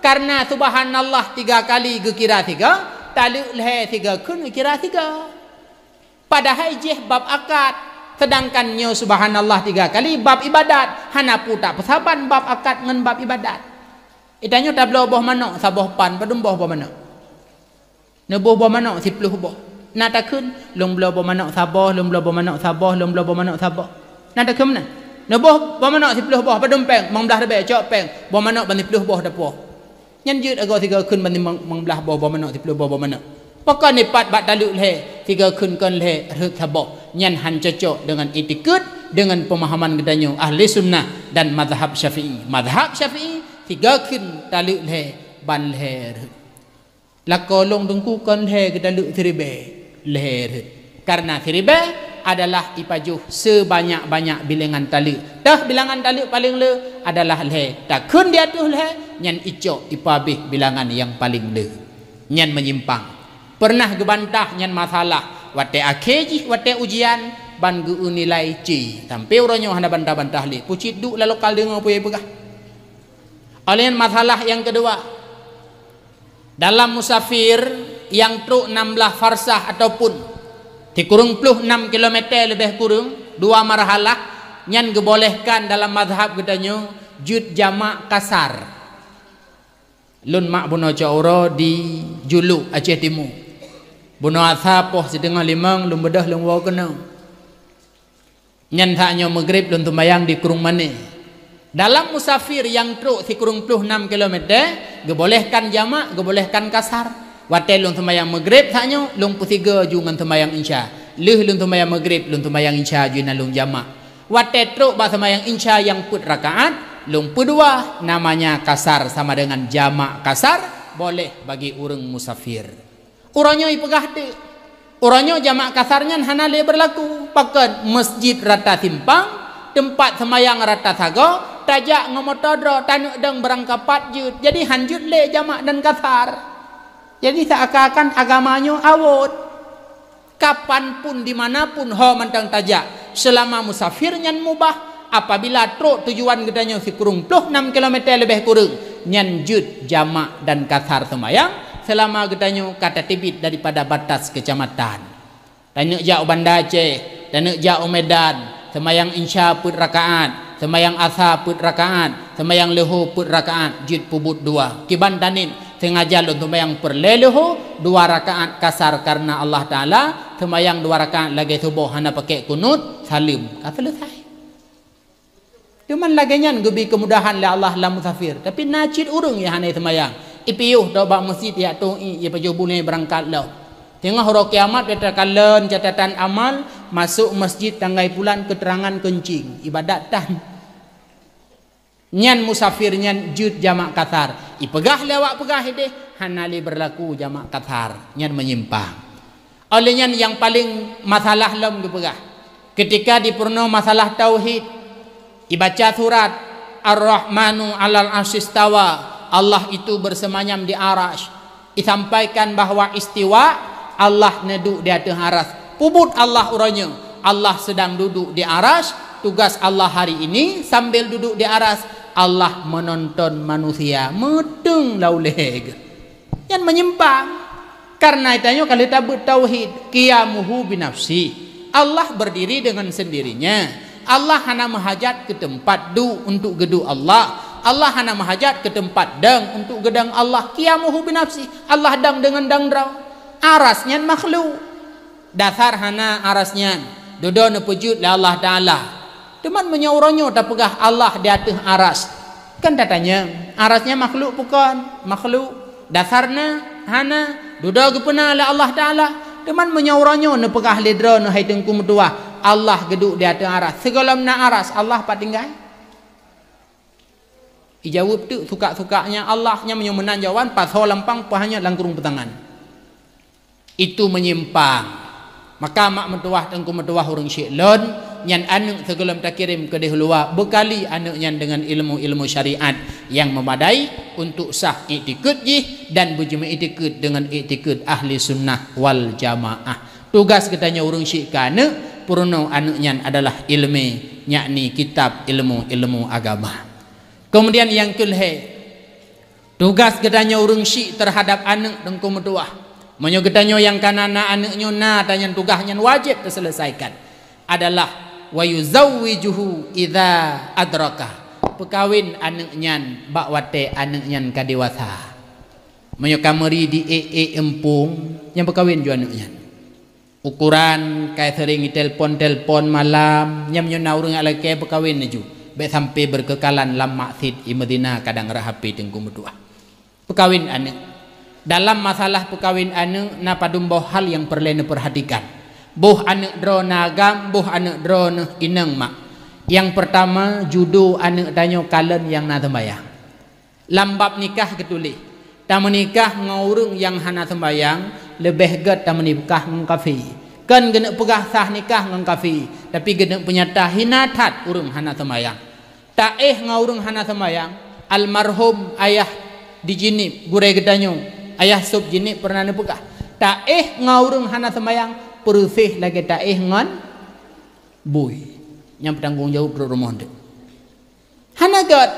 Kareuna subhanallah tiga kali geukira sigoe, taleuek lhée sigoe kheun geukira sigoe. Padahai jih bab akad, seudangkan nyoe subhanallah tiga kali bab ibadat, hana peue tapeusaban bab akad ngon bab ibadat. Geutanyoe tabloe boh manök saboh pan, padum boh boh manök? Neuboh boh manök siploh boh. Na takheun, "Lôn bloe boh manök saboh, lôn bloe boh manök saboh, lôn bloe boh manök saboh." Na takheun meunan? Neuboh boh manök siploh boh, padum péng, limong blaih ribée, cok péng, boh manök ban siploh boh tapuwoe. Nyan jeuet agoe sigoe kheun ban limong, limong blaih boh, boh manök siploh boh, boh manök. Pakon ipat bak taleuek lhée, sigoe kheun kon lhée rhot saboh. Nyan hán cocok deungon iktikeuet, deungon peumahaman geutanyoe ahli sunnah dan mazhab Syafi'i. Mazhab Syafi'i, sigoe kheun taleuek lhée, ban lhée rhot. Lakoe lôn teungku kon lhée geutaleuek siribée, lhée rhot. Kareuna siribée adalah ipajoh seubanyak-banyak bilangan taleuek. Teuh bilangan taleuek paleng le adalah lhée. Takheun di ateueh lhée, nyan icok ipabeh bilangan nyang paleng le. Nyan meunyimpang. Peureunah geubantah nyan masalah. Watée akhé jih, watée ujian, ban geu-eu nilai C. Sampoe uroe nyoe hana bantah-bantah lé. Pucit duek lam lokal deungoe peue nyang ipeugah. Óh lheueh nyan masalah nyang keudua. Dalam musafir nyang trok nam blaih farsah ataupun sikureueng ploh nam kilometer leubeh kureueng, dua marhalah, nyan geubolehkan dalam mazhab geutanyoe jeuet jamak kasar. Lôn mak bunoe cot uroe di Juluk, Aceh Timu. Bunoe asa poh siteungoh limong, lôn beudôh lôn woe keunoe. Nyan saát nyoe meugreb lôn seumayang di Krueng Mané. Dalam musafir nyang trok sikureueng ploh nam kilometer, geubolehkan jamak, geubolehkan kasar. Watée lôn seumayang meugreb saát nyoe, lôn peusigoe ju ngon seumayang insya. Lheueh lôn seumayang meugreb, lôn seumayang insya ju inan lôn jamak. Watée trok bak seumayang insya nyang peuet rakaat, lôn peudua, namanya kasar sama dengan jamak kasar, boleh bagi ureuëng musafir. Uroe nyoe ipeugah teuk. Uroe nyoe jamak kasar nyan hana lé beurlaku. Pakon? Masjid rata simpang, teumpat seumayang rata sagoe, tajak ngon moto droe, taneuk dong beurangkapat jeuet. Jadi hán jeuet lé jamak dan kasar. Jadi seuakan-akan agama nyoe awot. Kapan pun, di mana pun ho mantong tajak, seulama musafir nyan mubah, Apabila trok tujuan geutanyoe sikureueng ploh nam kilometer leubeh kureueng, nyan jeuet jamak dan kasar seumayang, seulama geutanyoe ka tateubiet daripada batas keucamatan. Taneuk jak u Banda Aceh, taneuk jak u Medan, seumayang insya peuet rakaat, seumayang asa peuet rakaat, seumayang leuhô peuet rakaat, jeuet peubuet dua. Kiban taneuk, seungaja lôn seumayang peureulée leuhô, dua rakaat kasar kareuna Allah Taala, seumayang dua rakaat lagée suboh hana pakai kunut, saleuem, ka seuleusai. Teuma lagée nyan geubi keumudahan lé Allah lam musafir. Tapi na cit ureuëng nyang hana seumayang, ipiôh teuh bak meuseujid, jak toh ié, ié pajoh bunoe beurangkat lom. Teungoh uroe kiamat, bak takalon catatan amal, masôk meuseujid tanggai pulan keuterangan keuncing, ibadat tan. Nyan musafir nyan jeuet jamak kasar. Ipeugah lé awak peugah ideh, hana lé beurlaku jamak kasar. Nyan meunyimpang. Óh lheueh nyan nyang paleng masalah lom geupeugah, keutika dipeurunoe masalah tauhid, ibaca surat Ar-Rahmanu 'alal 'arsyistawa, Allah itu bersemayam di Arasy. Isampaikan bahwa istiwa, Allah neuduek di ateueh Arasy. Peubuet Allah uroe nyoe, Allah sedang duduk di Arasy. Tugas Allah hari ini sambil duduk di Arasy, Allah menonton manusia meuteung lam ulée geuh. Nyan meunyimpang. Kareuna tanyoe ka lheueh tabeuet tauhid, qiyamuhu binafsi. Allah berdiri dengan sendirinya. Allah hana meuhajat keu teumpat duek untuk geuduek Allah. Allah hana meuhajat keu teumpat dong untuk geudong Allah. Qiyamuhu binafsi. Allah dong deungon dong droe. Arasy nyan makhluk. Dasar hana Arasy nyan. Dudoe neupeujeuet lé Allah Taala. Teuma meunyoe uroe nyoe tapeugah Allah di ateueh Arasy, kan tatanyong, Arasy nyan makhluk bukon? Makhluk. Dasarna hana, dudoe geupeuna lé Allah Taala. Teuma meunyoe uroe nyoe neupeugah lé droeneuh hai Teungku meutuwah, Allah geuduek di ateueh Arasy, sigohlom na Arasy, Allah pat tinggai? Ijaweueb teuk suka-sukanya Allah, nyan meunyoe meunan jawaban, pasoe lampang, paih nyoe lam krueng peutangan. Itu meunyimpang. Maka mak meutuwah, Teungku meutuwah, ureuëng syik lôn, nyan aneuëk sigohlom takirém keudeh luwa, beukali aneuëk nyan deungon ilmu-ilmu syariat nyang meumadai untuk sah iktikeuet jih dan beujimeuiktikeuet deungon iktikeuet ahli sunnah wal jamaah. Tugas geutanyoe ureuëng syik keu aneuëk, peurunoe aneuëk nyan adalah iéleumé, yakni kitab, ilmu-ilmu agama. Keumudian nyang keu lhée, tugas geutanyoe ureuëng syik teuhadab aneuëk, Teungku meutuwah. Meunyoe geutanyoe nyang ka na, na aneuëk nyoe na, tanyan tugaih nyan wajéb teuseuleusaikan, adalah wa yuzawwijuhu idza adraka, peukawen aneuëk nyan bak watée aneuëk nyan ka dewasa. Meunyoe ka meuri di ék-ék eumpung, nyan peukawen ju aneuëk nyan. Ukoran, ka seuring itelpon-telpon malam, nyan meunyoe na ureuëng nyang lakée peukawen laju, bék sampoe beukeukalan lam maksiet, imeuzina, kadang rhah H P, Teungku meutuwah. Peukawen aneuëk. Dalam masalah peukawen aneuëk na padum boh hal nyang peureulée neupeurhatikan. Boh aneuëk droe na agam, boh aneuëk droeneuh inong mak. Nyang peurtama, judo aneuëk tanyoe kalon nyang na seumayang. Lam bab nikah geutuléh, tameunikah ngon ureuëng nyang hana seumayang leubeh gét tameunikah ngon kafé. Kon geuneuk peugah sah nikah ngon kafé, tapi geuneuk peunyata hina that ureuëng hana seumayang. Taéh ngon ureuëng hana seumayang, almarhum ayah di Jeunieb, gurée geutanyoe, ayah sôb Jeunieb peureunah neupeugah, taéh ngon ureuëng hana seumayang peureuséh lagée taéh ngon bui. Nyang peutanggong jaweueb rot rumoh teuk. Hana gét.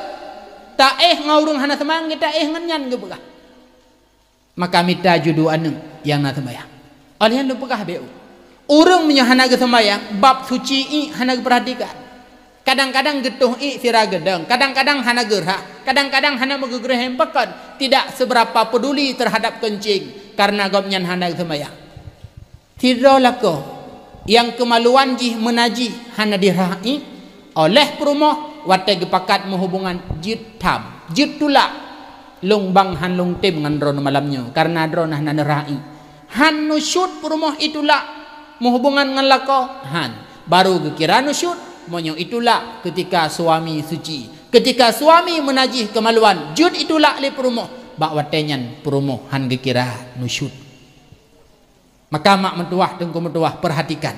Taéh ngon ureuëng hana seumayang, geuh taéh ngon nyan geupeugah. Maka mita judo aneuëk nyang na seumayang. Óh lheueh nyan lôn peugah bék. Ureuëng meunyoe hana geuseumayang, bab suci iék hana geupeurhatikan. Kadang-kadang geutoh iék sira geudong, kadang-kadang hana geurhah, kadang-kadang hana meugeugreuhém pakon, tidak seberapa peduli terhadap keuncing, kareuna gobnyan hana geuseumayang. Sidroe lakoe nyang keumaluan jih meunajih hana dirhah iék oleh peurumoh watée geupakat meuhubungan, jeuet tham, jeuet tulak. Lôn bang han lôn tem ngon droeneuh malam nyoe, kareuna droeneuh hana neurhah iék. Han nusyut peurumoh itulak meuhubungan ngon lakoe, han. Barô geukira nusyut meunyoe itulak keutika suami suci. Keutika suami meunajih keumaluan, jeuet itulak lé peurumoh, bak watée nyan peurumoh han geukira nusyut. Maka mak meutuwah, Teungku meutuwah, peurhatikan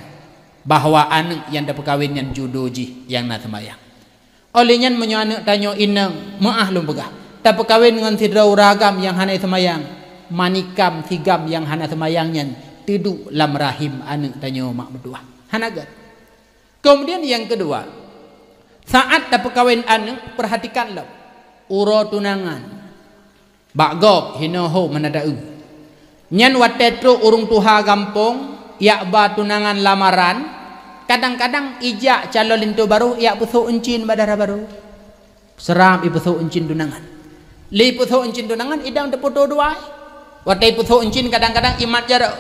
bahwa aneuëk nyang tapeukawen nyan judo jih nyang na seumayang. Óh lheueh nyan, meunyoe aneuëk tanyoe inong, meuáh lôn peugah, tapeukawen ngon sidroe ureuëng agam nyang hana seumayang, manikam sigam nyang hana seumayang nyan teuduek lam rahim aneuëk tanyoe, mak meutuwah. Hana gét. Keumudian nyang keudua, Saat tapeukawen aneuk, peurhatikan lom. Uroe tunangan. Bak gob, hinoe ho meunan taeu. Nyan watée trok ureuëng tuha gampông, jak ba tunangan lamaran, kadang-kadang ijak calon linto barô jak peusôk euncin bak dara barô. Seurab ipeusôk euncin tunangan. Lé ipeusôk euncin tunangan, idong teupeutoe dua. Watée ipeusôk euncin kadang-kadang imat jaroe.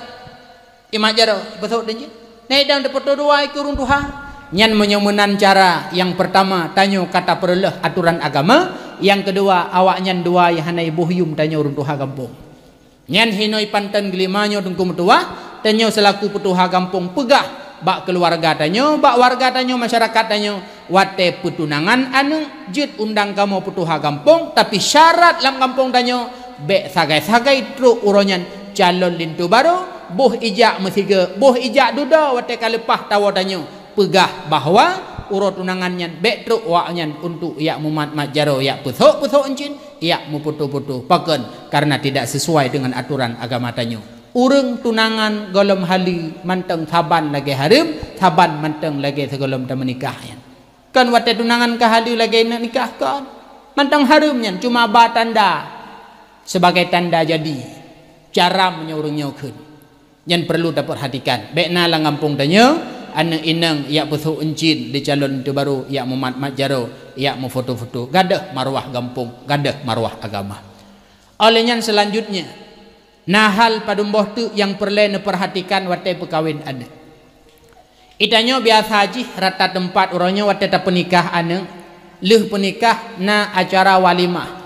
Imat jaroe, ipeusôk euncin. Nah, idong teupeutoe dua keu ureuëng tuha. Nyan meunyoe meunan cara nyang peurtama, tanyoe ka tapeureuloh atoran agama, nyang keudua, awaknyan dua nyang hana iboh yuem tanyoe ureuëng tuha gampông. Nyan hinoe panton geulima nyoe Teungku meutuwah, tanyoe seulaku peutuha gampông peugah bak keuluwarga tanyoe, bak warga tanyoe, masyarakat tanyoe, watée peutunangan aneuk jeuet undang kamoe peutuha gampông, tapi syarat lam gampông tanyoe bék sagai-sagai trok uroe nyan calon linto barô, boh ijak meusigoe, boh ijak dudoe watée ka leupah tawoe tanyoe. Peugah bahwa uroe tunangan nyan bék trok awaknyan untuk jak mumat-mat jaroe, jak peusôk-peusôk euncin, jak meufoto-foto. Pakon? Karena tidak sesuai dengan aturan agama tanyoe. Ureuëng tunangan gohlom haleue mantong saban lagée hareuem, saban mantong lagée sigohlom tameunikah nyan. Kon watée tunangan ka haleue lagée neuk nikah kon. Mantong hareuem nyan cuma ba tanda sebagai tanda jadi. Cara meunyoe ureuëng nyoe kheun. Nyan perlu tapeurhatikan. Bék na lam gampông tanyoe, aneuk inong jak peusôk euncin di calon linto barô, jak mumat-mat jaroe, jak meufoto-foto. Gadôh marwah gampông, gadôh marwah agama. Óh lheueh nyan seulanjutnya, na hal padum boh teuk nyang peureulée neupeurhatikan watée peukawen aneuk. Itanyoe biasa jih rata teumpat uroe nyoe watée tapeunikah aneuk, lheueh peunikah na acara walimah.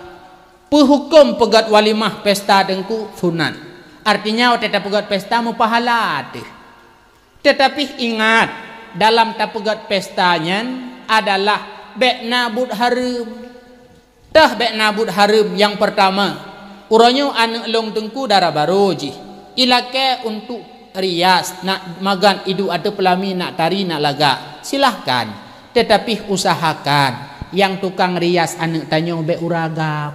Peuhuköm peugét walimah pesta Teungku sunat. Artinya watée tapeugét pesta meupahala teuh. Teutapi ingat, dalam tapeugét pesta nyan adalah bék na buet hareuem. Teuh bék na buet hareuem nyang peurtama. Uroe nyoe aneuk lôn Teungku dara barô jih. Ilakée untuk rias, nak magan iduek ateueh peulami, nak tari, nak lagak. Silahkan. Teutapi usahakan nyang tukang rias aneuk tanyoe bék ureuëng agam.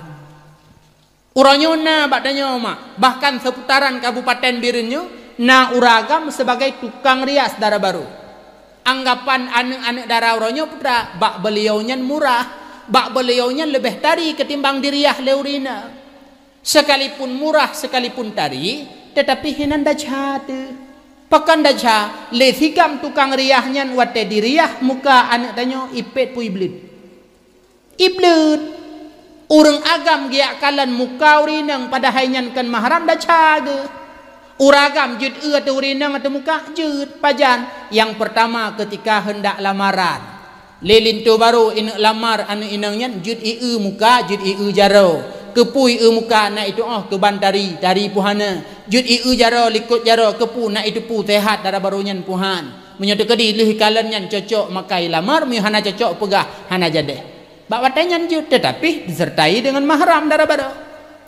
Uroe nyoe na bak tanyoe mak, bahkan seputaran Kabupaten Bireuen nyoe na ureuëng agam sebagai tukang rias dara barô. Anggapan aneuk-aneuk dara uroe nyoe peue teuma, bak beuliau nyan murah, bak beuliau nyan leubeh tari ketimbang diriah lé ureuëng inong. Sekalipun murah, sekalipun tari, teutapi hinan desya teuh. Pakon desya? Lé sigam tukang rias nyan watée diriah muka aneuk tanyoe ipét pui bleuet. Ibleuet. Ureuëng agam geujak kalon muka ureuëng inong padahai nyan kon mahram desya geuh. Ureuëng agam jeuet eu ateueh ureuëng inong ateueh muka? Jeuet. Pajan? Nyang peurtama keutika heundak lamaran. Lé linto barô ineuk lamar aneuk inong nyan jeuet ieu muka, jeuet ieu jaroe. Keupeue ieu muka? Nak itu'oh keu ban tari, tari peue hana. Jeuet ieu jaroe, likot jaroe, keupeue? Nak iteupeue seuhat dara barô nyan peue han. Meunyoe teukeudi lheueh kalon nyan cocok maka ilamar, meunyoe hana cocok peugah hana jadeh. Bak watée nyan jeuet, teutapi disertai deungon mahram dara barô.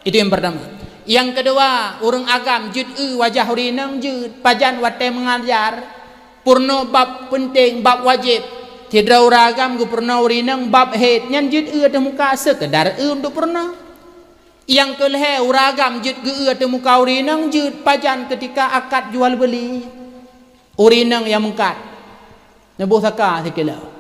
Itu nyang peurtama. Nyang keudua, ureuëng agam jeuet eu wajah ureuëng inong jeuet, pajan watée meungajar. Peurunoe bab peunteng, bab wajéb. Sidroe ureuëng agam geupeurunoe ureuëng inong bab hét, nyan jeuet eu ateueh muka, seukeudar eu untuk peurunoe. Nyang keulhée, ureuëng agam jeuet geu-eu ateueh muka ureuëng inong jeuet, pajan keutika akad jual beuli. Ureuëng inong nyang meungkat, neuboh saka sikilo.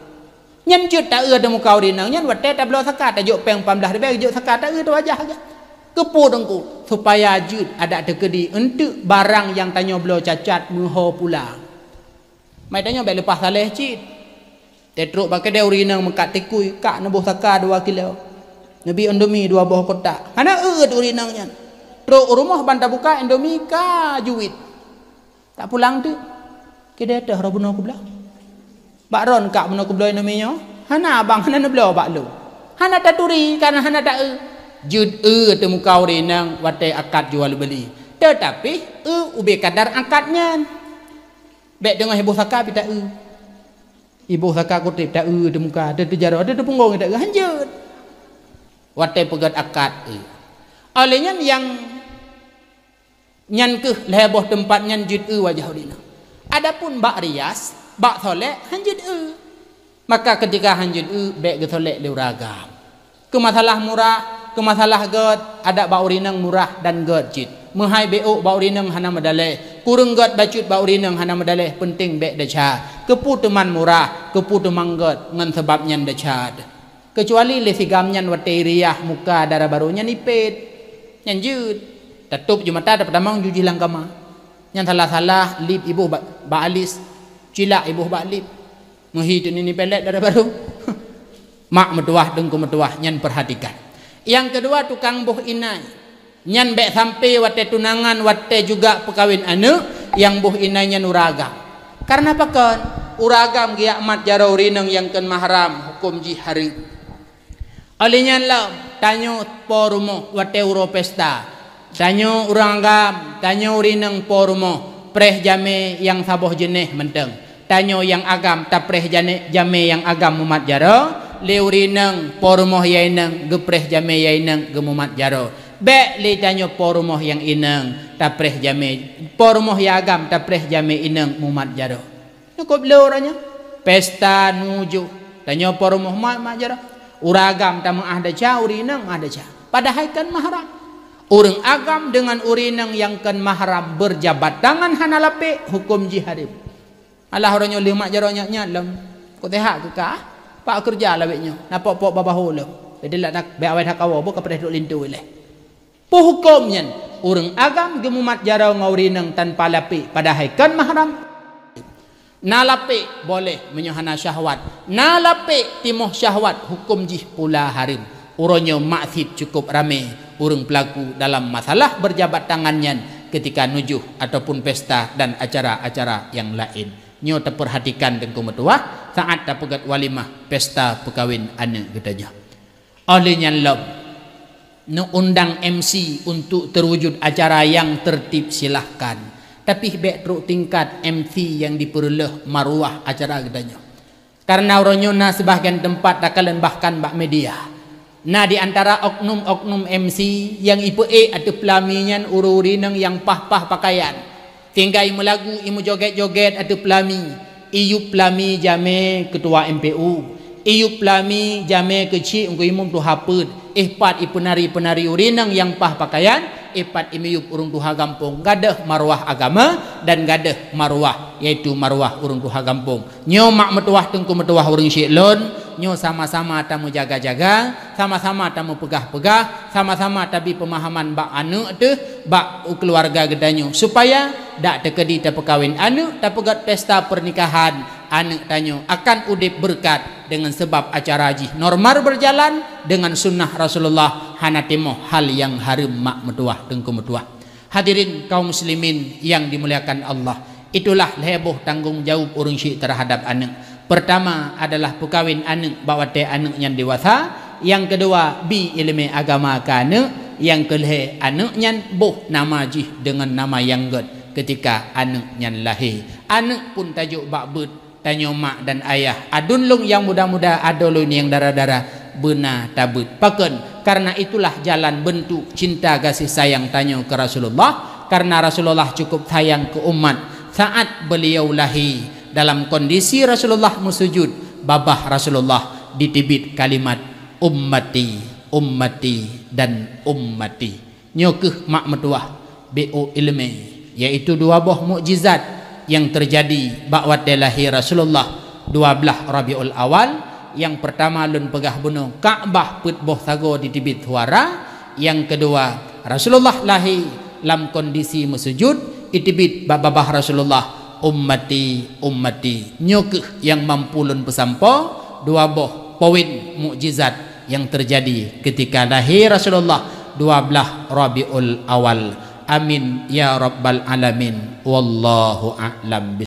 Nyan jeuet ta-eu ateueh muka ureuëng inong nyan watée tabloe saka, tajok péng paih blaih ribée, jok saka ta-eu ateueh wajah geuh. Keupeue Teungku? Supaya jeuet adak teukeudi eunteuk barang nyang tanyoe bloe cacat meuho pulang. Mai tanyoe bék leupah saleh cit. Teutrok bak keudée ureuëng inong meungkat tikui, kak neuboh saka dua kilo. Neubi Indomie dua boh kotak. Hana eu ureuëng inong nyan. Trok u rumoh ban tabuka Indomie ka juwit. Tak pulang teuk. Keudeh teuh roh bunoe keubloe. Bak droen kak bunoe keubloe Indomie nyoe? Hana abang, hana neubloe bak lôn. Hana taturi, kana hana ta-eu. Jeuet eu ateueh muka ureuëng inong watée akad jual beuli. Teutapi eu ubé kadar akad nyan. Bék teungoh iboh saka pih ta-eu. Iboh saka kutéb ta-eu ateueh muka, ateueh teujaroe, ateueh teupunggong ta-eu, hanjeuet. Watée peugét akad eu. Óh lheueh nyan nyang Nyan kheueh lhée boh teumpat nyan jeuet eu wajah ureuëng inong. Adapun bak rias, bak solek, hanjeuet eu. Maka keutika hanjeuet eu, bék geusolek lé ureuëng agam. Keu masalah murah, keu masalah gét, adak bak ureuëng inong murah dan gét cit. Meuhai bék ôk bak ureuëng inong hana meudalée. Ureuëng gét bacut bak ureuëng inong hana meudaleh, peunteng bék desya. Keupeue teuma murah, keupeue teuma gét, ngon sabab nyan desya. Keucuali lé sigam nyan watée iriah muka dara barô nyan ipét. Nyan jeuet. Tatôb ju mata, tapeutamong ju jih lam kama. Nyan salah-salah lip iboh bak, bak alis, cilak iboh bak lip. Meuhi teunini pelet dara barô. Mak meutuwah, teungku meutuwah, nyan peuhatikan. Nyang keudua, tukang boh inai. Nyan bék sampai watée tunangan, watée juga peukawén aneuëk, nyang boh inai nyan ureuëng agam. Kareuna pakon? Ureuëng agam geujak mat jaroe ureuëng inong nyang kon mahram, huköm jih hareuem. Óh lheueh nyan lom, tanyoe po rumoh watée uroe pesta. Tanyoe ureuëng agam, tanyoe ureuëng inong po rumoh, preh jamé nyang saboh jeuneh mantong. Tanyoe nyang agam tapreh jane-, jamé nyang agam mumat jaroe, lé ureuëng inong po rumoh nyang inong geupreh jamé nyang inong geumumat jaroe. Bék lé tanyoe po rumoh nyang inong tapreh jamé, po rumoh nyang agam tapreh jamé inong mumat jaroe. Nyoe kôb lé uroe nyoe. Pesta nujoh. Tanyoe po rumoh mat, mat jaroe. Ureuëng agam tameuáh desya, ureuëng inong meuáh desya. Padahai kon mahram. Ureuëng agam deungon ureuëng inong nyang kon mahram beujabat tangan hana lapék, huköm jih hareuem. Alah, uroe nyoe leumat jaroe nyan-nyan lom. Kok teuhak keu kah? Pak keureuja lawét nyoe. Na pok-pok babah lom. Bék dilak nak, bék awai that kawoe, boh ka preh duek linto ilée. Peue huköm nyan? Ureuëng agam geumumat jaroe ngon ureuëng inong tanpa lapék, padahai kon mahram. Na lapék boleh meunyoe hana syahwat. Na lapék timoh syahwat, huköm jih pula hareuem. Uroe nyoe maksiet cukup ramé ureuëng peulaku dalam masalah beujabat tangan nyan keutika nujoh ataupun pesta dan acara-acara nyang laén. Nyoe tapeurhatikan teungku meutuwah saát tapeugét walimah pesta peukawén aneuëk geutanyoe. Óh lheueh nyan lom, neuundang M C untuk terwujud acara nyang tertib, silahkan. Tapi bék trok tingkat M C nyang dipeureuloh maruah acara geutanyoe. Kareuna uroe nyoe na sibagian teumpat takalon bahkan bak media. Na di antara oknum-oknum M C nyang ipeuék ateueh peulami nyan ureuëng-ureuëng inong nyang paih-paih peukayan. Tinggai meulagu, imeujogét-jogét ateueh peulami, iyueb peulami jamé keutua M P U, iyueb peulami jamé keuchik Teungku Imum tuha peuet, eh pat ipeunari-peunari ureuëng inong nyang paih peukayan, eh pat imiyueb ureuëng tuha gampông, gadôh maruah agama dan gadôh maruah, yaitu maruah ureuëng tuha gampông. Nyoe mak meutuwah teungku meutuwah ureuëng syik lôn, nyoe sama-sama tameujaga-jaga, sama-sama tameupeugah-peugah, sama-sama tabi peumahaman bak aneuëk teuh, bak keuluwarga geutanyoe, supaya dak teukeudi tapeukawén aneuëk, tapeugét pesta peurnikahan aneuëk tanyoe akan udeb beureukat deungon sabab acara jih normal beujalan deungon sunnah Rasulullah, hana timoh hal nyang hareuem mak meutuwah teungku meutuwah. Hadirin kaum muslimin nyang dimuliakan Allah, itulah lhée boh tanggong jaweueb ureuëng syik teuhadab aneuëk. Peurtama adalah peukawén aneuëk bak watée aneuëk nyan dewasa, nyang keudua bi iéleumé agama keu aneuëk, nyang keulhée aneuëk nyan boh nama jih deungon nama nyang gét keutika aneuëk nyan lahé. Aneuëk pun tajok bak beuet, tanyoe mak dan ayah, aduen lôn nyang muda-muda, adoe lôn nyang dara-dara, beuna tabeuet. Pakon? Kareuna itulah jalan beuntuk cinta gaséh sayang tanyoe keu Rasulullah, kareuna Rasulullah cukup sayang keu umat. Saát beuliau lahé, dalam kondisi Rasulullah meusujud, babah Rasulullah diteubiet kalimat, "Ummati, ummati, dan ummati." Nyoe kheueh mak meutuwah B O iéleumé, yaitu dua boh mukjizat nyang teujadi bak watée lahé Rasulullah, dua blaih Rabiul Awal. Nyang peurtama lôn peugah bunoe Ka'bah peuet boh sagoe diteubiet suara, nyang keudua Rasulullah lahé lam kondisi meusujud, iteubiet bak babah Rasulullah, "Ummati, ummati." Nyoe kheueh nyang mampu lôn peusampoe dua boh poin mukjizat nyang teujadi keutika lahé Rasulullah dua blaih Rabiul Awal. Amin ya rabbal alamin. Wallahu a'lam